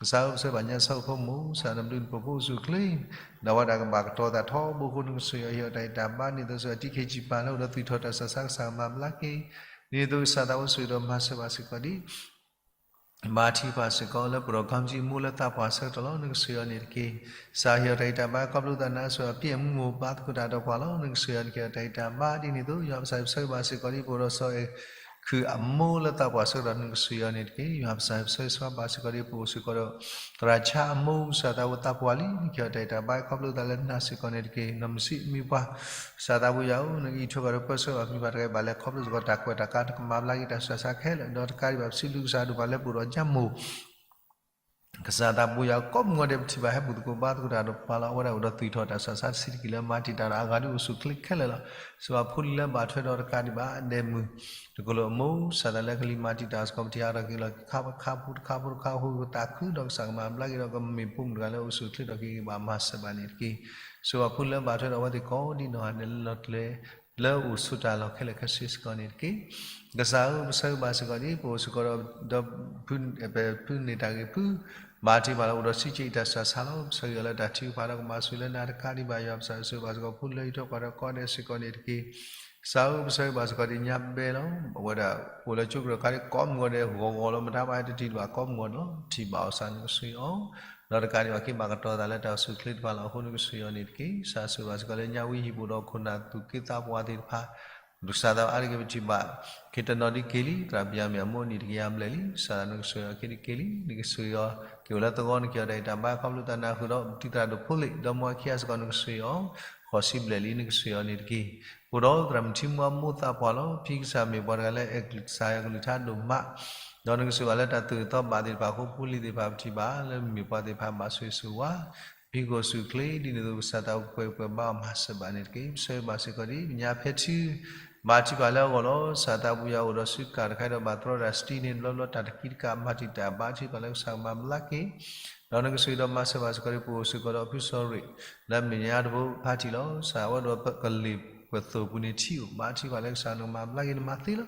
ကစၢ်ဧၢ ပဆၢဂ့ၤဘၣ်ညါဆၢဖိမိၢ် ကစၢ်နဘျုးနဖှိၣ်ဖိအိၣ်ဆူၣ်အိၣ်ချ့ ဒီးအဝဲဒၣ်ကဘၣ်ကတီၤသးထီဘိအဃိ နကဆိၣ်ဂ့ၤအီၤ ဟ့ၣ်အီၤတၢ်ဂံၢ်တၢ်ဘါ ဒ်သိးစံးဘၣ်တံၢ်ခ့ၣ်ကၠံၣ်ပၢ်လၢအိၣ်ဒီးသူၣ်ထီၣ်တၢ်ဆူးတၢ်ဆါ ကစၢ်ကမၤဘျါက့ၤ ဒ်သိးကစၢ်သးအိၣ်ဆိၣ်ဂ့ၤဒီးမၤစၢၤဘၣ်စ့ၢ်ကီးဒ် ဘါထုကဖၣ်စ့ၢ်ကီးလၢပဒီးခီမ့ၢ်ကံမိၢ်လၢသးပှၢ်ဆၢကတီၢ်လီၤ. နကဆိၣ်ဂ့ၤအီၤန့ၣ်တက့ၢ်. ကစၢ်ဟ့ၣ်အီၤတၢ်ဂံၢ်တၢ်ဘါ ခီဖျိသတးနါစိၤအပျဲၢ်အမူမိၢ်ဘါသကိးတၢ်ဒီးပှၤလီၤ. နကဆိၣ်ဂ့ၤအီၤ နကဟ့ၣ်အီၤတၢ်ဂံၢ်တၢ်ဘါ ဒ်န့ၣ်အသိး ယွၤပကစၢ်ပဆၢဂ့ၤဘၣ်စ့ၢ်ကီးဒ်ပအိၣ်ဒီးစီၤအဲၣ်ခုးအမိၢ်လၢသးပှၢ်ဆၢကတီၢ် နကဆိၣ်ဂ့ၤအီၤန့ၣ်တက့ၢ်. ယွၤပကစၢ်ပဆၢဂ့ၤဆၢဝါဘၣ်စ့ၢ်ကီးဒ်ပအိၣ်စ့ၢ်ကီးဒီး သရၣ်ဆါအမိၢ် ကစၢ်သးဝဲသးပှၢ်လံ နကဟ့ၣ်အီၤတၢ်ဂံၢ်တၢ်ဘါ ခီဖျိသးလၢနၤစ့ၢ်ကီးန့ၣ်တက့ၢ်. နီၢ်မုၢ်ဆံးမံၤပှၢ် ကစၢ်သးဝဲယွၤဧၢ နကအံးထွဲကွၢ်ထွဲပၢဆှၢဘၣ်မံၤပှၢ်တဂၤအံၤ ဘၣ်လဲၤခီဖျိစ့ၢ်ကီးတၢ်ကွဲးတၢ်ကါ နကမၤဘျါက့ၤတၢ်ဆူးတၢ်ဆါခဲလၢာ် ဒီးတကးဒံးဘၣ် ပစံးဘျုးကစၢ်ဒိၣ်မးလၢပအိၣ်ဒီးယၤမိၢ် ကစၢ်သးဘိယွၤ ကိးမုၢ်ဂီၤဒဲး ပထံၣ်ဘၣ်ဟဲဘူၣ်သကိးဘါသကိးတၢ်ဒီးပှၤလီၤ. အဝဲဒၣ်အိၣ်ဒီးသူၣ်ထီၣ်တၢ်ဆူးတၢ်ဆါ ဆံးတက့ၢ်လၢမၤတံာ်တာ်ဒီးအဂၤဒ်အိၣ်ဆူၣ်အိၣ်ချ့ခဲလၢာ်လီၤ. စံးဘၣ်ဖိလံၤလၢဘၣ်ထွဲဒီးတကးဒံးဘၣ် ဒဲးမုၢ် တကလိာ်အမိၢ် ကစၢ်သးလၢကလံၤမၤတံာ်တာ်စ့ၢ်ကီး ပထံၣ်အါထီၣ်က့ၤလီၤ ခါဖိတခါဖိတခါဖိတခါဖိ ကသးခုဒီးကစၢ်ကမၤဘျါက့ၤဒီး ကမ့ၢ်ပိာ်မုၣ်တဂၤလၢအိၣ်ဆူၣ်အိၣ်ချ့ထီၣ်က့ၤဂ့ၤဘၣ်မၤစၢၤဘၣ်န့ၣ်တက့ၢ်. စံးဘၣ်ဖိလံၤလၢဘၣ်ထွဲဒီးအဝဲသ့ၣ်ကိးဒ်နီၢ်ဂၤဒဲးလၢလီၤကျဲ လၢအိၣ်ဆိးတၢ်လီၢ်ခဲလၢာ်ခဲဆ့စ့ၢ်ကီးန့ၣ်တက့ၢ်. ကစၢ်ဧၢ ပဆၢဂ့ၤဘၣ်စ့ၢ်ကီးဒ် ပအိၣ်စ့ၢ်ကီးဒီး ဒီး ဖုန့ၢ်တၢ်ဂ့ၢ်ဖု ဘၣ်တ့ၢ်ဘၣ်လၢအိၣ်ဒီးစံးက့ၤအတၢ်ဆူးတၢ်ဆါလီၤ. ပဆၢဂ့ၤအီၤလၢတၢ်ထုကဖၣ်ဒီးကမၤစၢၤလၢနၤတကးဒံးဘၣ် ယွၤပကစၢ် ပဆၢဂ့ၤဘၣ်စ့ၢ်ကီးဖိလံၤလၢအံးထွဲကွၢ်ထွဲကိးဂၤဒဲးစ့ၢ်ကီးန့ၣ်တက့ၢ်. ကစၢ်ဧၢ ပဆၢဂ့ၤဘၣ်စ့ၢ်ကီးဒ်ညါဘဲလီၤ. အဝဲဒၣ်အိၣ်လၢကၠိကရၢၢ်ခါဒ်ကိးမုၢ်ဂီၤဒဲးဂီၤဂီၤလီၤ မတၤမးတထံၣ်ဘၣ်ကိးမုၢ်ဂီၤန့ၣ်လီၤ. ထံၣ်ဘၣ်အီၤစ့ၢ် နကဆိၣ်ဂ့ၤအီၤ ဒီးတကးဒံးဘၣ်က့ၤဘၣ်ကတီၤသးလၢတၢ်အိၣ်ဆူၣ်အိၣ်ချ့တဖၣ်လီၤ. အဃိနကဆိၣ်ဂ့ၤအီၤန့ၣ်တက့ၢ်. ကစၢ်ဆိၣ်ဂ့ၤဘၣ်စ့ၢ်ကီးလၢညါဝံဟံၣ်ပူၤဒီးခိၣ်နၢ်သူၣ်က့သးပှၢ်သ့ၣ်တဖၣ် ကစၢ်သးအါတက့ၢ် ပထံၣ်ဘၣ် ခ့တနီၤဒ်က့ၤလံ, သရၣ်ပယီၤမ့ၢ်အမိၢ်နံၣ်တကယၤဘျဲၣ်လံ, ကစၢ်သးနကစၢ်အီၤခ့ဒ်က့ၤလံ, နကစၢ်အီၤက့ၤအိၣ်လၢသဝီ နက့ၤအီၤတၢ်အံၤတၢ်ဘါ ခီဖျိသးနၢ်ဟူဒီး ပတံၤသရၣ်ဒိၣ်ဖိလ့ၣ် ဒီမါခံဂၤစ့ၢ်ကီး နကစၢ်အီၤ, ဃိးဆံဘျဲၣ်လံ နကစၢ်အီၤန့ၣ်တက့ၢ်. အိၣ်ဒီးသရၣ်မုၣ်ထံမူအမိၢ်သးပှၢ်လီၤ. ဖံကစၢ်မ့ၢ်ပှၤတဂၤလၢအဲၣ်ကလုၢ်ကစၢ်ယွၤကလုၢ်ကထါဒိၣ်မး, ဒီးနကစၢ်ဘၣ်လၢတၢ်သူၣ်ဂ့ၤသီဘၣ်သ့ၣ်တဖၣ်အဃိ ဖိလံၤသ့ၣ်တဖၣ်ပထံၣ်ဘၣ်လၢမ့ၢ်ပှၤသ့ၣ်တဖၣ်ဘၣ်ဆိၣ်ဂ့ၤဆိၣ်ဝါ ဖံကအိၣ်ဆူၣ်အိၣ်ချ့ ဒ်န့ၣ်အသိး ကစၢ်သးပှၢ်ပှဲၤဘါအီၤမၤစၢၤဘၣ်န့ၣ်တက့ၢ်. ပဆၢဂ့ၤဘၣ်စ့ၢ်ကီးဒ် ပညါဖဲထံ ဘါထုကဖၣ်လၢအဂီၢ်လီၤ. ကစၢ်သးပူၤယွၤအိၣ်ဒီးစုကၤတခါဒီး ဘၣ်တြီတၢ်စတံန့ၣ် ဘျီဘျီတၢ်တကံတကး မၤတံာ်တာ်ဘါထုကဖၣ်လၢကစၢ်ကမၤဘျါက့ၤ, ဒီးနကစၢ်ဒီးမၤစၢၤဘၣ်စ့ၢ်ကီးဒ် ပအိၣ်စ့ၢ်ကီးဒီးဖုစီၤရ့ၣ် လၢမဲာ်ညါတဘိဖါတံၢ်လီၤ. ကစၢ်အဝဲဒီးကလ့ၢ်ပှဲၤသိၣ်ပူၤန့ၣ်ထံအိၣ် ဘါထုကဖၣ်လၢကစၢ်နကမၤဘျါက့ၤ နမၤသ့လီၤ.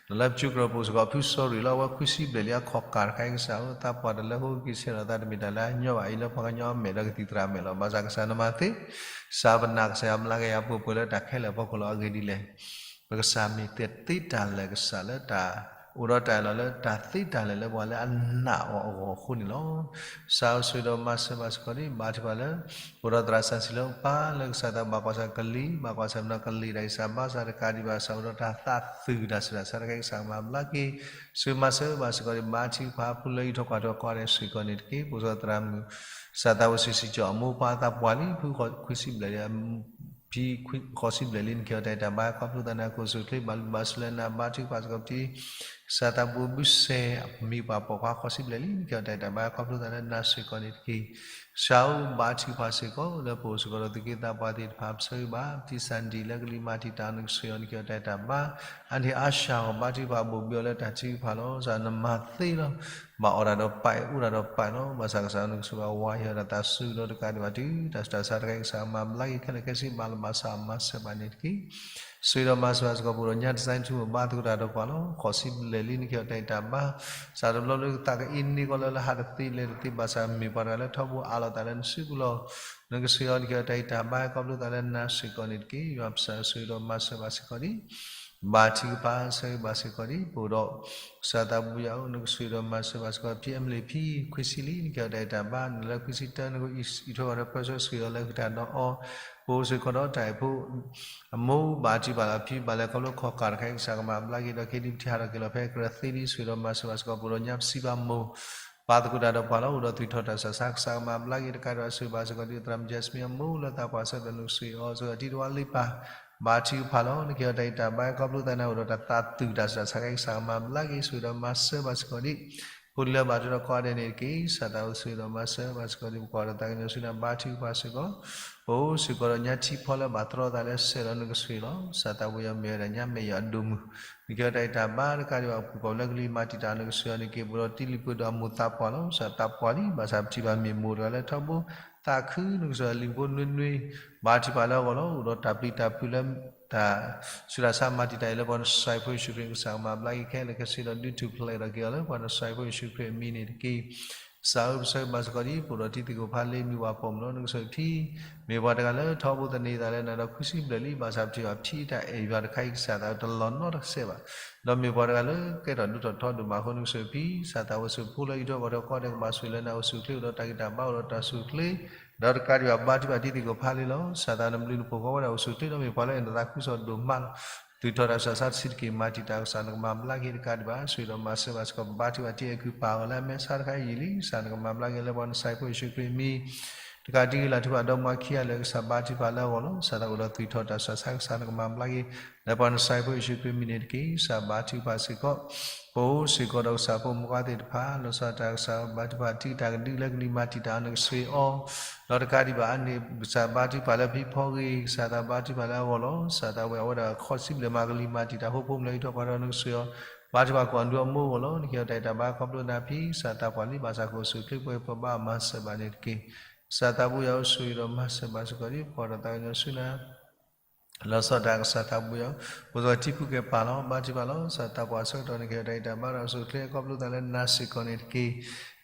ဒီးလၢပကၠိကရၢၢ်ပအိၣ်စ့ၢ်ကီးဖုစီၤရ့ၣ်လီၤ. အဝဲခွံဆံဘျဲၣ်လံ အခီၣ်ကၢ်တခါအံၤ ကစၢ်ဧၢ သးပှၢ်တလၢဟိက့ၤဆဲးဒီးသး တမ့ၢ်တၢ်လၢအညီဘၣ် အံၤလၢပှၤကညီအမဲာ်ဒီးကသံၣ်သရၣ်မဲာ်လီၤ. ဘၣ်ဆၣ်ကစၢ်နမၤသ့, ကစၢ်ပနာ်ကစၢ်ယွၤဘျါက့ၤယၤ ပှဲၤပှဲၤလၢတၢ်ခဲလၢာ်အဖီခိၣ်လီၤ. အဂ့ၢ်ဒ်လဲၣ် ပကစၢ်မ့ၢ်တၢ်သ့တၢ်လၢာ်ကစၢ်လၢတၢ် အိၣ်ဒီးတၢ်အၢၣ်လီၤလၢတၢ်သ့တၢ်လၢာ်လၢပှၤလၢအနာ်အီၤအဂီၢ်အဃိန့ၣ်လီၤ. ကစၢ်ဧၢ ဆိၣ်ဂ့ၤဒီးမၤစၢၤဘၣ်စ့ၢ်ကီးဒ် ဘါထုကဖၣ်လၢ အိၣ်ဒီးသရၣ်စီဆှံလၢအပၢ်လၢကစၢ်သးဘၣ်ကွၢ်ဆၢကလံၤ ဘၣ်ကွၢ်ဆၢမနီၤကလံၤတၢ်အံၤ ကစၢ်ဘါစၢ်တကးဒံးဘၣ် ကစၢ်အိၣ်ဒီးတၢ်သးသုၣ်တၢ်ဆူးတၢ်ဆါတခါအံၤ ကစၢ်ကမၤဘျါက့ၤ, ဆိၣ်ဂ့ၤမၤစၢၤဘၣ်စ့ၢ်ကီးဒ် ဘါထုကဖၣ် ဖုလၢအံးထွဲကွၢ်ထွဲကိးဂၤဒဲးစ့ၢ်ကီးန့ၣ်တက့ၢ်. ပအိၣ်စ့ၢ်ကီးသရၣ်မုၣ် ကစၢ်သးဝဲစံးစံးကၠီအမိၢ်ပှၢ်သးပှၢ်လံ ဖုခွံဆံဘျဲၣ်လံ ဖံဃိးဆံဘျဲၣ်လံ နက့ၤအီၤတၢ်အံၤတၢ်ဘါ ခီဖျိသးနၤကအိၣ်ဆူၣ်အိၣ်ချ့ ဘၣ်လုၢ်ဘၣ်စၢၤလၢနၤ ဘါထုကဖၣ်စ့ၢ်ကီးပတံၤ ကစၢ်သးဘိဘုစဲ မံၤပှၢ်ပိာ်ခွါဃိးဆံဘျဲၣ်လံ နက့ၤအီၤတၢ်အံၤတၢ်ဘါ ခီဖျိသးလၢနၤစ့ၢ်ကီးန့ၣ်တက့ၢ်. ကစၢ်ဧၢ ဘါထုကဖၣ်စ့ၢ်ကီး လၢပအိၣ်စ့ၢ်ကီးဒီးသုးက့သးပှၢ်သ့ၣ်တဖၣ် ပဆၢဂ့ၤဘၣ် ပတံၤစၢ်ဒံၣ်လၢကလံၤမၤတံာ်တာ် နကစၢ်အီၤ နက့ၤအီၤတၢ်အံၤတၢ်ဘါ အါန့ၢ်အါဆၢ်အီၤ ဘါထုကဖၣ်ဘိၣ်ဘံအီၤလၢတၢ်ထုကဖၣ်လီၤ. ကစၢ်နမၤသ့လီၤ. ဘၣ်အီၣ်တၢ်ဒီးပာ်အံၤ အိၣ်တၢ်ဒီးပာ်အံၤလီၤ. ဘၣ်ဆၣ်ကစၢ်နကစၢ်ဘၣ်ဝါယီၤဒီးသးစူၤဒီးတကးဒံးဘၣ်တုၤ တၢ်ဆူးတၢ်ဆါတခါအံၤ ကစၢ်မၤဘျါက့ၤခဲလၢာ်ခဲဆ့ ဘၣ်လီၤဘၣ်စးမၤစၢၤဘၣ်န့ၣ်တက့ၢ်. ဆိၣ်ဂ့ၤဒီးမၤစၢၤဘၣ်စ့ၢ်ကီး ပအိၣ်ဒီးညါတစဲးထူၣ်ဘါသကိးတၢ်ဒီးပှၤလီၤ. ဃိးဆံဘျဲၣ်လံ နက့ၤအီၤတၢ်အံၤတၢ်ဘါ ကစၢ်တဘျီလၢသးကအ့န့ၢ်ကီးလၢလၢဟးတသ့လဲၤတသ့ ဘၣ်ဆၣ်မ့ၢ်ပှၤတဂၤလၢထီဘိအးလီၤသးလၢနစုပူၤလီၤ. နကစၢ်အီၤ နက့ၤအီၤတၢ်အံၤတၢ်ဘါ ခီဖျိသးလၢနၤစ့ၢ်ကီးန့ၣ်တက့ၢ်. ယွၤပစၢ်ဧၢ ဆိၣ်ဂ့ၤဒီးမၤစၢၤဘၣ်စ့ၢ်ကီးဒ် ဘါထုကဖၣ် ဆၢဂ့ၤဘၣ်စ့ၢ်ကီးဒ် ပအိၣ်ဒီး ကစၢ်သးဘိယွၤဧၢ နကစၢ်ဒီးမၤစၢၤဘၣ်စ့ၢ်ကီး ဖံအမလ့ၣ်ဖံ ခွံဆံလံ နက့ၤအီၤတၢ်အံၤတၢ်ဘါ နလၢခွံဆံတၢ နကအံးထွဲဘၣ်ဒီးပၢဆှၢ ဆိၣ်ဂ့ၤအီၤလၢအဂ့ၤတၢ်ဒီးအီၤ ပအိၣ်စ့ၢ်ကီးဒီးတၢ်အဲၣ်ဖိ အမိၢ် ဘါထုကဖၣ်လီၤ ဖံဘၣ်လဲၤခီဖျိခီၣ်ကၢ်တခါအံၤ ကစၢ်ကမၤဘျါက့ၤဒီး ခဲဒံးပထံၣ်ဟးထီၣ်က့ၤလီၤဖဲကရၢသ့လံ ဆိၣ်ဂ့ၤဒီးမၤစၢၤဘၣ်စ့ၢ်ကီး ပအိၣ်ဒီးညါပစံးဘၣ်မိၢ် ပာ်သကိးတၢ်ဒီးပှၤလီၤ အိၣ်ဒီးသွံၣ်ထီၣ်တၢ်ဆူးတၢ်ဆါ ကစၢ်ကမၤဘျါက့ၤ တကးဒံးဘၣ် ဆိၣ်ဂ့ၤဘၣ်စ့ၢ်ကီးဒ် သရၣ်မုၣ် Jasmine အမိၢ်လၢသးပှၢ်ဆၢကတီၢ် နကစၢ်အီၤ စ့ၢ်ကီးတံၤတဝါလ့ပၢ် ဘါထုကဖၣ်လီၤ နက့ၤအီၤတၢ်အံၤတၢ်ဘါ ခီဖျိသးနၤအိၣ်ဒီးတၢ်သးသူၣ်တၢ်ဆူးတၢ်ဆါတခါအံၤ ကစၢ်ကမၤဘျါက့ၤ ဆိၣ်ဂ့ၤဒီးမၤစၢၤဘၣ်စ့ၢ်ကီးဒ် ဖိလံၤလၢဘၣ်တြီဒီးကိးဂၤဒဲးန့ၣ်တက့ၢ်. ကစၢ်သးဘိဆိၣ်ဂ့ၤဒီးမၤစၢၤဘၣ်စ့ၢ်ကီးဒ် ပကွၢ်ဒီးသးကညီၤဆူနၤ ဘါထုကဖၣ်စ့ၢ်ကီး ပအိၣ်စ့ၢ်ကီးဒီးညါထံဖီလၢဘၣ်တြီသးလၢစဲးလီၤ နကစၢ်အီၤလီၤ. ကစၢ်သးဘိယွၤမ့ၢ်ဝဲဒၣ်ညါမဲာ်ယွၤအဒိၣ်မုၢ် နက့ၤအီၤတၢ်အံၤတၢ်ဘါ တကးဒံးဘၣ် ပှၤလၢကလံၤမၤတံာ်တာ် နကစၢ်အီၤန့ၣ်တက့ၢ်. ပအိၣ်ဒီးတံၤလံၤပှဲၤဒီးအမိၢ်သးပှၢ်လီၤ ကစၢ်သးပှၢ်လံ ဘၣ်ဆၣ်ပထံၣ်ဘၣ်မ့ၢ်မိၢ်တဂၤလၢထီဘိ သးခု နကစၢ်အီၤလံာ်ဖိနွံနွံ ဘါထုကဖၣ်လၢအဂီၢ်လီၤ. အိၣ်ဒီးတၢ်ပျံၤတၢ်ဖုးလၢ တၢ်ဆူးတၢ်ဆါမၤတံာ်တာ်အံၤလၢပှၤနစၢ်ဖိယ့ၣ်ၡူးခရံာ် ကစၢ်ကမၤဘျါက့ၤခဲလၢာ်ခဲဆ့ဒီး ဒုးထူၣ်ဖျဲးဒီးက့ၤအီၤလၢပှၤနစၢ်ဖိယ့ၣ်ၡူးခရံာ်အမံၤန့ၣ်တက့ၢ်. ကစၢ်ဧၢ ပဆၢဂ့ၤဘၣ်စ့ၢ်ကီးဒ် ပအိၣ်ဒီးတံၤသကိးဖးလ့ မံၤပှၢ်ပိာ်မုၣ်လီၤ နကစၢ်အီၤဖံ မ့ၢ်ပှၤတဂၤလၢထီဘိသန့ၤသးလၢနၤဒီးခွံဆံဘျဲၣ်လံ ဘၣ်ဆၣ်ပထံၣ်ဘၣ်ဖံတၢ်အဲၣ်ယွၤတခါအံၤ ကစၢ်သးတလီၤနီတစဲးဘၣ် ဒီးမ့ၢ်ပှၤတဂၤလၢကဲထီၣ်ဒိၣ်ထီၣ်ထီဒိၣ်မးအဃိ နကစၢ်အီၤဖံ ကစၢ်သးဝဲဆိၣ်ဖိလၢအံးထွဲကွၢ်ထွဲကိးဂၤဒဲး ကဘၣ်ဆိၣ်ဂ့ၤလၢနၤအိၣ်ဆူၣ်အိၣ်ချ့ အိၣ်ဒီးတၢ်ဂံၢ်တၢ်ဘါ အိၣ်ဒီးတၢ်ဆူၣ်အိၣ်ချ့ ဒီးတကးဒံးဘၣ် ဘါထုကဖၣ်တံၤသကိးဖးလ့လီၤ. ကစၢ်သးနဘျုးနဖှိၣ်ကိးဂၤဒဲး အိၣ်ဆူၣ်အိၣ်ချ့ ဒီးမ့ၢ်ပှၤလၢအအဲၣ်နသးခုစီၣ်ဒိၣ်မးလီၤ. သွံၣ်ထီၣ်တၢ်ဆူးတၢ်ဆါတဆံးတက့ၢ် မၤတံာ်တာ် ကစၢ်နကမၤဘျါက့ၤတကးဒံးဘၣ် ဆိၣ်ဂ့ၤဒီးမၤစၢၤဘၣ်စ့ၢ်ကီး ဘါထုကဖၣ်တံၤအဲၣ်ခုၣ်ပာ်အီၤလၢအမဲာ်ဆါတခါအံၤယံာ်လံ ကစၢ်နကမၤဘျါက့ၤလၢပှၤနစၢ်ဖိယ့ၣ်ၡူးခရံာ်အမံၤ တကးတံၤဂ့ၤလၢ်ထုကဖၣ်ဒီမါခံဂၤလၢာ် ကစၢ်ဘါထုကဖၣ်လၢအဂီၢ်လီၤ. ကစၢ်သးအိၣ်ဒီးသွံၣ်ထီၣ်တၢ်ဆူးတၢ်ဆါ ကစၢ်နကမၤဘျါက့ၤ လၢပှၤနစၢ်ဖိယ့ၣ်ၡူးခရံာ်အမံၤန့ၣ်တက့ၢ်. ကစၢ်ဘါထုကဖၣ်စ့ၢ်ကီး ပအိၣ်စ့ၢ်ကီးဒီးကစၢ်ဖိမုၣ်ခွါသ့ၣ်တဖၣ် လီၤဆီဒၣ်တၢ် ကစၢ်ဘါထုကဖၣ်တံၤတၢ်ကဒုလၢကလံၤမၤတံာ်တာ်အီၤ နကစၢ်အီၤ ဒီးတကးဒံးဘၣ်အန့ၣ် ကစၢ်ဘါထုကဖၣ်လၢဖံဖီဂ့ၤ ကစၢ်သးဘါထုကဖၣ်လၢအဂီၢ်လီၤ. ကစၢ်သးဝဲအဝဲဒၣ်ခီၣ်စံဘျဲၣ်မၤကလံၤမၤတံာ်တာ် ဟိဖိမုၣ်လၢအံးထွဲကွၢ်ထွဲ နကစၢ်အီၤ ဘါထုကဖၣ်ကိးဒုအမိၢ်အဂီၢ်လီၤ. နက့ၤအီၤတၢ်အံၤတၢ်ဘါခီဖျိနၤဖံ ကစၢ်သးပှၢ်လံ ဘၣ်ဆၣ်ကအိၣ်ဆူၣ်အိၣ်ချ့ ပှဲၤပှဲၤဘါအီၤမၤစၢၤဘၣ်န့ၣ်တက့ၢ်. ကစၢ်သးဘိယွၤဧၢ ဆိၣ်ဂ့ၤဒီးမၤစၢၤဘၣ်စ့ၢ်ကီးဒ် ပကွၢ်ဒီးသးကညီၤဆူနၤ လီၤဆီဒၣ်တၢ် ကစၢ်သးဘိယွၤ ပအိၣ်စ့ၢ်ကီးထံဖုကဲပာ်လီၤ ဘါထုကဖၣ်လီၤ. ကစၢ်သးပှၢ်ဆၢကတီၢ်န့ၣ် က့ၤအီၤတၢ်အံၤတၢ်ဘါဒီး အိၣ်ဆူၣ်အိၣ်ချ့ခီဖျိသးလၢနၤစ့ၢ်ကီးန့ၣ်တက့ၢ်.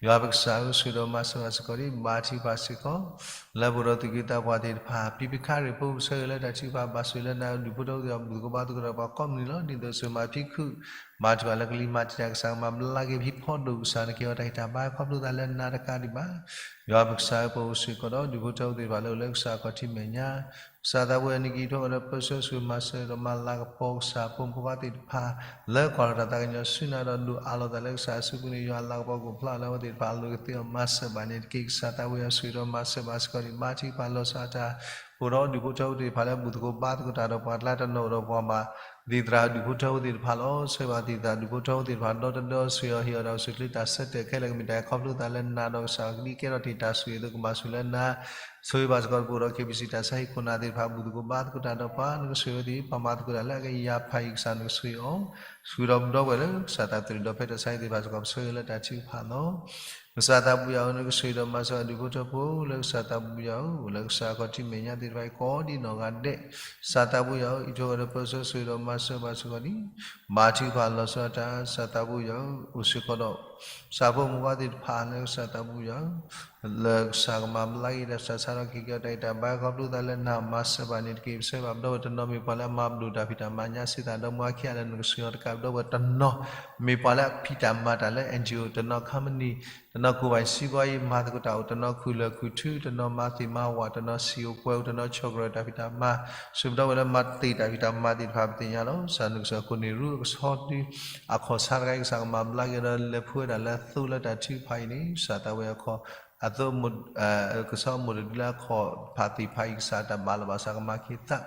ယွၤပကစၢ်ဧၢ ဆိၣ်ဂ့ၤဒီးမၤစၢၤဘၣ်စ့ၢ်ကီးဒ် ဘါထုကဖၣ်စ့ၢ်ကီး လၢပအိၣ်ဒီးသူၣ်က့သးပှၢ်သ့ၣ်တဖၣ် ပံၤပခါရ့ၣ်ဖိ ပဆၢဂ့ၤလၢတၢ်ထုကဖၣ် ဘၣ်ဆိၣ်ဂ့ၤလၢနၤ ဒူၣ်ဖိထၢဖိသ့ၣ်တဖၣ် ဘူၣ်သကိးဘါသကိးဒီးပှၤကိးမုၢ်နံၤလီၤ. ဒ်သိးစိၤမၤဖံခုၣ် ဘါထုကဖၣ်လၢကလံၤမၤတံာ်တာ် ကစၢ်ကမၤဘျါက့ၤ ပဟံၣ်ဖိဒိၣ်ကစၢ် နကဟ့ၣ်အီၤတၢ်ဂံၢ်တၢ်ဘါ ခီဖျိသးလၢနၤတကးဒံးဘၣ်. ယွၤပကစၢ်ဧၢ, ပအိၣ်ဆူၣ်ကီးဒီး ဒူၣ်ဖိထၢဖိသ့ၣ်တဖၣ်လၢအိၣ်လၢကစၢ်အခီၣ်ထံးမဲာ်ညါ, ကစၢ်သးပူၤယွၤ နကဟ့ၣ်ထီၣ်ဝဲဒီးပၢဆှၢ ဆိၣ်ဂ့ၤမၤစၢၤဒီးမၤလၤကပီၤ ကစၢ်ဖိမုၣ်ဖိခွါသ့ၣ်တဖၣ် လၢကွၢ်ထီၣ်တၢ်သးကညီၤဆူနၤဒီး ဒိၣ်အးလီၤသးလၢကစၢ်အစုပူၤန့ၣ် ယွၤလၤကပီၤကအိၣ်ဖျါလၢအဝဲသ့ၣ်တဖၣ်အလိၤ ကသ့အီၤမၤစၢၤဘၣ်န့ၣ်တက့ၢ်. ကစၢ်သးပူၤယွၤ ဆိၣ်ဂ့ၤဒီးမၤစၢၤဘၣ်စ့ၢ်ကီးန့ၣ် ဘါထုကဖၣ်လီၤဆီအတၢ် အိၣ်ဒီးဒူၣ်ဖိထၢဖိသ့ၣ်တဖၣ်လၢ ဘူၣ်သကိးဘါသကိးတၢ်ဒီးပှၤ တလါတနီၤအိၣ်ဒီးပှၤဘၣ် သံၣ်သရၣ်ဒူၣ်ဖိထၢဖိသ့ၣ်တဖၣ်လီၤ. ဆိၣ်ဂ့ၤဘၣ်သံၣ်သရၣ်ဒူၣ်ဖိထၢဖိသ့ၣ်တဖၣ် ဒီတဒၢ ဆိၣ်ဂ့ၤအီၤ ဟ့ၣ်အီၤတၢ်အိၣ်ဆူၣ်ချ့ တၢ်ဆၢတဲာ်ခဲလၢာ် ကမ့ၢ်တၢ်ခီဖျိသးလၢနၤဒီးကစၢ် ကဒ်ကဲထီၣ်တ့ၢ်တၢ်ဆိၣ်ဂ့ၤအသိး ကဘၣ်ဆိၣ်လၢနၤ. ဆိၣ်ဂ့ၤဘၣ်စ့ၢ်ကီး ပအိၣ်ဒီး KBC တၢ်ဆါဟံၣ်ခိၣ်နၢ်သ့ၣ်တဖၣ် ဘူၣ်သကိးဘါသကိးတၢ်ဒီးပှၤ နကဆိၣ်ဂ့ၤဝဲသ့ၣ် ပှၤမၤသကိးတၢ်လၢအကယၤဖးယံၤ ကစၢ်နကဆိၣ်ဂ့ၤအီၤ ဆိၣ်ဂ့ၤဒီးပဒီပုၢ်ဝဲၢ်လၢ ကစၢ်သးပူၤတဒီဖဲတၢ်ဆါဟံၣ်သ့ၣ်တဖၣ်စ့ၢ်ကီး ပဆိၣ်ဂ့ၤလၢတၢ်ထုကဖၣ်လီၤ. ကစၢ်သးပူၤယွၤဧၢ, နကဆိၣ်ဂ့ၤဒီးမၤစၢၤအဒူၣ်ဖိထၢဖိလၢ ကစၢ်သးပူၤယွၤဧၢ, အိၣ်လၢကစၢ်အခီၣ်ထံးမဲာ်ညါသ့ၣ်တဖၣ်အံၤ ကိးဒံနီၢ်ဂၤဒဲး, ကစၢ်သးပူၤယွၤဧၢ, အံးထွဲဝဲဒီးပၢဆှၢ ဆိၣ်ဂ့ၤဒီးမၤစၢၤဘၣ်စ့ၢ်ကီးဒံး, ဘါထုကဖၣ်လီၤဆီဒၣ်တၢ် ကစၢ်သးပူၤယွၤဧၢ, အိၣ်စ့ၢ်ကီးဒီး ကစၢ်ဖိမုၣ်ဖိခွါသ့ၣ်တဖၣ်လၢ ကစၢ်သးပူၤယွၤဧၢ လၢကစၢ်ကမၤဘျါက့ၤတၢ်ဆူးတၢ်ဆါဒီး ကဟ့ၣ်က့ၤအီၤတၢ်ဂံၢ်တၢ်ဘါ ခီဖျိသးလၢနၤ မၤစၢၤဘၣ်န့ၣ်တက့ၢ်. ပဆိၣ်ဂ့ၤဘၣ်ပဒီပုၢ်ဝဲၢ်တနီၤ မ့ၢ်ပှၤလၢအမၤဘျုးတၢ်ဖံးတၢ်မၤညါ စံးသးဒီးမူအခံဂၤလၢ နကဆိၣ်ဂ့ၤအီၤတကး ပဒီပုၢ်ဝဲၢ်တနီၤ မ့ၢ်ပှၤလၢအဖံးတၢ်မၤတၢ်လၢ NGO တနီၤ company တနီၤ ကိးဘၣ်စံးဘီအံၤ မၤသကိးတၢ်အိၣ် တနီၤခုၣ်လၢာ်ခုၣ်ထု တနီၤမၤသ့ၣ်မၤဝၣ် တနီၤစံၣ်အိၣ်ပှဲၤအိၣ် တနီၤဆီၣ်ကြၢးတၢ်ဖံးတၢ်မၤ ဆိၣ်ဂ့ၤပဒီပုၢ်ဝဲၢ်လၢမၤတ့ၢ်တၢ်ဖံးတၢ်မၤသ့ၣ်တဖၣ် ပသ့ၣ်ညါလီၤ. ကစၢ်နကစၢ်ခိၣ်နူာ်ရူ အကဆီတံ အခီၣ်ဆါတခါအံၤ ကစၢ်ကမၤဘျါက့ၤဒီး လဲၤဖှူဝဲဒၣ်လၢအသိလၢတၢ်ထုကဖၣ်အံၤန့ၣ် ကစၢ်သးပူၤယွၤ အသိ ကဆီမိၢ်တဒုလၢအခီၣ်ဖးသ့ၣ်တဖၣ်အံၤ ကစၢ်တၢ်ဘၣ်လီၤဘၣ်စးကမၤက့ၤသး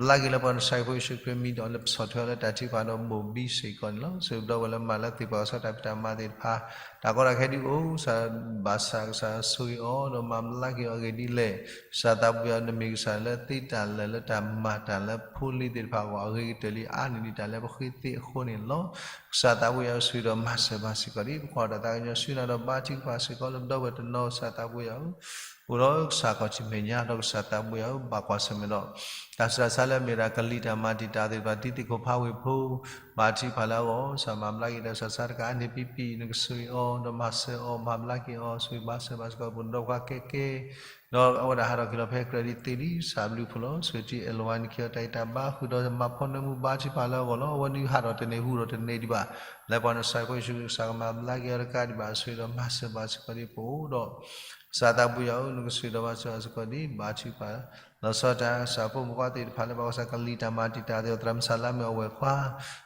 ကဘျါက့ၤလၢပှၤနဆါဟံၣ်ဖိယ့ၣ်ၡူးခရံာ်မံၤဒီး လၢပဆီၣ်ထွဲအီၤလၢတၢ်ထုကဖၣ်ဒီး ဘိၣ်ဘံစ့ၢ်ကီးန့ၣ်လီၤ. ဆိၣ်ဂ့ၤပဒီပုၢ်ဝဲၢ်လၢမၤလၢသ့ၣ်ပှၢ်ကဆီတၢ်ဖံးတၢ်မၤသ့ၣ်တဖၣ် တၢ်ကီတၢ်ခဲဒုးအိၣ် ဘၣ်ဆၣ်ကစၢ်ဆိၣ်ဂ့ၤအီၤဒီးမၤဘျါက့ၤအီၤအဂ့ၢ်ဒ်လဲၣ်. ကစၢ်သးပူၤယွၤ နမ့ၢ်ကစၢ်လၢသ့တၢ်လၢာ်လၢတၢ်မၤတၢ်လၢဖိလံၤသ့ၣ်တဖၣ်အဂီၢ် အဂ့ၤကတၢၢ်လံအါန့ၢ်ဒံးတၢ်လၢပဃ့သ့အဃိန့ၣ်လီၤ. ကစၢ်သးပူၤယွၤဧၢ ဆိၣ်ဂ့ၤဒီးမၤစၢၤဘၣ်စ့ၢ်ကီးဒံး ပကွၢ်တၢ်သးကညီၤဆူနၤဒီးဘါထုကဖၣ်စ့ၢ်ကီးလၢပဒီပုၢ်ဝဲၢ်တနီၤ ကစၢ်သးပူၤယွၤဧၢ အိၣ်ဒီးကစၢ်ခီၣ်ထံးမဲာ်ညါဒီးကစၢ်သးပူၤယွၤဧၢ ဘၣ်ကွၢ်ဆၢၣ်မဲာ်ဒီး တၢ်ဆူးတၢ်ဆါလၢအမ့ၢ်ဒၣ်ကလံၤတၢ်မၤတံာ်တာ်သ့ၣ်တဖၣ် ဒ်သ့ၣ်ခိၣ်ဖးဝ့ၢ်ဖိ ဘါထုကဖၣ်လၢအဂီၢ် ကစၢ်မၤဘျါက့ၤတၢ်ဆူးတၢ်ဆါတကးန့ၣ် ပံပံ နကဆိၣ်ဂ့ၤအီၤ ဒီးမၤစၢၤအီၤ မၤဘျါက့ၤအီၤ ဆိၣ်ဂ့ၤဘၣ်စၢၤဘၣ်စ့ၢ်ကီး ပဒီပုၢ်ဝဲၢ်ကဲကဲ ဒီးအဝဲဒၣ်ဟးထီၣ်က့ၤလီၤဖဲကြၢးဒ်သ့လံ ကစၢ်ဘျုးဖှိၣ်လီၤ. ဆိၣ်ဂ့ၤအ့ၣ်လဝါ နကဟ့ၣ်အီၤတၢ်ဂံၢ်တၢ်ဘါ ဃုာ်ဒီးမၤဖီနၢမူဘါထုကဖၣ်လၢအဂီၢ်လီၤ. အဝဲဒုးဟးထီၣ်တန့ၢ်ဟူးထီၣ်တန့ၢ်ဒံးဘၣ် လၢပှၤနဆါဟံၣ်ဖိယ့ၣ်ၡူးခရံာ် ကစၢ်ကမၤဘျါက့ၤအီၤတကးဒံးဘၣ် ဆိၣ်ဂ့ၤဒီးမၤစၢၤဘၣ်စ့ၢ်ကီးဒံး ပအိၣ်ဒီး ကစၢ်သးပူၤယွၤဧၢ နကဆိၣ်ဂ့ၤဒီးမၤစၢၤဘၣ်စ့ၢ်ကီးဒံး ဘါထုကဖၣ် လီၤဆီဒၣ်တၢ် ကစၢ်ဖိမုၣ်ဖိခွါသ့ၣ်တဖၣ်လၢ ဘၣ်ကွၢ်ဆၢၣ်ကလံၤတၢ်မၤတံာ်တာ်သ့ၣ်တဖၣ် သရၣ်မုၣ်စၤလါမ့ၢ်အဝဲၢ်ခွါ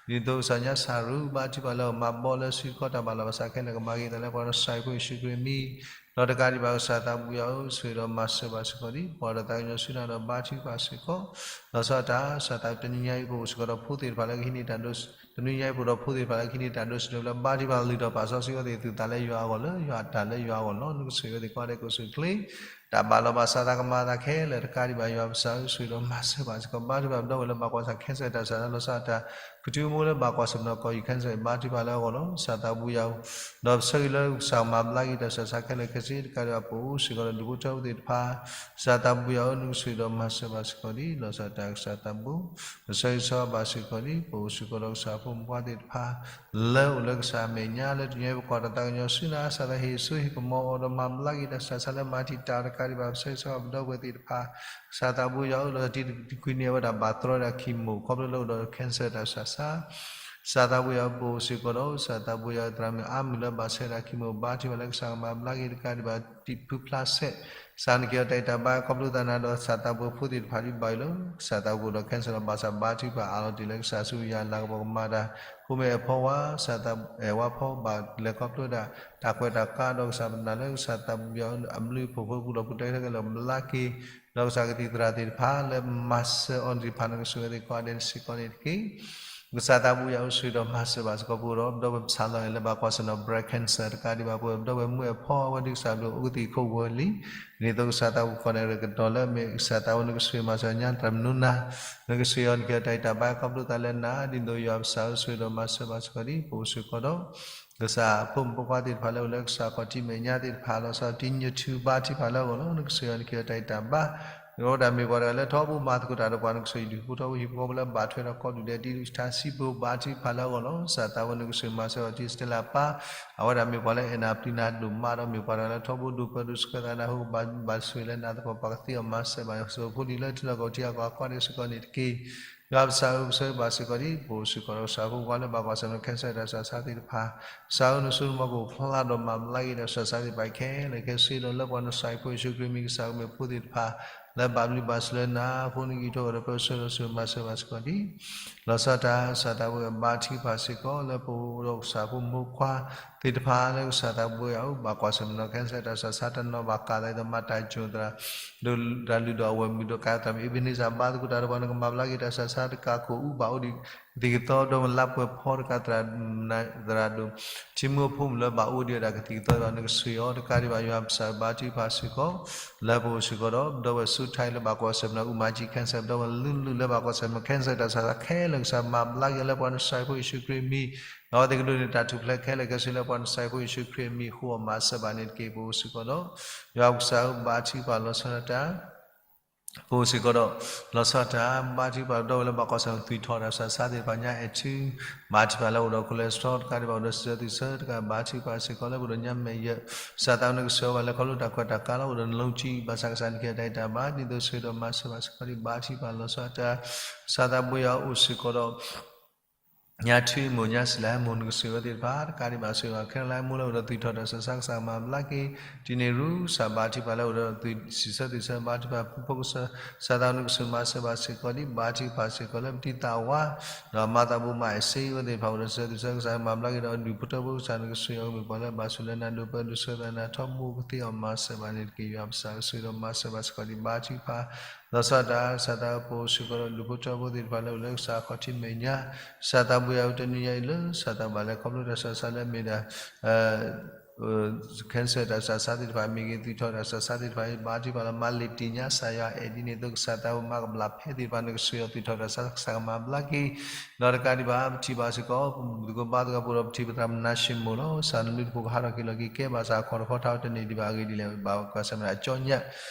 ဒ်သိးကစၢ်ညါစၢ်ရူ ဘါထုကဖၣ်လၢအမၤဘီလၢစုကီတၢ်ဘၣ်လီၤဘၣ်စးခဲလၢာ် ကမၤက့ၤအသးလၢပှၤနဆါဟံၣ်ဖိယ့ၣ်ၡူးခရံာ်အမံၤ ဒီးတကးဒံးဘၣ် ကစၢ်သးပူၤယွၤဧၢ ဆိၣ်ဂ့ၤဒီးမၤစၢၤဘၣ်စ့ၢ်ကီးဒံး ပှၤဒီးသးကညီၤဆူနၤဒီးဘါထုကဖၣ်စ့ၢ်ကီး လီၤဆီဒၣ်တၢ် ကစၢ်သးပူၤ တနံၤညါအံၤပအိၣ်စ့ၢ်ကီးဒီးဖိသ့ၣ်တဖၣ်လၢကဟံးန့ၢ်တၢ်ဒိး တနံၤညါအံၤပအိၣ်ဒီးဖိသ့ၣ်တဖၣ်လၢကဟံးန့ၢ်တၢ်ဒိးဆူၣ်ဒိးဘျၢ ဘါထုကဖၣ်လုၢ်ထီၣ်ပာ်စီဆှံအဝဲသ့ၣ်အသူၣ်အသးလၢယွၤအဂီၢ်လၢယွၤအတၢ်လၢယွၤအဂီၢ်လီၤ. နကဆိၣ်ဂ့ၤအဝဲသ့ၣ်ကိးဂၤဒဲး ကအိၣ်ဆူၣ်အိၣ်ချ့ တၢ်ဘၣ်လီၤဘၣ်စး တၢ်ကမၤအသးခဲလၢာ်တကးဒံးဘၣ် ယွၤပကစၢ်ဧၢ ဆိၣ်ဂ့ၤဒီးမၤစၢၤဘၣ်စ့ၢ်ကီး ဘါထုကဖၣ်ပဒီပုၢ်ဝဲၢ်လၢဘၣ်ကွၢ်ဆၢၣ် cancer တၢ်ဆူးတၢ်ဆါ လီၤဆီဒၣ်တၢ် ကထုးမူလၢဘၣ်ကွၢ်ဆၢၣ်မဲာ်ဒီးကီၢ်ယူၢ် cancer ဘါထုကဖၣ်လၢအဂီၢ်လီၤ. ကစၢ်သးပူၤယွၤဧၢ ဒီးပဆၢဂ့ၤလၢကစၢ်ကမၤဘျါက့ၤတၢ်ဆူးတၢ်ဆါခဲလၢာ် ခဲဆ့တကးဒံးဘၣ် ပအိၣ်စ့ၢ်ကီးဒီးဒူၣ်ဖိထၢဖိသ့ၣ်တဖၣ် ကစၢ်သးပူၤယွၤဧၢ နကဆိၣ်ဂ့ၤဒီးမၤစၢၤဘၣ်စ့ၢ်ကီးဒံး လီၤဆီဒၣ်တၢ် ကစၢ်သးပူၤ ပဆၢဂ့ၤဆၢဝါဘၣ်စ့ၢ်ကီးဒံး ပအိၣ်စ့ၢ်ကီးဒီးကစၢ်ဖိမုၣ်ဖိခွါသ့ၣ်တဖၣ် လၢအိၣ်လၢကစၢ်အမဲာ်ညါ လၢတနံၤအံၤပကွၢ်တၢ်သးကညီၤဆူနၤ ကစၢ်သးဟ့ၣ်စိဟ့ၣ်ကမီၤအီၤဒီးမၤဘျါက့ၤတၢ်ဆူးတၢ်ဆါလၢမၤတံာ်တာ်တကးဒံးဘၣ် ပဆၢဂ့ၤဆၢဝါပဒီပုၢ်ဝဲၢ်သ့ၣ်တဖၣ် ကစၢ်သးပူၤယွၤဧၢ လီၤတံၤတကွံာ်န့ၣ် အဝဲဒၣ်ဘၣ်တြီဒၣ် chemo ခီဖျိလၢအိၣ်ဒီး cancer တၢ်ဆူးတၢ်ဆါ ကစၢ်သးပူၤယွၤဧၢ ပအိၣ်စ့ၢ်ကီးဒီး ကစၢ်သးပူၤယွၤဧၢ သရၣ်မုၣ်အါမုၢ်လၢဘၣ်ဆဲးဒၣ် chemo ဘါထုကဖၣ်လၢကစၢ်ကမၤဘျါက့ၤတကးဒံးဘၣ် တံၤဖုဖျါဆဲး ကစၢ်နကဟ့ၣ်အီၤတၢ်ဂံၢ်တၢ်ဘါ ခီဖျိသးနၤဒီး ကစၢ်သးပူၤဖိသ့ၣ်တဖၣ်ဒ်ဘၣ်အံၤလီၤ. ကစၢ်သးပူၤဒီး cancer လီၤဘၣ်ဆၣ် ဘါထုကဖၣ်အးလီၤတ့ၢ်လၢကစၢ်ဆူယွၤလၤကပီၤကမၤတၢ် ဖိမ့ၢ်အဲၣ်ဖီဝါ ကစၢ်သးအဲၣ်ဝါဖီဘၣ်လဲၤခီဖျိဒၣ် တၢ်ကွဲးတၢ်ကါဒီးကစၢ်ပနာ်လၢကစၢ်သးပူၤယွၤဧၢ အဘျုးအဖှိၣ်ဖိပူၤလီၢ်ပူၤကျဲခဲလၢာ်ဘျါက့ၤ ဒီးကစၢ်ကသံၣ်သရၣ်သ့ၣ်တဖၣ်လၢမၤစၢၤအီၤသ့ၣ်တဖၣ် နကဆိၣ်ဂ့ၤအဝဲသ့ၣ်ကိးဂၤဒဲးစ့ၢ်ကီးန့ၣ်တက့ၢ်. ကစၢ်သးပူၤယွၤဧၢ ဆိၣ်ဂ့ၤဒီးမၤစၢၤဘၣ်စ့ၢ်ကီး ပအိၣ်ဒီးပဒီပုၢ်ဝဲၢ်ပဆၣ်လီၤအဲၣ်လၢဘၣ်ကွၢ်ဆၢၣ်နီၤ breast cancer တကးဒံးဘၣ် ပဝဲပဒီပုၢ်ဝဲၢ်မုၣ်အဲၣ်ဖီ အဝဲဒုးကစၢ်ဘျုးအိၣ်ကသံၣ်ခိၣ်ဝၢလံ ဒ်သိးကစၢ်သးပူၤကီၢ်နဲၣ်ရကတီၤလၢအမ့ၢ်ကစၢ်သးပူၤ နကဆိၣ်ဂ့ၤမၤစၢၤညါတၢ်မနုၤနၤ နကဆိၣ်ဂ့ၤအီၤ နကဟ့ၣ်အီၤတၢ်ဂံၢ်တၢ်ဘါ ခီဖျိသးလၢနၤ ဒ်သိးယွၤပကစၢ်ဧၢ ဆိၣ်ဂ့ၤဒီးမၤစၢၤဘၣ်စ့ၢ်ကီးဒ် ပအိၣ်စ့ၢ်ကီးဒီး ကစၢ်ဖိမုၣ်ဖိခွါသ့ၣ်တဖၣ်လၢအိၣ်လၢကစၢ်ခီၣ်ထံးမဲာ်ညါသ့ၣ်တဖၣ် လီၤဆီဒၣ်တၢ် တံၤညထူဘါထုကဖၣ်လၢအဂီၢ်လီၤ. နကဆိၣ်ဂ့ၤအီၤ နကဟ့ၣ်အီၤတၢ်ဂံၢ်တၢ်ဘါ အဝဲဒၣ်မ့ၢ်ပှၤတဂၤလၢထီဘိမၤသကိးတၢ်ဒီးပှၤ နကဆိၣ်ဂ့ၤဒူၣ်ဖိထၢဖိဟံၣ်ဖိဃီဖိလၢဘၣ်ထွဲဒီးကီၢ်ဒူၣ်ဒဲး တံၤထါစံးဘိဘါထုကဖၣ်လၢအဂီၢ်လီၤ. ကစၢ်သးပူၤ နကဆိၣ်ဂ့ၤမၤစၢၤအီၤ တံၤစတဲလၢပၢ် အဝဲဒၣ်မ့ၢ်ပှၤလၢအဲၣ်နၤပျံၤနၤဒိၣ်မးဒီး မ့ၢ်ပှၤတဂၤလၢထီဘိဒိၣ်ပၢဒိၣ်ဆှၢသးနၢ်ဟူ ဘၣ်ဆိၣ်ဂ့ၤလၢနၤသပှၢ်ပှၢ် ကသ့အီၤမၤစၢၤဘၣ် ယွၤဆိၣ်ဖိလံၤလၢထံလီၢ်ကီၢ်ထံအကီၢ်အကီၢ်ဒဲးစ့ၢ်ကီးန့ၣ်တက့ၢ်. ယွၤပစၢ်ဧၢ, ပဆၢဂ့ၤဘၣ်စ့ၢ်ကီးဒံး ပအိၣ်စ့ၢ်ကီးဒီးကစၢ်ဖိမုၣ်ဖိခွါလၢဘၣ်ကွၢ်ဆၢၣ်မဲာ် cancer တၢ်ဆူးတၢ်ဆါသ့ၣ်တဖၣ်, ကစၢ်ဧၢ နစိနမီၤကအိၣ်ဖျါဒီးမၤဘျါက့ၤတၢ်ဆူးတၢ်ဆါသ့ၣ်တဖၣ်ခဲလၢာ်ခဲဆ့ဒီး လၢပှၤနစၢ်ဖိယ့ၣ်ၡူးခရံာ်အမံၤ ကစၢ်ကမ့ၢ်ဖိသ့ၣ်တဖၣ် လၢဘၣ်ဘျုးဘၣ်ဆိၣ်လၢနၤအဃိ နကအိးထီၣ်ဒီးပၢဆှၢဒီးဆိၣ်ဂ့ၤမၤစၢၤဘၣ်စ့ၢ်ကီးဒံး လီၤဆီဒၣ်တၢ် ကစၢ်သးဘိယွၤ ဘါထုကဖၣ်စ့ၢ်ကီး လၢပအိၣ်ဒီးကစၢ်ဖိမုၣ်ဖိခွါသ့ၣ်တဖၣ်လၢကစၢ်သးဘိယွၤဧၢ ဘၣ်ကွၢ်ဆၢၣ်မဲာ်နီၤ cancer တၢ်ဆူးတၢ်ဆါ တနီၤဘၣ်ကးသးဒီးမၤတၢ်ကၠိၣ်သရၣ် ဒီးတၢ်လုၢ်ဒိၣ်အဝဲၢ်မုၢ်ဒီးကးသရၣ်မုၣ် Ebenezer ဘါသကိးတၢ်ဒီးပှၤနကမၤဘျါက့ၤတၢ်ဆူးတၢ်ဆါ တကးခိၣ်အူဘၣ်အိၣ်ဒံး ကသံၣ်ကသီဒီးလါပှဲၤဖီတကးသရၣ် သရၣ်ဒိၣ် ထံမူအဖိမုၣ်လၢဘၣ်အိၣ်ဒံးဝဲဒၣ်ကသံၣ်ကသီဒီး နကဆိၣ်ဂ့ၤအီၤတကးဒံးဘၣ် ယွၤပစၢ် ဘါထုကဖၣ်စ့ၢ်ကီး လၢပအိၣ်စ့ၢ်ကီးဒီး ပဒီပုၢ်ဝဲၢ်ဆူထါအံၤလၢဘၣ်ကွၢ်ဆၢၣ်မဲာ်နီၤ အူမၤကံ cancer ပဒီပုၢ်ဝဲၢ်လုၢ်လုၢ်လၢဘၣ်ကွၢ်ဆၢၣ်မဲာ် cancer တၢ်ဆူးတၢ်ဆါခဲလၢာ် ကစၢ်မၤဘျါက့ၤလၢပှၤနစၢ်ဖိယ့ၣ်ၡူးခရံာ်အမံၤ ဒီးသ့ၣ်ကဒိးန့ၢ်တၢ်ထူၣ်ဖျဲးခဲလၢာ်ခဲဆ့လၢပှၤနစၢ်ဖိယ့ၣ်ၡူးခရံာ်အမံၤအဃိ အမၤစၢၤဘၣ်န့ၣ်တက့ၢ် ပအိၣ်စ့ၢ်ကီးဒီး ယွၤပကစၢ်ဧၢ ဘါထုကဖၣ်လီၤဆီဒၣ်တၢ် ပအိၣ်စ့ၢ်ကီးဒီး လီၤဆီဒၣ်တၢ် ဘါထုကဖၣ်ပဒီပုၢ်ဝဲၢ်လၢဘၣ်ကွၢ်ဆၢၣ်မဲာ် သွံၣ်ထီၣ်တၢ်ဆူးတၢ်ဆါသ့ၣ်တဖၣ် ညါအဲၣ်ထူ ဘါထုကဖၣ်လၢအိၣ်ဒီး cholesterol တကးဒံးဘၣ် အိၣ်ဒီးစံးဆၢသွံၣ်ဆၢတကး ဘါထုကဖၣ်စ့ၢ်ကီးလၢပအိၣ်ဒီးညါမဲာ်ယၢၢ် ကစၢ်သးဘိယွၤ နကဆိၣ်ဂ့ၤအီၤလၢခီဖျိတၢ်ကွဲးတၢ်ကါလီၤ အိၣ်ဒီးနလုံးကံ ဘၣ်ဆၣ်ကစၢ်နကဟ့ၣ်အီၤတၢ်ဂံၢ်တၢ်ဘါ ဒ်သိးဆိၣ်ဂ့ၤဒီးမၤစၢၤဘၣ်စ့ၢ်ကီးဒံး ဘါထုကဖၣ်လီၤဆီဒၣ်တၢ် ကစၢ်သးဘိယွၤအိၣ်စ့ၢ်ကီးဒီး ညါထူအံၤမိၢ် ညါစံလၤဟဲမိၢ် နကဆိၣ်ဂ့ၤဝဲသ့ၣ်တဖၣ် တကးဒံးဘၣ် ဆိၣ်ဂ့ၤအီၤခဲလၢာ် ဟဲမိၢ်လၢအိၣ်ဒီးသွံၣ်ထီၣ်တၢ်ဆူးတၢ်ဆါ ကစၢ်မၤဘျါက့ၤ တုၤန့ၣ်ရူ ကစၢ်ဘါထုကဖၣ်လၢအိၣ်ဒီးသွံၣ် စံးဆၢသွံၣ်ဆၢ ဘါထုကဖၣ်ဖုဖိကစၢ် ကစၢ်သးဘိယွၤ နကဆိၣ်ဂ့ၤမၤစၢၤဘၣ်စ့ၢ်ကီးဒံး ဘါထုကဖၣ်စ့ၢ်ကီးလၢပတံၤသးဝါ ဒီးမၤသးဘိမၤအဲၣ်စ့ဝဲသ့ၣ်တဖၣ် အိၣ်ဒီးစံးဆၢသွံၣ်ဆၢ ကစၢ်မၤဘျါက့ၤဒီး ဒူၣ်ဖိထၢဖိကစၢ် နကဆိၣ်ဂ့ၤအီၤ ကမ့ၢ်ပှၤလၢဘၣ်ဆိၣ်လၢနၤ ဒိးပၢဒိးဆှၢသးနၤ ထီဘိကသ့အီၤ မၤစၢၤဘၣ်န့ၣ်တက့ၢ် ယွၤပစၢ်ဧၢ ဆိၣ်ဂ့ၤဒီးမၤစၢၤဘၣ်စ့ၢ်ကီးဒံး ဘါထုကဖၣ် လီၤဆီဒၣ်တၢ် ကစၢ်သးဘိယွၤ ပအိၣ်စ့ၢ်ကီးဒီးဒူၣ်ဖိထၢဖိသ့ၣ်တဖၣ်လၢအိၣ်လၢကစၢ်အခီၣ်ထံးမဲာ်ညါ ကစၢ်သးဘိယွၤ တနံၤညါအံၤလၢ ကစၢ်သးဘိယွၤလၢခီဖျိတၢ်ဆူးတၢ်ဆါလၢအမ့ၢ်ဒၣ် cancer တၢ်ဆူးတၢ်ဆါသ့ၣ်တဖၣ် မ့ၢ်ဂ့ၤ သွံၣ်ထီၣ်တၢ်ဆူးတၢ်ဆါသ့ၣ်တဖၣ်အံၤ ဘါထုကဖၣ်လီၤ မၤလ့ၤတ့ၢ်ညါ ကစၢ်ယွၤအဲၣ်ဒ်န့ၣ်အသိး ကစၢ်သးဘိမၤကဘျၣ်ဖဲသ့ၣ်တဖၣ် နကဆိၣ်ဂ့ၤအီၤ သွံၣ်ထီၣ်တၢ်ဆူးတၢ်ဆါ ကစၢ်ကမၤဘျါက့ၤ ဒီးတကးဒံးဘၣ် ပထံၣ်ဘၣ်စ့ၢ်ကီး ပမုၢ်သကိးဘါသကိး ပအိၣ်ဒီးပထံၣ်ပသရၣ်မနၤၡ့ၣ်မိၢ်လီၤ ကစၢ်နလုၢ်တဖိကဟးထီၣ်က့ၤလီၤက့ၤကဲ ဘၣ်ဆၣ်အခီၣ်တခီထါဝဲတန့ၢ်ဒံးဘၣ် အဂ့ၢ်ဒ်လဲၣ် ဘၣ်ကွၢ်ဆၢၣ်မဲာ်အကၠီညၣ်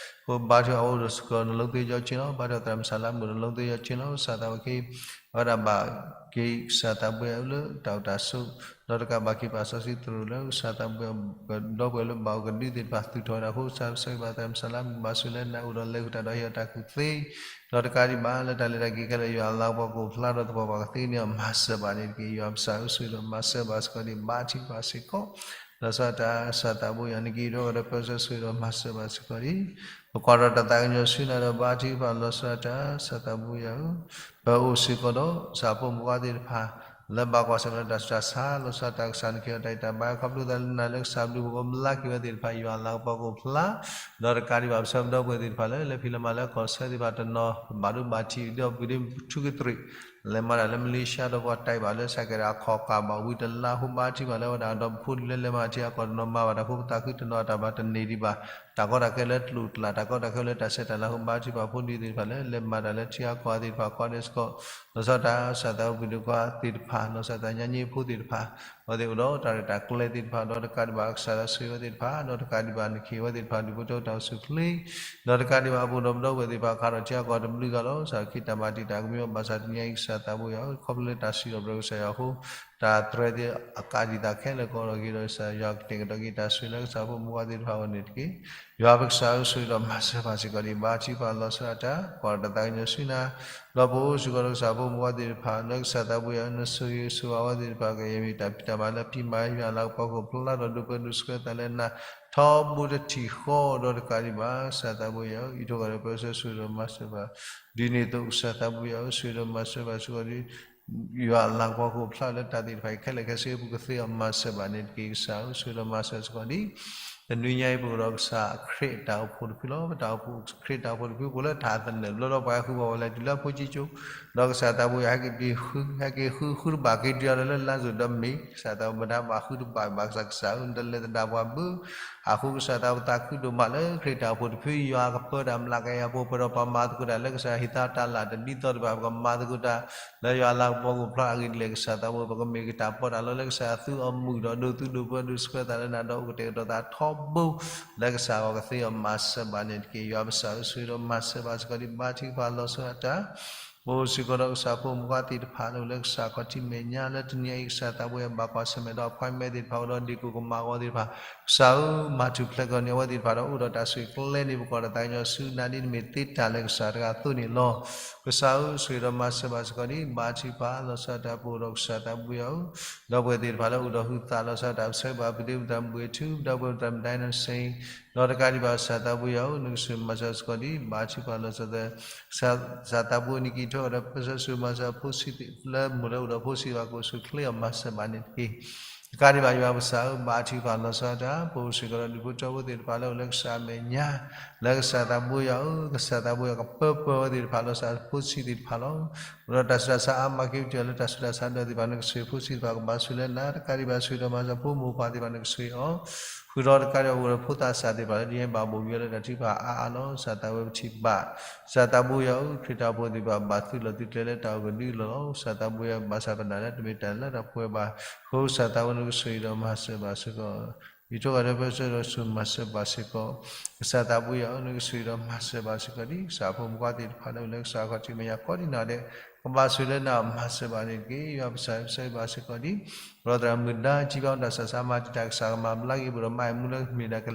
အဃိဘါထုကဖၣ်အိၣ်ဒီးစ့ၢ်ကီး နလီၤသ့ယီၤကၠ့လီၤ ဘါထုကဖၣ်သရၣ်မုၣ် နလီၤသ့ယီၤကၠ့လီၤ ကစၢ်သးဘိက့ၤ အဝဲဒၣ်ဘၣ်က့ၤ ကစၢ်သးဘိယွၤလၢတၢ်အိၣ်တၢ်ဆိး ဒီးတကးဘၣ်က့ၤပာ်စီဆှံသရိာ်လၢကစၢ်သးဘိယွၤ ဒီပုၢ်ဝဲၢ်လၢဘၣ်အိၣ်ကဒုသ့ၣ်တဖၣ် သူၣ်ထီၣ်ဝဲဒၣ်အဃိ ကစၢ်ပဆၢဂ့ၤဘၣ်သရၣ်မုၣ် စၤလါမုၣ် ဘၣ်ဆိၣ်လၢနၤ အိၣ်ဒီးလဲၤဃုာ်တၢ်ဒီးဟ့ၣ်အီၤတၢ်ကူၣ်သ့ ဒီးတကးဒံးဘၣ် လၢတၢ်လဲၤတၢ်က့ၤခဲလၢာ် ယွၤအလၤကပီၤကအိၣ်ဖျါဒီးသပှၢ်ပှၢ်ကသ့န့ၣ် မၤစၢၤဘၣ်န့ၣ်တက့ၢ် ယွၤပစၢ်ဧၢ ဆိၣ်ဂ့ၤဒီးမၤစၢၤဘၣ်စ့ၢ်ကီးဒံး ဘါထုကဖၣ်စ့ၢ်ကီး လီၤဆီဒၣ်တၢ် ကစၢ်သးဘိယွၤ နကအိးထီၣ်ဒီးပၢဆှၢ ဆိၣ်ဂ့ၤဒီးမၤစၢၤဘၣ်စ့ၢ်ကီးဒံး ပကွၢ်ထီၣ်တၢ်သးကညီၤဆူနၤဒီး ဘါထုကဖၣ်လီၤဆီဒၣ်တၢ် ကစၢ်သးဘိယွၤဧၢ ပအိၣ်စ့ၢ်ကီးဒီး ကစၢ်ဖိမုၣ်ဖိခွါသ့ၣ်တဖၣ် လၢဘၣ်ကွၢ်ဆၢၣ်မဲာ်ဒီးတၢ်ဆူးတၢ်ဆါ လီၤဆီဒၣ်တၢ် ကစၢ်နကဟ့ၣ်အီၤတၢ်ဂံၢ်တၢ်ဘါ ခီဖျိသးလၢနၤလၢကစၢ်ဘျုးဖှိၣ်ကဘျါက့ၤဝဲသ့ၣ်တဖၣ် ယွၤအလၤကပီၤကအိၣ်ဖျါ ဒီးတကးဒံးဘၣ် ပဆၢပဒီပုၢ်ဝဲၢ်သ့ၣ်တဖၣ်လၢ လၢဖံးလၢမၤလၢကီၢ်ဆၢသ့ၣ်တဖၣ်တနီၤ ဘၣ်ဒိဘၣ်ထံး ဒီးပှၤဒ်ပထူကတြ့ၣ် လဲၤမၤတၢ်လၢမလ့ၡါဒီးပှၤတဲဘၣ်လၢ စးကဲးဒၣ်အခီၣ်ကၢ်ဘၣ်ဝံၤတလါအဃိ ဘါထုကဖၣ်လၢဝဲဒၣ်ဒီးပဖိဒုလၢလဲၤမၤထံအကီၢ်တနီၤမၤဘၣ်တၢ်ဖိ ပသးခုတနီၤအတၢ်ဘၣ်တန့ၢ်ဒံးဘၣ် တၢ်ကီတၢ်ခဲလၢကျိၣ်ကျၢ် တၢ်ကီတၢ်ခဲလၢတၢ်ဆဲးတၢ်လၤအဃိ ဘါထုကဖၣ်ဖိဒုသ့ၣ်တဖၣ်လၢ လဲၤမၤတၢ်လၢထံအကီၢ်သ့ၣ်တဖၣ် ကီးဒဲးစ့ၢ်ကီး လီၤဆီဒၣ်တၢ် ကစၢ်သးဘိယွၤသ့ၣ်တဖၣ် လီၤဆီဒၣ်တၢ်ညါညံဖိသ့ၣ်တဖၣ် အဝဲသ့ၣ်အိၣ်ဒီးတၢ်ရဲၣ်တၢ်ကျဲၤသ့ၣ်တဖၣ် ဒီးတကးဒံးဘၣ် ကစၢ်သးဆိၣ်ဂ့ၤဝဲသ့ၣ်တဖၣ် ဒီးတကးဒံးဘၣ် နကဟ့ၣ်ဝဲသ့ၣ်တဖၣ် ဒူၣ်ဖိထၢဖိတၢ်အိၣ်ဆူၣ်အိၣ်ချ့ ဒီးတကးဒံးဘၣ် ပအိၣ်ဒီးပဒီပုၢ်ဝဲၢ်သ့ၣ်တဖၣ် ခးထီၣ်ထံအကီၢ်တဘျုးဂၤလီၤ. ကစၢ်ခရံာ်တၢ်မၤတံာ်တာ်ကမံဘၣ်ဆၣ်တနံၤအံၤ ကစၢ်သးဘိယွၤဧၢ ခီဖျိလၢတၢ်စံးထီၣ်ပတြၢၤကစၢ်ယွၤအဃိ တၢ်သရဲသ့ၣ်အကးဒံးသးခဲလၢာ်ကီးထီၣ်က့ၤဒီး ကစၢ်ယွၤကတဲာ်ကတီၤက့ၤတၢ်ဆိၣ်ဂ့ၤလၢကစၢ်ဖိမုၣ်ဖိခွါသ့ၣ်တဖၣ်အဂီၢ်န့ၣ်တက့ၢ်. ယွၤပကစၢ်ဧၢ ဆိၣ်ဂ့ၤဒီးမၤစၢၤပှၤစ့ၢ်ကီးဒံး ဘါထုကဖၣ်လီၤဆီဒၣ်တၢ် ကွၢ်ဒီးတၢ်သးကညီၤဆူနၤ ဒီးပအိၣ်စ့ၢ်ကီးဒီးကစၢ်ဖိမုၣ်ဖိခွါသ့ၣ်တဖၣ် လၢကစၢ်သးဘိယွၤဧၢ နဆိၣ်ဂ့ၤဆိၣ်ဝါဝဲသ့ၣ်တဖၣ် ကယဲၢ်မ့ၢ်တၢ်ဖံးတၢ်မၤလၢဖံးမၤ ယွၤအလၤကပီၤကအိၣ်ဖျါဒီးဒိးပၢဒိးဆှၢသးလၢနၤ ထီဘိတထံၣ်ဃီဒီးတကးဒံးဘၣ် ကစၢ်သးဘိယွၤဧၢ အံးထွဲဒီးပၢဆှၢ ဆိၣ်ဂ့ၤဒီးမၤစၢၤပှၤ ဒ်န့ၣ်အသိး ကစၢ်သးဘိယွၤဧၢ ဆိၣ်ဂ့ၤဒီးမၤစၢၤပှၤစ့ၢ်ကီးဒံး ယွၤအလၤကပီၤကအိၣ်ဖျါလၢတၢ်သ့ၣ်တဖၣ်အံၤခဲလၢာ်ခဲဆ့ ပကသ့အီၤမၤစၢၤဘၣ်န့ၣ်တက့ၢ် ကစၢ်ဧၢ ဆိၣ်ဂ့ၤဒီးမၤစၢၤစ့ၢ်ကီးဒံး တနွံညါအံၤပအိၣ်ဒီးကစၢ်ခရံာ်တၢ်အိၣ်ဖှိၣ်တဖုလီၤ. ပတၢ်အိၣ်ဖှိၣ် ခရံာ်တၢ်အိၣ်ဖှိၣ်တဖု ပအိၣ်လၢတၢ်သနၢၣ်ဘျီဒီးပှၤဟဲဃုပှၤဝဲလဲၤတုၤလၢဖိကၠံကၠိ ဒီးကစၢ်သးဘိယွၤဟဲက့ၤဃု ဟဲက့ၤဃု ဃုတဘၣ်က့ၤတုၤအီၤလၢလါစိၤဒီးမ့ၢ် ကစၢ်သးဘိမတၤဘၣ်ဃုတဘၣ်ဘၣ် ကစၢ်ကစၢ်ဧၢ နတလဲၤသဒၣ်ပှၤဘၣ် အဃိကစၢ်သးဘိသးခုဒိၣ်မးလၢခရံာ်တၢ်အိၣ်ဖှိၣ်တဖု ယွၤကပၢတၢ်မျးကယၤဖိ ပဒီးပှၤမၤသကိးတၢ်လၢကစၢ်ဟ့ၣ်သးတၢ်လၢ်တဒ်သိးတဖၣ် ပကမၤသကိးတၢ် လၢယွၤအလၤကပီၤကအိၣ်ဖျါအဂ့ၢ်ဒ်လဲၣ် ကစၢ်သးဘိ ပကမ့ၢ်ကတၢ်ပီးတၢ်လီလၢကစၢ်အသုးအမုၢ်ဒီး ဒိးသူဒိးပၢဒိးဆှၢသးလၢနၤဒီးအိၣ်ကတဲာ်ကတီၤသးထီဘိ လၢကစၢ်အဂီၢ်ကသ့အီၤမၤစၢၤဘၣ်န့ၣ်တက့ၢ်. ယွၤပကစၢ်ဧၢ ဆိၣ်ဂ့ၤဒီးမၤစၢၤဘၣ်စ့ၢ်ကီးဒံး ဘါထုကဖၣ်လီၤဆီဒၣ်တၢ် ပအိၣ်စ့ၢ်ကီးဒီးကစၢ်ဖိမုၣ်ခွါသ့ၣ်တဖၣ်လၢအိၣ်လၢကစၢ်ခီၣ်ထံးမဲာ်ညါ လၢတနံၤအံၤ ကစၢ်သးဘိယွၤဘၣ်ကွၢ်ဆၢၣ်မဲာ်ဒီး appointment သ့ၣ်တဖၣ် အိၣ်ဒီးဒ့ၣ်ကိၣ်ကမၣ်အဂီၢ်သ့ၣ်တဖၣ်, ကစၢ်ဧၢ, မၤထူၣ်ဖျဲးက့ၤန့ၢ်အဝဲသ့ၣ်တဖၣ်ဒီး အိၣ်ဒီးတၢ်ဆိၣ်ဂ့ၤကျဲန့ၣ် ပကိးဒီးသးကညီၤဆူနၤဒ်နမ့ၢ်သ့တၢ်လၢကစၢ်တဂၤအသိးန့ၣ်လီၤ. ကစၢ်ဧၢ, ဆိၣ်ဂ့ၤဒီးမၤစၢၤဘၣ်စ့ၢ်ကီးဒံး ဘါထုကဖၣ်လီၤဆီဒၣ်တၢ် ပအိၣ်ဒီးကစၢ်သးဘိယွၤဧၢ, ဒီပုၢ်ဝဲၢ်သ့ၣ်တဖၣ်လၢအိၣ်ဒီးဟုသၣ်လီၤဆီဒၣ်တၢ် ပဆၢဘၣ်ပဒ့မုၣ်သရၣ်မုၣ်ဘှံးထူ ဒီပုၢ်ဝဲၢ်သရၣ်မုၣ်ဒိုင်းနၣ်စ့ ဒီးတကးဒံးဘၣ် ကစၢ်သးဘိယွၤဧၢ, နကဆိၣ်ဂ့ၤမၤစၢၤစ့ၢ်ကီးဒံး ဘါထုကဖၣ်လီၤဆီဒၣ်တၢ် ကစၢ်သးဘိနံၤကံၤထီၣ်ဒီး ပၢဆှၢဆိၣ်ဂ့ၤမၤစၢၤဖိဆံးသ့ၣ်လၢမိၢ်လၢအိၣ်ဒီးဖိဆံးဘၣ် ကအိၣ်ဆူၣ်အိၣ်ချ့အီၤ မၤစၢၤဘၣ်န့ၣ်တက့ၢ်. တကးဒံးဘၣ် ယွၤပကစၢ်ဧၢ, ဘါထုကဖၣ်လီၤဆီဒၣ်တၢ် ပအိၣ်စ့ၢ်ကီးဒီးဒူၣ်ဖိထၢဖိသ့ၣ်တဖၣ်လၢအိၣ်လၢကစၢ်မဲာ်ညါ လၢကစၢ်သးဘိယွၤဧၢ, ကစၢ်သးဘိယွၤကပၢပၢဝဲသ့ၣ်တဖၣ်လီၤဆီဒၣ်ဖိဆံးသ့ၣ်တဖၣ်လီၤ. အိၣ်ဒီးတၢ်ဆူးတၢ်ဆါအါမးက့ၤ ပတုၤလၢတၢ်ဆူးတၢ်ဆါဒီးသ့ၣ်တဖၣ် နကဆိၣ်ဂ့ၤဖိဆံးသ့ၣ်တဖၣ်ကဘၣ်ဆိၣ်လၢနၤ တကးဒံးဘၣ် ဆိၣ်ဂ့ၤဒီးမၤစၢၤဖိမိၢ်ပၢ်သ့ၣ်တဖၣ် နကဆိၣ်ဂ့ၤအီၤ ဃုာ်ဒီးတကးဒံးဘၣ် ပအိၣ်ဒီးဖိသၣ်စၢ်သ့ၣ်တဖၣ်လၢဒ်အံၤ ဘၣ်ဘိၣ်ဘံအီၤလၢတၢ်ထုကဖၣ်အါအါလီၤ. ကစၢ်သးဘိပထံၣ်ဘၣ် ကစၢ်သးဘိယွၤဧၢ, ခရံာ်တၢ်အိၣ်ဖှိၣ်သ့ၣ်တဖၣ် ဘၣ်သုးလီၤသုးကျဲၤလၢတၢ်အိၣ်ကဒုလီၢ်လီၤ. ကစၢ်သးဘိယွၤဘၣ်ဆၣ်ပနာ်လၢတမ့ၢ်တၢ်လၢတၢ်ပှဲၤဘၣ်အဃိ ကစၢ်သးဘိနကဆိၣ်ဂ့ၤဒီးမၤစၢၤဘၣ်စ့ၢ်ကီး ယံာ်ထီၣ်ဂဲၤဒီးပၢဆှၢဒီးဆိၣ်ဂ့ၤမၤစၢၤဘၣ်စ့ၢ်ကီး ကစၢ်သးဘိယွၤဧၢ, နကဆိၣ်ဂ့ၤဒီးမၤစၢၤဘၣ်စ့ၢ်ကီးဒံး ကစၢ်ဖိမုၣ်ခွါသ့ၣ်တဖၣ်လၢအိၣ်လၢကစၢ်ခီၣ်ထံးမဲာ်ညါကိးဒံနီၢ်ဒဲး ကဘၣ်ဆိၣ်လၢနၤ မၤစၢၤဘၣ်န့ၣ်တက့ၢ်. ယွၤပကစၢ်ဧၢ, ပဆၢဂ့ၤဘၣ်စ့ၢ်ကီးဒံး ပဒီသရၣ်မုၣ်ဒါ ကံဘၣ်တၢ်ဆူးတၢ်ဆါမၤတံာ်တာ် ကစၢ်ကမၤဘျါက့ၤ ပဒီးမါအဲၣ်မူလၢမ့ၢ်ဒၣ်က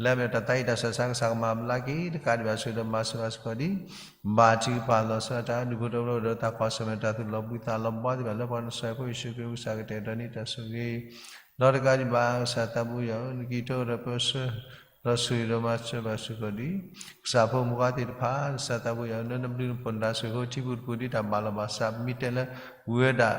လၢအမ့ၢ်တၢ်သးအံၤတၢ်ဆူးတၢ်ဆါ ကစၢ်ကမၤဘျါက့ၤ တကးဒံးဘၣ် ဆိၣ်ဂ့ၤဒီးမၤစၢၤဘၣ်စ့ၢ်ကီးဒံး ဘါထုကဖၣ်လီၤဆီဒၣ်တၢ် ဒူၣ်ဖိထၢဖိဒီးတၢ်ကွၢ်ဆၢၣ်မဲာ်တၢ်သူၣ်လီၤဘှံးသးလီၤဘှါသ့ၣ်တဖၣ် လၢပှၤနဆှၢဖိယ့ၣ်ၡူးခရံာ် ကစၢ်ကတဲာ်ကတီၤန့ၢ်တၢ်ဆိၣ်ဂ့ၤ ဒီးတကးဒံးဘၣ် ကစၢ်သးဘိယွၤဧၢ, နကံၤထီၣ်ဒီးပၢဆှၢ ဒီးဆိၣ်ဂ့ၤဒီးမၤစၢၤဘၣ်စ့ၢ်ကီးဒံး ကစၢ်ဖိမုၣ်ခွါသ့ၣ်တဖၣ် ကစၢ်သးဘိယွၤဧၢ, လၢနဘျုးနဖှိၣ်နတၢ်ဆိၣ်ဂ့ၤအဃိ ထံပူၤတပူၤဒ်တၢ်ဘၣ်လီၤဘၣ်စး မ့ၢ်တဲလၢ ဝံၤဝဲဒၣ်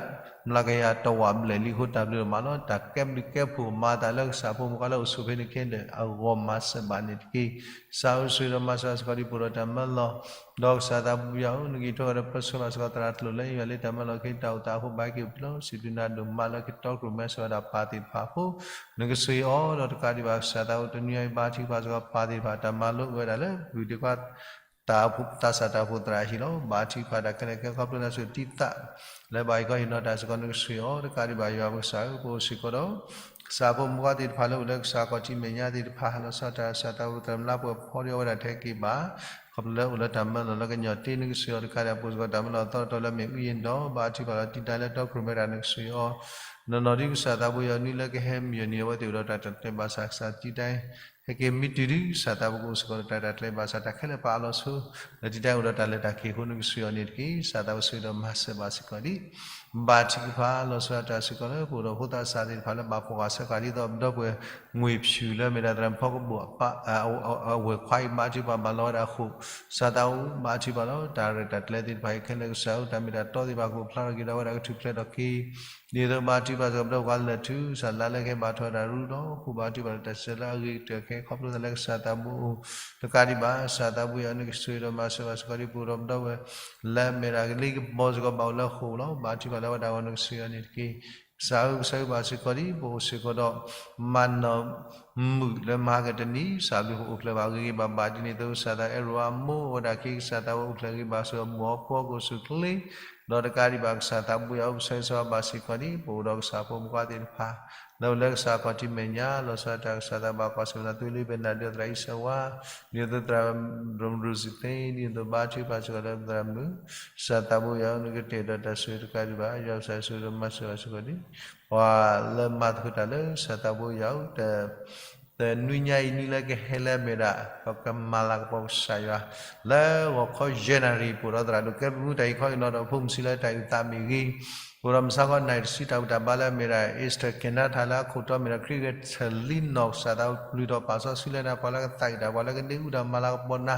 မျးကယၤတဝာ်ဘျဲၣ်လံအဃိ တၢ်ဘျုးဒိၣ်မးလီၤ. တၢ်ကဲဘျုးကဲဖှိၣ်မၤအသးလၢကစၢ်ဖိမုၣ်ခွါလၢအိၣ်ဆိးဖဲန့ၣ်ခဲလၢာ်အဂီၢ် မၤစၢၤဘၣ်န့ၣ်တက့ၢ်. ကစၢ်ဧၢ, ဆိၣ်ဂ့ၤဒီးမၤစၢၤဘၣ်စ့ၢ်ကီးဒံး ပအိၣ်ဒီးတၢ်မၢလီၤ ဒီးကစၢ်သးဘိယွၤဧၢ, နကံၤထီၣ်ဒီးပၢဆှၢဘၣ်စ့ၢ်ကီးသရၣ်ကျိာ်လၢယွၤလၢတၢ်မၢလီၤက့ၤတၢ်အိၣ်သးအဃိ ဘၣ်က့ၤအိၣ်ဖျဲၣ်လီၤ စံးဘျုးနၤဒိၣ်မးလၢကတီခိၣ်ရိၣ်မဲစၢၤဝဲဒၣ်ပၢ်သ့ၣ်တဖၣ်အဃိ နကဆိၣ်ဂ့ၤအီၤ ဒီးတကးဒံးဘၣ် ကစၢ်သးဘိတနွံအံၤ ဘါထုကဖၣ်စ့ၢ်ကီးပၢ်သ့ၣ်တဖၣ် တၢ်မၤလိအိၣ်ဝဲဒၣ်လၢ ဂုၢ်ဒံးကွၢ် သးစၢ်တၢ်အိၣ်ဖှိၣ်သရၣ်အဟံၣ်လီၤ. ဘါထုကဖၣ်တၢ်ခဲလၢာ်ခဲဆ့ ခီဖျိနၤဆိၣ်တံၢ်သး လၢဘၣ်ဟံးခီဟ့ၣ်နီၤတၢ်စ့ၢ်ကီး နကဆိၣ်ဂ့ၤအီၤ တကးဒံးဘၣ် ယွၤပကစၢ်ဧၢ, ပအိၣ်စ့ၢ်ကီးဒီး ကစၢ်ဖိမုၣ်ခွါသ့ၣ်တဖၣ်လၢအိၣ်လၢကစၢ်ခီၣ်ထံးမဲာ်ညါသ့ၣ်တဖၣ် လီၤဆီဒၣ်တၢ် ကစၢ်သးဘိသရၣ်မုၣ်လၢပှဲၤဖီဒီးအဝဲဒၣ်ထဲက့ၤဘၣ် ခီဖျိလၢအိၣ်လၢတၢ်မၢလီၤလၢကညီၤတ့ နကဆိၣ်ဂ့ၤအီၤ တကးဒံးဘၣ် ပအိၣ်စ့ၢ်ကီးတၢ်မၢလီၤသီတီၤလၢမ့ၣ်အူယ့ၣ်ဒီး ဘါထုကဖၣ်လီၤတံၢ်တၢ်လၢတီခိၣ်ရိၣ်မဲတၢ် နကဆိၣ်ဂ့ၤအီၤ နီၢ်နီၢ်ဒ်ကစၢ်သးဘိယွၤ နွံလၢကဟဲမုၢ်ယိၤန့ၣ် အဝဲသ့ၣ်အိၣ်ဒီးတၢ်တၢ်ကျဲၤဘၣ်ဆၣ် ကစၢ်တံၢ်တၢ် ဟဲက့ၤမံတုၤဒံး ကစၢ်သးဘိကအိၣ်စ့ၢ်ကီးဒီးတၢ်တၢ်ကျဲၤဘၣ်ဆၣ် တၢ်ခဲလၢာ်ပာ်အလီၤဆိ လၢတံၢ်တၢ်အိၣ်ဒီးတၢ်လဲၤတၢ်က့ၤအဃိ နကဆိၣ်ဂ့ၤအီၤန့ၣ်တက့ၢ်. ကစၢ်သးဘိဆိၣ်ဂ့ၤဒီးမၤစၢၤဘၣ်စ့ၢ်ကီးဒံး ဘါထုကဖၣ်လီၤဆီဒၣ်တၢ်စ့ၢ်ကီးလၢ ပအိၣ်ဒီးဖိသၣ်စၢ်သ့ၣ်တဖၣ်လၢဘၣ်ဖှီၣ်ဃာ်ဆၢဃာ်ဒ်သိး ပဒီပုၢ်ဝဲၢ် ငွေဖြူ လၢအမ့ၢ်ဒၣ်သရၣ်မုၣ်ဖီကဘိၣ်အဝဲၢ်ခွါအံၤ ဘါထုကဖၣ်ဘၣ်လီၤဝဲဒၣ်အဃိ ကစၢ်သးဘိဘါထုကဖၣ်လီၤ တၢ်ရဲၣ်တၢ်ကျဲၤသ့ၣ်တဖၣ်အံၤခဲလၢာ် ကစၢ်ဧၢ တၢ်မ့ၢ်တၢ်တီသ့ၣ်တဖၣ်ကအိၣ်ဖျါထီၣ်က့ၤဒီးဝဲဒၣ်ကထူၣ်ဖျဲးထီၣ်က့ၤ ဒ်သိးဘါထုကဖၣ်စ့ၢ်ကီး ပဒီပုၢ်ဝဲၢ်လၢာ်ထူ ကစၢ်လါလၢကဟဲဘါထုကဖၣ်တၢ်ရူလီၤ ဃိဘါထုကဖၣ်လၢတၢ်စၢၤလၢအဂ့ၤကတၢၢ်ခဲ ခီဖျိသးလၢကစၢ်သးဘိအိၣ် တကးဒံးဘၣ် ကစၢ်သးဘိယွၤ နကဆိၣ်ဂ့ၤဒီးမၤစၢၤဘၣ်စ့ၢ်ကီးဒံး ပအိၣ်ဒီးပဒီပုၢ်ဝဲၢ် လၢအမ့ၢ်ဒၣ်ကလံၤကပီၤစ့ၢ်ကီး ဘၣ်အိၣ်လၢဃိာ်လီၤ ဘါထုကဖၣ်လၢဝဲဒၣ်အဂီၢ် နကဆိၣ်ဂ့ၤအီၤန့ၣ်တက့ၢ်. ကစၢ်ဧၢ ကဆိၣ်ဂ့ၤဘၣ်စ့ၢ်ကီးဒံး ပအိၣ်စ့ၢ်ကီးဒီး မၤနီၣ်မုၣ်လၢမၤဟါကတနံၤ ကစၢ်ဘျုးအိၣ်ဖျဲၣ်ဘၣ်ဂ့ၤဂ့ၤဘၣ်ဘၣ် ဒ်န့ၣ်အသိး ကစၢ်သးအဲၣ်ရိၤအမိၢ်ဝဲဒၣ်က့ၤ ကစၢ်သးဘိအိၣ်ဖျဲၣ်ဂ့ၤဘၣ်စ့ၢ်ကီး မိၢ်အဖိကအိၣ်ဆူၣ်ချ့ ဒီးတကးဒံးဘၣ် ကစၢ်သးဘိယွၤ ပဆၢဂ့ၤဆၢဝါဘၣ်စ့ၢ်ကီးဒံး ပအိၣ်ဒီးကစၢ်ဖိမုၣ်ခွါသ့ၣ်တဖၣ် လၢအိၣ်လၢကစၢ်ခီၣ်ထံးမဲာ်ညါ လီၤဆီဒၣ်တၢ် ကစၢ်သးဘိကွၢ်ဆၢၣ်မဲာ် နသုလံာ်ဘဲနၢ်ဒိသရၣ်အံၤစၢၤဝါ ဒ်သိးသရၣ် ရူစံသ့ ဒ်သိးဘါထုကဖၣ်စ့ၢ်ကီးလၢသရၣ်မုၣ် ကစၢ်သးဘိယွၤ နကတဲာ်ဒီးတၢ်ဆိၣ်ဂ့ၤတကးဒံးဘၣ် ယွၤကစၢ်ဆိၣ်ဂ့ၤဒီးမၤစၢၤဘၣ်စ့ၢ်ကီးဒံး ပှၤလၢမၤသကိးတၢ်လၢကစၢ်သးဘိယွၤ တနွံညါအံၤ နွံလၢကဟဲလၢအမ့ၢ်ဒၣ် ပကမၤလၤကပီၤကစၢ်ယွၤ လၢဂီၤခီယဲၢ်နၣ်ရံၣ် ပအိၣ်ဒီးသရၣ်ဒိၣ်ကဲဘျုးတၢ်အံၤခီအံၤနီၤဒီး ဖိမုၣ်ဆံးလၢတၢ်အုၣ်သးမ့ၢ်ဂ့ၤ ပအိၣ်ဒီးမုၢ်ဆါခီနၣ်ရံၣ်တဆံတၢ်ဘူၣ်တၢ်ဘါလၢအမ့ၢ်ဒၣ် Eastern Canada လၢအခိၣ်တီမ့ၢ်ဒၣ် ခရံာ်ဂဲၤဆၢၣ်လံနီၢ် ကစၢ်သးဘိပျုၢ်ထီၣ်ပာ်စီဆှံလၢနၤ ပှၤလၢကသးအုၣ်တၢ် ပှၤလၢကဒ့အုၣ်တၢ် မၤလၤကပီၤနၤ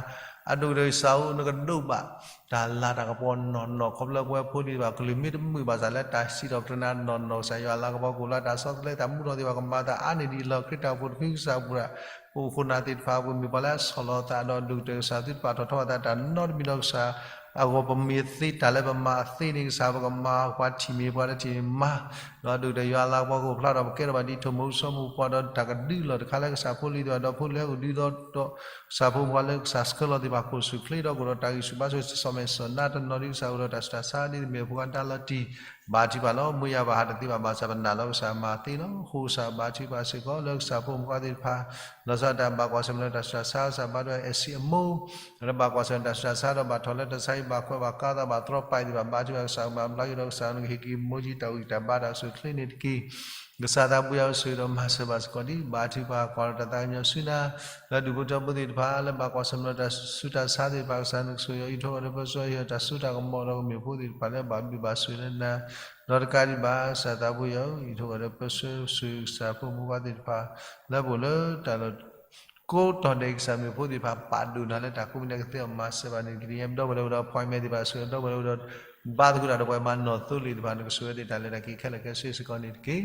အဒိၣ်ကတၢၢ်ကစၢ်ဧၢ နကဒိးဘၣ် တၢ်လၤတၢ်ကပီၤနီၢ်နီၢ် ခီဖျိပဝဲဖိဒံးဘၣ် ကလုၢ်မ့ၢ်တမုာ်ဘၣ်ဆၣ်လၢတၢ်စံးထီၣ်ပတြၢၤနၤနီၢ်နီၢ် ကစၢ်ယွၤလၤကပီၤကအိၣ်လၢတၢ်ဆီတလဲ တၢ်မူထီၣ်သ့ၣ်တဖၣ် ကမၤအသးအါန့ၢ်ဒံးလီၤ. ခရံာ်တၢ်အိၣ်ဖှိၣ်တဖုကစၢ်ပူၤဒၣ် ပအိၣ်ခိးနၤသ့ၣ်တဖၣ် ပမ့ၢ်ပှၤလၢအဆီၣ်လီၤသးဒီး ဒိၣ်ကတၢၢ်ကစၢ်သုတပာ်ထီၣ်ထီအသးတၢ်နီတမံၤဒီးကစၢ် အဂီၢ် ပမ့ၢ်သ့တၢ်လၢပမၤအသ့န့ၣ် ကစၢ်ပကမၤ ပှၤထံၣ်မ့ၢ်ပှၤတထံၣ်န့ၣ်မၤ ဒီးဒိၣ်ကတၢၢ်ယွၤအလၤကပီၤကအိၣ်ဖျါထီၣ် ပကဲထီၣ်ဘၣ်ဒ်ထိၣ်မူဆိမိၢ်ပှၢ်ဒီးတၢ်ကဒုလီၢ်တခါလၢကစၢ်ဖိလံၤသ့ၣ်တဖၣ် ဒီးဖိလၢအအိၣ်ဒုးဒီး ကစၢ်ဖိမုၣ်ခွါလၢကစၢ်ဆှၢလီၤသ့ၣ်တဖၣ် ကအိၣ်ဆူၣ်ချ့ဒီးကအိၣ်ဒီးတၢ်ဂံၢ်ဆူၣ်ဘါဆူၣ် စီၣ်မဲာ်စီၣ်နါတနီၤဒ်ကစၢ်အိၣ်ဒီးတၢ်ဆူးတၢ်ဆါဒ်သိးမ့ၢ်ဖိခွါဒါလီၤတံၢ် ဘါထုကဖၣ်လီၤ. မုၢ်ယၤဘၣ်ဟးတသ့ဘၣ် ဘၣ်ဆၣ်ပနာ်လီၤကစၢ်မၤသ့လီၤ. အဃိကစၢ်ဘါထုကဖၣ်စ့ၢ်ကီးလၢကစၢ်ဖိမုၣ်ဖိခွါသ့ၣ်တဖၣ် လီၤဆီဒၣ်တၢ်ဘၣ်ကွၢ်ဆၢၣ်မဲာ်လၢတၢ်ဆူးတၢ်ဆါ ကစၢ်ဘါထုကဖၣ် အဲၣ်စံၣ်အမိၢ် လၢဘၣ်ကွၢ်ဆၢၣ်မဲာ်တၢ်ဆူးတၢ်ဆါဒီးဘၣ်ထီၣ်လၢတၢ်ဆါဟံၣ် ဘၣ်ခွဲးဘၣ်ဃးသး ဘၣ်တြီပာ်အီၤသ့ၣ်တဖၣ် ဘါထုကဖၣ်ကစၢ်မၤဘျါက့ၤဒီး ကစၢ်နကဟ့ၣ်က့ၤမူကံတၢ်အုၣ်က့ၤတၢ်ဘါတၢ်အိၣ်ဆူၣ်အိၣ်ချ့န့ၣ်တက့ၢ်. ကစၢ်သးဘိယွၤအိၣ်ဆိၣ်ဂ့ၤဒီးမၤစၢၤဘၣ်စ့ၢ်ကီးဒံး ဘါထုကဖၣ်ကွၢ်ဒီးတၢ်သးကညီၤဆူနၤ လၢဒူၣ်ဖိထၢဖိသ့ၣ်တဖၣ် လၢဘၣ်ကွၢ်ဆၢၣ်မဲာ်လၢတၢ်ဆူးတၢ်ဆါသ့ၣ်တဖၣ် ကစၢ်နကဆိၣ်ဂ့ၤအီၤ အံးထွဲကွံာ်ဒီးပၢဆှၢအီၤ တၢ်စိတၢ်ကမီၤဒီးကမ့ၢ်ဖိသ့ၣ်တဖၣ်လၢ ဘၣ်ဘျုးဘၣ်ဆိၣ်ဂ့ၤလၢနၤ ဒီးတကးဒံးဘၣ် ကစၢ်သးဘိယွၤဧၢ အံးထွဲကွံာ်ဒီးပၢဆှၢဆိၣ်ဂ့ၤကစၢ်ဖိမုၣ်ဖိခွါသ့ၣ်တဖၣ် လၢပအိၣ်လၢတၢ်လီၢ် ကိးတီၢ်ဒဲး ကစၢ်မ့ၢ်ဖိသ့ၣ်တဖၣ် ပာ်ဒိၣ်နၤလၢတၢ်ကိးမံၤဒဲးကသ့အီၤ မၤစၢၤဘၣ်န့ၣ်တက့ၢ်. ဒီပုၢ်ဝဲၢ်လၢအိၣ်ဒီး appointment သ့ၣ်တဖၣ် ဆိၣ်ဂ့ၤဒီပုၢ်ဝဲၢ်လၢအိၣ်ဒီး ဘါသကိးတၢ်ဒီးပှၤမၤနီၣ်သိလ့ၣ်သ့ၣ်တဖၣ် နကဆိၣ်ဂ့ၤသ့ၣ်တၢ်လဲၤတၢ်က့ၤခဲလၢာ်ခဲဆ့စ့ၢ်ကီးန့ၣ်တက့ၢ်.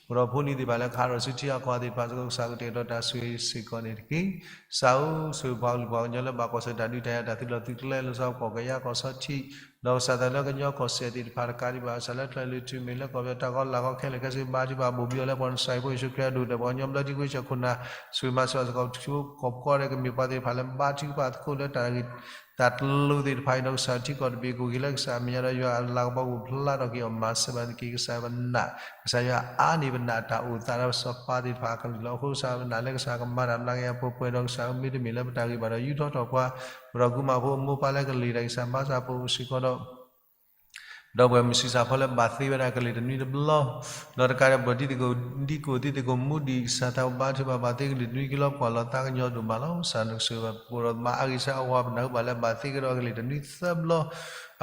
အိၣ်ဒီးဖိနံၤသ့ၣ်တဖၣ်လၢကဟးထီၣ်ဆူထံဟးကီၢ်သ့ၣ်တဖၣ်စ့ၢ်ကီး ကစၢ်ကတဲာ်ကတီၤတၢ်ဆိၣ်ဂ့ၤစ့ၢ်ကီးန့ၣ်တက့ၢ်. ကစၢ်ဧၢ ဆိၣ်ဂ့ၤပှၤကလုာ်ပှၤကညီလၢဘၣ်ကွၢ်ဆၢၣ်တၢ်ဒုးတၢ်ယၤတၢ်သုးလီၢ်သုးကျဲလၢစီၤကီၢ်ကယၤကီၢ်ဆီထံး ဒီးကစၢ်သးလၢကညီကီၢ်စဲၣ်သ့ၣ်တဖၣ်တကးဒံးဘၣ် ကစၢ်လၢကျဲလုၢ်ထူၣ်မ့ၢ်လၢကီၢ်ပယီၤတၢ်ကီလၢ်ကီခဲလၢာ်ခဲဆ့ ဘါထုကဖၣ်ဘိၣ်ဘံအီၤလၢပှၤနစၢ်ဖိယ့ၣ်ၡူးခရံာ်အဒိၣ်ဒီး ပှၤကညီဘျၢထံခဝ့ၡၢၣ်ခိၣ်နၢ် ဆိၣ်ဂ့ၤမၤစၢၤဘၣ်စ့ၢ်ကီး ထံဖိကီၢ်ဖိကီၢ်ဒီးကမ့ၢ်ပှၤသ့ၣ်တဖၣ်လၢ ဘါထုကဖၣ်သကိးလၢတၢ်ဂ့ၢ်တၢ်ကျိၤသ့ၣ်တဖၣ်အံၤဒီး ကစၢ်ထံကီၢ်တဘ့ၣ်ကအိၣ်က့ၤလၢကစၢ်အမဲာ်ညါဒီး ယွၤအလၤကပီၤကအိၣ်ဖျါထီၣ်က့ၤအီၤ မၤစၢၤဘၣ်န့ၣ်တက့ၢ်. ကစၢ်ပနာ် ကစၢ်ယွၤအါန့ၢ်ပနာ်တၢ်အိၣ်သးဒီးစီၤပၤသ့ၣ်တဖၣ် အကလုၢ်လီၤ. အဃိကစၢ်ပနာ်လၢကစၢ်ကမၤတၢ်ဘျါက့ၤအပှဲၤပှဲၤဒီး ကစၢ်ဧၢ မ့တမ့ၢ်လၢပတၢ်ဂ့ၢ်ဘၣ်ဒီး ယူထီၣ်ထီၣ်ပှၤ ပဒီပုၢ်ဝဲၢ်မုၣ်ဖိအမိၢ်ပၢ်လၢကလံၤတၢ်ဂ့ၢ် ကစၢ်မၤစၢၤပှၤစ့ၢ်ကီးဒီး ဒီပုၢ်ဝဲၢ်မုၣ်ဆံးစၢ်ဖီလၢဘၣ်သ့ဝဲဒၣ်ကလံၤတနွံတဘျီ ဒီးတကးဒံးဘၣ် ဒ်သကိး ဒ်ကိး သ့ၣ်သကိးမူဒံး ကစၢ်သးဘိဘါထုကဖၣ်ဘၣ်သ့ကလံၤတနွံက့ၤလီၤ ပှၤလီၤသးကညီၤဒိၣ်မးလီၤ. ကစၢ်နကဆိၣ်ဂ့ၤပှၤဒီးမၤအါဂ့ၤဆၢအဝါ ပနၢ်ဟူဘၣ်လၢဘၣ်သ့ကဒီးကလံၤတနွံသၢဘျီ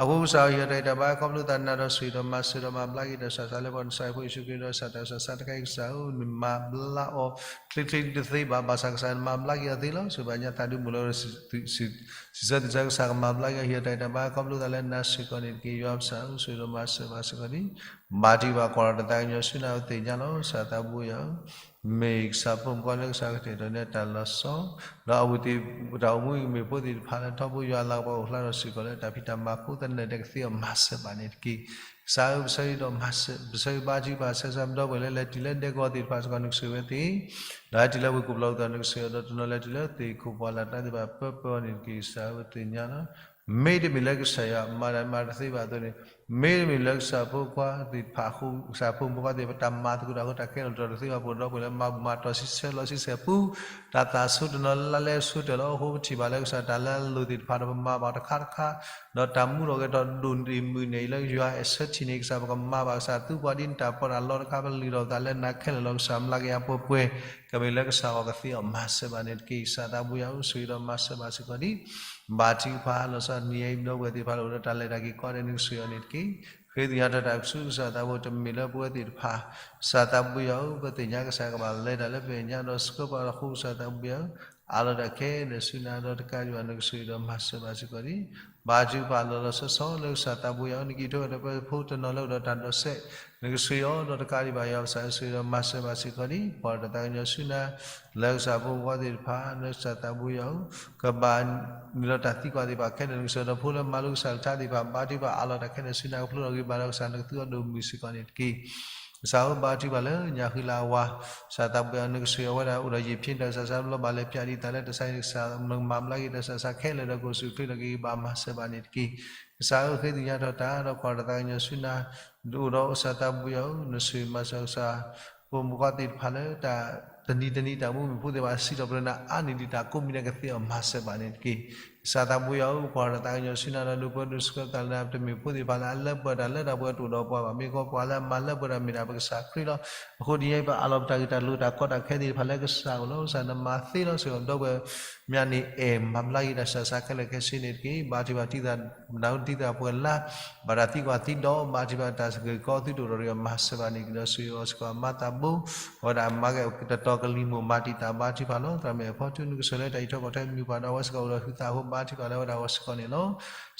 အဃိကစၢ်ဧၢ ဟ့ၣ်အီၤတၢ်ဂံၢ်တၢ်ဘါ ခီဖျိသးနၤဒီးဆိၣ်ဂ့ၤဒီးမၤစၢၤဒီးမၤဘျါက့ၤတၢ်ဆူးတၢ်ဆါလၢပှၤနစၢ်ဖိယ့ၣ်ၡူးခရံာ်ဒီး ကစၢ်တၢ်ဆူးတၢ်ဆါတခါအံၤ ကစၢ်ဧၢ နမၤဘျါအီၤ ချ့ချ့တသ့ဘၣ် ဘၣ်ဆၣ်ကစၢ်နမၤဘျါက့ၤအီၤသ့လီၤ. စံးဘျုးညါသးဒုးမုၢ်လီၤ စံးဆၢသဆၢကစၢ်ကမၤဘျါက့ၤအီၤ ဟ့ၣ်အီၤတၢ်ဂံၢ်တၢ်ဘါ ခီဖျိသးလၢနၤစ့ၢ်ကီးန့ၣ်တက့ၢ်. ယွၤပစၢ်ဧၢ ဆိၣ်ဂ့ၤဒီးမၤစၢၤဘၣ်စ့ၢ်ကီးဒံး ဘါထုကဖၣ်ကွၢ်ဒီးတၢ်သးကညီၤဆူနၤ ပသ့ၣ်ညါလီၤ. ကစၢ်သးဘိယွၤဧၢ မ့ၢ်ကစၢ်ဖိမုၣ်ဖိခွါလၢကစၢ်ကတဲာ်ကတီၤန့ၢ်တၢ်လီၤဆီ ဒီးအဝဲသ့ၣ် တၢ်အိၣ်မူအံၤကမ့ၢ်ဖိသ့ၣ်တဖၣ်လၢထီဘိ ယွၤအလၤကပီၤအိၣ်ဖျါထီၣ်စ့ၢ်ကီးလၢတၢ်ဖံးတၢ်မၤကိးသနၢၣ်ဒဲးကသ့အီၤ မၤစၢၤဘၣ်န့ၣ်တက့ၢ်. ကစၢ်ဧၢ ပဆၢဒီးမၤစၢၤ ပဆၢဒီးဘါထုကဖၣ်ဆၢကစၢ် ဒီပုၢ်ဝဲၢ်လၢလဲၤတုၤလၢဒဲကဝီၤသ့ၣ်တဖၣ်စ့ၢ်ကီး နကဆိၣ်ဂ့ၤဝဲသ့ၣ် ဒီးဟဲတုၤလၢဝ့ၢ်ကိးပလီၢ်ကသီၣ် နကဆိၣ်ဂ့ၤဒီးတနီၤလဲၤတုၤလၢသ့ၣ်ခိၣ်ပှၢ်လၢ်တၢ်သ့ၣ်တဖၣ် ပၢပၢအီၤန့ၣ်တက့ၢ်. ကစၢ်ဧၢ ပသ့ၣ်ညါလီၤ. မ့တမ့ၢ်လၢကစၢ်ယွၤမၤတၢ်မၤတသ့ဘၣ်အသိးန့ၣ် မ့တမ့ၢ်လၢကစၢ်ဖိခွါသ့ၣ်တဖၣ်အဃိ ကစၢ်ဖိမုၣ်ဖိခွါသ့ၣ်တဖၣ် တၢ်မၤသကိးတၢ်အဃိ တၢ်ခဲလၢာ်တတီၤတသ့ဘၣ် ပဒီပုၢ်ဝဲၢ်လၢမၤဘူၣ်မၤတီၢ်ဆံဆဲးလီၤဆံဆဲးပူၤ တၢ်သးဆိတနီၤလၢ်လၢ်ဆၢတဲာ်လီၤ. အဃိပထံၣ်ဘၣ်လၢကစၢ် တၢ်လၢအလိၤသ့ၣ်တဖၣ်ဒီးပမၤဘၣ်တခါတခါ ဒီးတၢ်မူထီၣ်ဂဲၤထီၣ်ဒိၣ်န့ၢ်မုၢ်န့ၢ်အံၤလၢယွၤအဲၣ်ဆၢထံၣ်န့ၣ် ကစၢ်ပကမၤဘၣ် ကစၢ်သူပှၤဒ်နတၢ်ပီးတၢ်လီတခါ ပလုၢ်ထီၣ်ပသးလၢနၤခဲလၢာ်လီၤ. ကစၢ်မျးကယၤပှဲၤပှဲၤ ကမ့ၢ်လၢကစၢ်ဂီၢ်ကသ့အီၤ မၤစၢၤဘၣ်န့ၣ်တက့ၢ်. ကစၢ်သးဘိယွၤဧၢ ဆိၣ်ဂ့ၤဒီးမၤစၢၤဘၣ်စ့ၢ်ကီးဒံး ဘါထုကဖၣ်လီၤဆီဒၣ်တၢ် ဒီပုၢ်ဝဲၢ်သ့ၣ်တဖၣ်လၢအိၣ်ဒီးတၢ်လဲၤတၢ်က့ၤကိးဂၤဒဲး နကဆိၣ်ဂ့ၤအီၤန့ၣ်တက့ၢ်. ဃ့ကညးထီၣ်တၢ်ကဆူကစၢ်သးဘိ တမ့ၢ်လၢပဝဲသ့ၣ်တဖၣ် ကစၢ်သးဘိယွၤဧၢ ပသ့ၣ်ညါကစၢ်ကဘၣ်လဲၤတၢ်လၢပမဲာ်ညါဒီးဆှၢပှၤအဃိ ကစၢ်သးဘိယွၤဧၢ အးလီၤတၢ်ခဲလၢာ်ဆူနၤဒီးတကးဒံးဘၣ် နကဆိၣ်ဂ့ၤဒီးမၤစၢၤဘၣ်စ့ၢ်ကီးဒံး ဘါထုကဖၣ်လီၤလီၤဆီဆီလၢကစၢ်သးဘိယွၤဧၢ နကအံးထွဲဒီးပှၤဖိတနီၤလၢအိၣ်ဒီးတၢ်ဒိးစဲး နကဆိၣ်ဂ့ၤအီၤဒီးတကးဒံးဘၣ် ယွၤပစၢ်ဧၢ ဆိၣ်ဂ့ၤဒီးမၤစၢၤဘၣ်စ့ၢ်ကီးဒံး ပှၤဒီးတၢ်သးကညီၤဆူနၤ လၢကစၢ်ဖိမုၣ်ဖိခွါသ့ၣ်တဖၣ် လၢကစၢ်သးဘိယွၤဧၢ ကဘၣ်နုာ်လီၤတၢ်သံကွၢ်သ့ၣ်တဖၣ်ခဲလၢာ် နကဆိၣ်ဂ့ၤဒီးဖိလၢမၤလိကစၢ်ကလုၢ်ကထါသ့ၣ်တဖၣ် ဘါထုကဖၣ်အးလီၤတၢ်ခဲလၢာ်ဆူနၤ ကဖျိထီၣ်ဂ့ၤဘၣ်ဒီးကစၢ် နကသူအီၤဒိၣ်မုၢ်စ့ၢ်ကီးန့ၣ်တက့ၢ်. ကစၢ်ဧၢ ဘါထုကဖၣ်လၢညၣ်ဃံလၤအဝၤ ကစၢ်သးဘိယွၤဧၢ နကဆိၣ်ဂ့ၤအဝဲဒၣ်အိၣ်ဒီးယံာ်ဖံးတၢ်ဆူးတၢ်ဆါ ဘျီဘၣ်လဲၤပၠးဒံးသးလၢတၢ်ဆါန့ၣ် ကစၢ်နကမၤဘျါက့ၤတၢ်ဆူးတၢ်ဆါခဲလၢာ်ဒီး ကအိၣ်ဆူၣ်အိၣ်ချ့ဒီးကဂံၢ်ဘါမၤစၢၤဘၣ်န့ၣ်တက့ၢ်. ကစၢ်ဧၢ ဃ့ကညးထီၣ်တၢ်ဒီးပှၤဒီးတၢ်သးကညီၤဆူနၤ ဒုးအိၣ်ဒီးကစၢ်သးဘိယွၤဧၢ နဆိၣ်ဂ့ၤမၤစၢၤကစၢ် ဖိမုၣ်ဖိခွါသ့ၣ်တဖၣ်လၢတၢ် တနံၤတနံၤတၢ်မူမ့ၢ်ဖိသ့ၣ်တဖၣ် စံးထီၣ်ပတြၢၤနၤအါန့ၢ်ဒံးတၢ်ကိးမံၤဒဲးကသ့အီၤ မၤစၢၤဘၣ်န့ၣ်တက့ၢ်. ကစၢ်သးဘိယွၤဧၢ ပှၤဒီးတၢ်သးကညီၤဆူနၤဒီး ဒိးပၢဒိးဆှၢသးလၢနၤ တမ့ၢ်ဖိသ့ၣ်တဖၣ်လၢအလၢပှဲၤတၢ်လၢတၢ်ပှဲၤတအိၣ်ဒီးပှၤဘၣ် မ့ၢ်ကီပှၤလၢအမၤလၢပှဲၤတၢ်မ့ၢ်ဒၣ်ပကစၢ်ခရံာ်လီၤ. အဃိတနံၤအံၤ ပအးလီၤပတၢ်ဂ့ၢ်တၢ်ကျိၤတၢ်ကီတၢ်ခဲသ့ၣ်တဖၣ်လၢကစၢ်အအိၣ်လီၤ. ကစၢ်နမၤသ့လီၤ ဆိၣ်ဂ့ၤဒီပုၢ်ဝဲၢ် မၠါန့ၢ်အဲၣ်မၤဘျါက့ၤတၢ်ဆူးတၢ်ဆါခဲလၢာ်ခဲဆ့န့ၣ်တက့ၢ်. ဘါထုကဖၣ်တံၤသကိး နၢ်ဟူတံၤသကိးပှဲၤလၢ ဘၣ်တၢ်သံကွၢ်သံဒိး ဘါထုကဖၣ်တၢ်ဂ့ၢ်ကီသုတအိၣ်ဒီး မၤစၢၤဘၣ်န့ၣ်တက့ၢ် ဒီးဆိၣ်ဂ့ၤအီၤစ့ၢ်ကီးအမါသးဘိ အဝဲဒၣ်မၤကဲတတီၤကလံၤမိၢ်မၤတံာ်တာ်ဘါထုကဖၣ်လီၤ. သရၣ်မုၣ်အဖီထူ နကဆိၣ်ဂ့ၤလၢတၢ်အံးထွဲကွၢ်ထွဲမုာ်ပှၤဒီး အဝဲစ့ၢ်ကီးအိၣ်ဒီးဟုသးအဃိ ဘါထုကဖၣ်လၢအဝဲဒၣ်အဂီၢ်စ့ၢ်ကီးန့ၣ်လီၤ.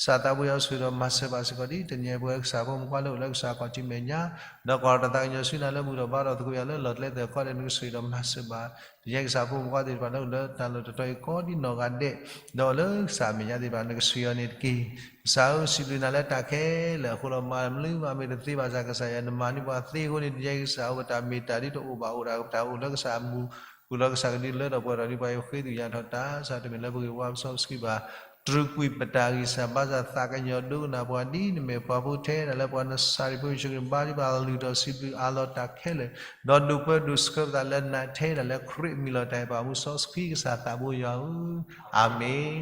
ကစၢ်သးဘိယွၤဧၢ ဆိၣ်ဂ့ၤဒီးမၤစၢၤဘၣ်စ့ၢ်ကီးဒ်တနံၤအံၤ ပဝဲကစၢ်ဖိမုၣ်ဖိခွါလၢအိၣ်လၢကစၢ်ခီၣ်ထံးမဲာ်ညါ ဒီးပှၤဒီးတၢ်သးကညီၤဆူနၤလၢမုာ်ဒီးဘါထီၣ်သကိးယၤလၢလီၢ်ကျဲသၢၣ်ဃီဒီး နကဆိၣ်ဂ့ၤဒီးမၤစၢၤဘၣ် တနံၤအံၤ ကစၢ်ဖိမုၣ်ဖိခွါသ့ၣ်တဖၣ်လၢအိၣ်လၢတၢ်လီၢ်တတီၤအံၤကိးဒ်နီၢ်ဂၤဒဲး ဒီးလၢကစၢ်အမဲာ်ညါသ့ၣ်တဖၣ် နကဆိၣ်ဂ့ၤအီၤန့ၣ်တက့ၢ်. ကစၢ်ဧၢ စံးဘျုးနၤလၢတၢ်ခဲလၢာ်အဃိလီၤ. မၤမနုၤမၤမ့ၢ်တသ့ဘၣ်ဆၣ် ကစၢ်ယွၤနမၤန့ၢ်ပှၤသ့အဃိန့ၣ် တနံၤအံၤ ကစၢ်ဧၢ ပတၢ်မ့ၢ်တၢ်ဒ်တအိၣ်ဘၣ်အိၣ်ဒၣ် ပတၢ်အိၣ်လၢကစၢ်အမူး အိၣ်လၢကစၢ်ကဒုလၢထီၣ်ပှဲၤထီၣ်ဒ်ပှၤအံၤ ဃ့ကညးထီၣ်တၢ် ကစၢ်တမ့ၢ်လၢပဂ့ၤဝါပစီပစံးဘၣ် တြူာ်ကွံာ်ပတၢ်ဂံၢ်စၢ်ဘါစၢ် သးကညီၤဒိကနၣ်ပှၤ ဒ်နမ့ၢ်ပှၤဖိထဲဒၣ်လၢ ပှၤနစၤရ့းဖိယ့ၣ်ၡူးခရံာ် ဘါထုကဖၣ်လုၢ်ထီၣ်စံးဘျုးအးလီၤတၢ်ခဲလၢာ်, ဒီးဒိးပၢဒိးဆှၢပသးလၢနးထဲဒၣ်လၢ ခရံာ်အမံၤလီၤတၢ်အံၤ ပာ်မူစီဆှံကစၢ်သးဘိယွၤဧၢ, အၤမ့ၣ်.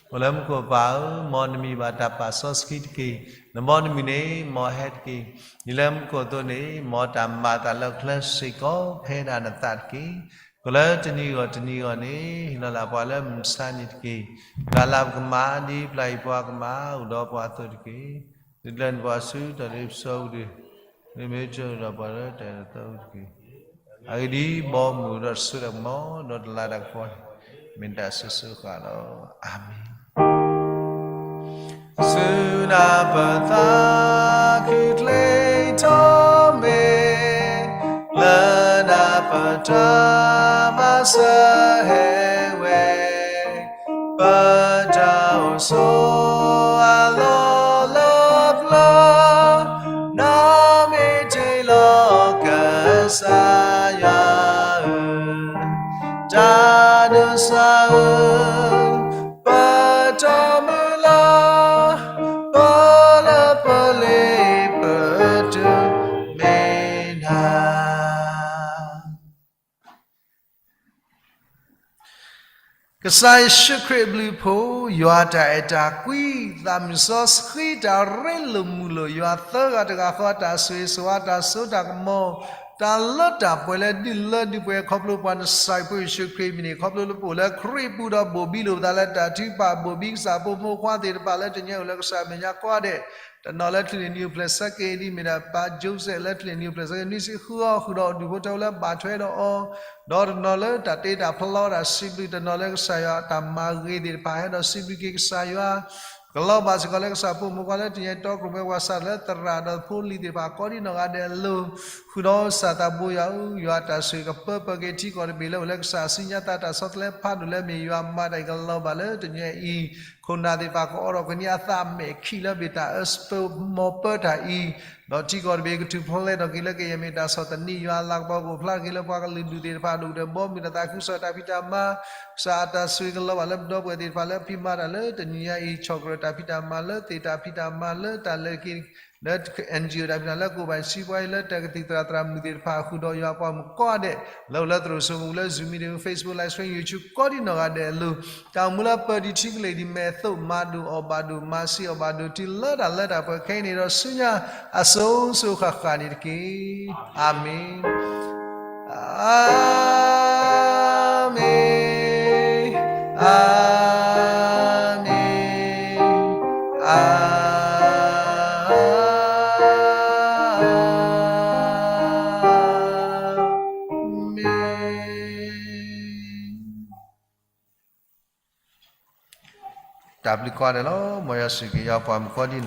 အိၣ်လၢမူခိၣ်ပၢ်ဧၢ, မ်နမံၤဘၣ်တၢ်ပာ်စီဆှံတက့ၢ်. နဘီနမုၢ်န့ၣ် မ်ဟဲတက့ၢ်. ဒ်လၢမူခိၣ်အသိးန့ၣ် မ်တၢ်မၤအသးလၢပကျဲစ့ၢ်ကီး ဖဲဒၣ်နသးတက့ၢ်. ကလၢတနံၤဂီၢ်တနံၤဂီၢ်န့ၣ် ဟ့ၣ်လီၤလၢပှၤလၢမုၢ်မဆါနံၤတက့ၢ်. တၢ်လၢပကမၤ ဒ်ပျၢ်အံၤပှၤကမၤ အိၣ်ဒီးပှၤအသိးတက့ၢ်. သုတလဲၤနုာ်ပှၤဆူတၢ်ဒ်ပစီအူဒုၣ်, မ့မ့ၢ်ကၠိဒီးပှၤလၢတၢ်အဲၣ်တီသီအူတက့ၢ်. အဂ့ၢ်ဒ်အံၤ, ဘီမုၢ်ဒီးတၢ်စိတၢ်ကမီၤ ဒီးတၢ်လၤတၢ်ကပီၤန့ၣ် မ့ၢ်တၢ်အစိၤစိၤအဃၣ်လီၤ. အၤမ့ၣ်. စူၢ်နၤပသးခုချ့ထီၣ်မ့ၢ် လၢနၤပတၢ်မၤစၢၤဟဲဝဲ, ပတၢ်အိၣ်ဆိးအလီၢ်လၢပျၢၤ, နၤမ့ၢ်တ့ၢ်လီၤကစၢ်ယွၤဧၢ, တၢ်ဒိးစၢ်ဧၢ, ပတၢ်မုၢ်လၢ်, ပလၢပလ့ပတုၤမ့ၢ်နၤ ကစၢ်ယ့ၣ်ၡူးခရံာ်အဘျုးအဖှိၣ်, ယွၤတၢ်အဲၣ်တၢ်ကွံ, သးမုၢ်စီဆှံတၢ်ရ့လိာ်မုာ်လိာ်, ယွၤသၢဂၤတဂၤဃီအတၢ်ဆိၣ်ဂ့ၤဆိၣ်ဝါ, တၢ်စိတၢ်ကမီၤ, တၢ်လၢတၢ်ပှဲၤလၢဒုၣ်လၢဒုၣ်ပှဲၤ ခီဖျိပှၤနစၤရ့းဖိယ့ၣ်ၡူးခရံာ်အမံၤန့ၣ်, ခီဖျိလၢပအိၣ်လၢခရံာ်ပူၤဒီးဘိၣ်ဘံလိာ်ပသးလၢတၢ်ထုကဖၣ်, ဘိၣ်ဘံကစၢ်ဖိမုၣ်ဖိခွါသ့ၣ်တဖၣ်လၢတနံၤအံၤအိၣ်လၢကစၢ်မဲာ်ညါကိးဂၤဒဲး, တနီၤလၢချုးန့ၢ်နံၤအိၣ်ဖျဲၣ်ဆၢက့ၤ ဒ်မ့ၢ်ဒၣ်ပၢ် Joseph လၢချုးန့ၢ်နံၤအိၣ်ဖျဲၣ်ဆၢက့ၤ နွံဆံဃုအီၤ ဃုာ်ဒီးအဒူၣ်ဖိထၢဖိလၢဘၣ်ထွဲဒီးအီၤ, ဒီးတနီၤလၢတၢ်တ့တၢ်ဖျီတၢ်စံးဘျုး, တနီၤလၢကစၢ်ယွၤအတၢ်မၤဂ့ၤသ့ၣ်တဖၣ် ဟဲဒီးစံးဘျုးက့ၤကစၢ်ယွၤ, ကလီၤဘၣ်စ့ၢ်ကီးလၢကစၢ်ဖိမုၣ်ဖိခွါလၢတနံၤအံၤတီခိၣ်ရိၣ်မဲ ပှၤစးထီၣ်လၢသရၣ်ဒီးဖိလံၤသ့ၣ်တဖၣ် ကိးဒံနီၢ်ဂၤဒဲးအလိၤ, ဃုာ်ဒီးကစၢ်သးဘိယွၤဧၢ, ယွၤတၢ်ဆိၣ်ဂ့ၤကပၢပှဲၤက့ၤထံကီၢ်တဘ့ၣ်လၢအိၣ်လၢကစၢ်စုညါသးတၢ်ဆီတလဲဖးဒိၣ်လၢအမ့ၢ်ယွၤမၤတၢ်အံၤ ကလီၤဘၣ်လၢတနံၤအံၤ, ခိၣ်နၢ်သ့ၣ်တဖၣ်ကအီဒီးကန့ၢ်အသးမဲာ်ခံးလၢအမ့ၢ်တၢ်အၢပၢမိၢ်ပၢတၢ်အံၤ, ဒီးထံကီၢ်တဘ့ၣ်ကထူၣ်ဖျဲးထီၣ်က့ၤလၢကယဲၢ်မ့ၢ်တၢ်ဆီၣ်သနံး, ယွၤအလၤကပီၤကအိၣ်ဖျါထီၣ်က့ၤလၢပှၤကလုာ်ဒူၣ်သ့ၣ်တဖၣ် ဒိၣ်ကတၢၢ်ဘီမုၢ်ဒီးသးခုကစီၣ်တၢ်ဖံးတၢ်မၤ, ကစၢ်အတၢ်ဆိၣ်ဂ့ၤကလီၤဘၣ်လၢပဒီပုၢ်ဝဲၢ်သ့ၣ်တဖၣ်လၢဖံးမၤတၢ်လၢတနံၤညါအံၤ, ဆီၣ်ကြၢးတၢ်ဖံးတၢ်မၤလၢသ့ၣ်တၢ်ဖံးတၢ်မၤလၢတၢ်လဲၤက့ၤ လၢ NGO တၢ်ဖံးတၢ်မၤလၢကအိၣ်ဘၣ်စံးပှၤအံၤလၢတၢ်ကသံၣ်သရၣ်သရၣ်မုၣ်သ့ၣ်တဖၣ် ဃုာ်ဒီးယွၤပှၤမုၣ်ကိးဂၤဒဲး လၢအိၣ်လၢသရိာ်စိမိၤလၢ Zoom meeting, Facebook live stream, YouTube ကိးဒံနီၢ်ဂၤဒဲးအလိၤ, တၢ်အိၣ်မူလၢပၢၤတံၢ်ထံကလ့ၢ်ဒ်မဲာ်အသိး မၤဒိၣ်အီၣ်ဘၣ်ဒိၣ် မၤစံးအီၣ်ဘၣ်ဒိၣ် တုၤလၢတၢ်လၢတၢ်ပှဲၤခဲအံၤန့ၣ်ဒီးဆူညါ အစိၤစိၤဃၣ်ဃၣ်န့ၣ်တက့ၢ်. အၤမ့ၣ်, အၤမ့ၣ်, အၤမ့ၣ်, အၤမ့ၣ်. တၢ်ဘျုးကိးဂၤဒဲးလီၤ. မ်ယွၤဆိၣ်ဂ့ၤက့ၤယွၤပှၤမုၣ်ကိးဒံနီၢ်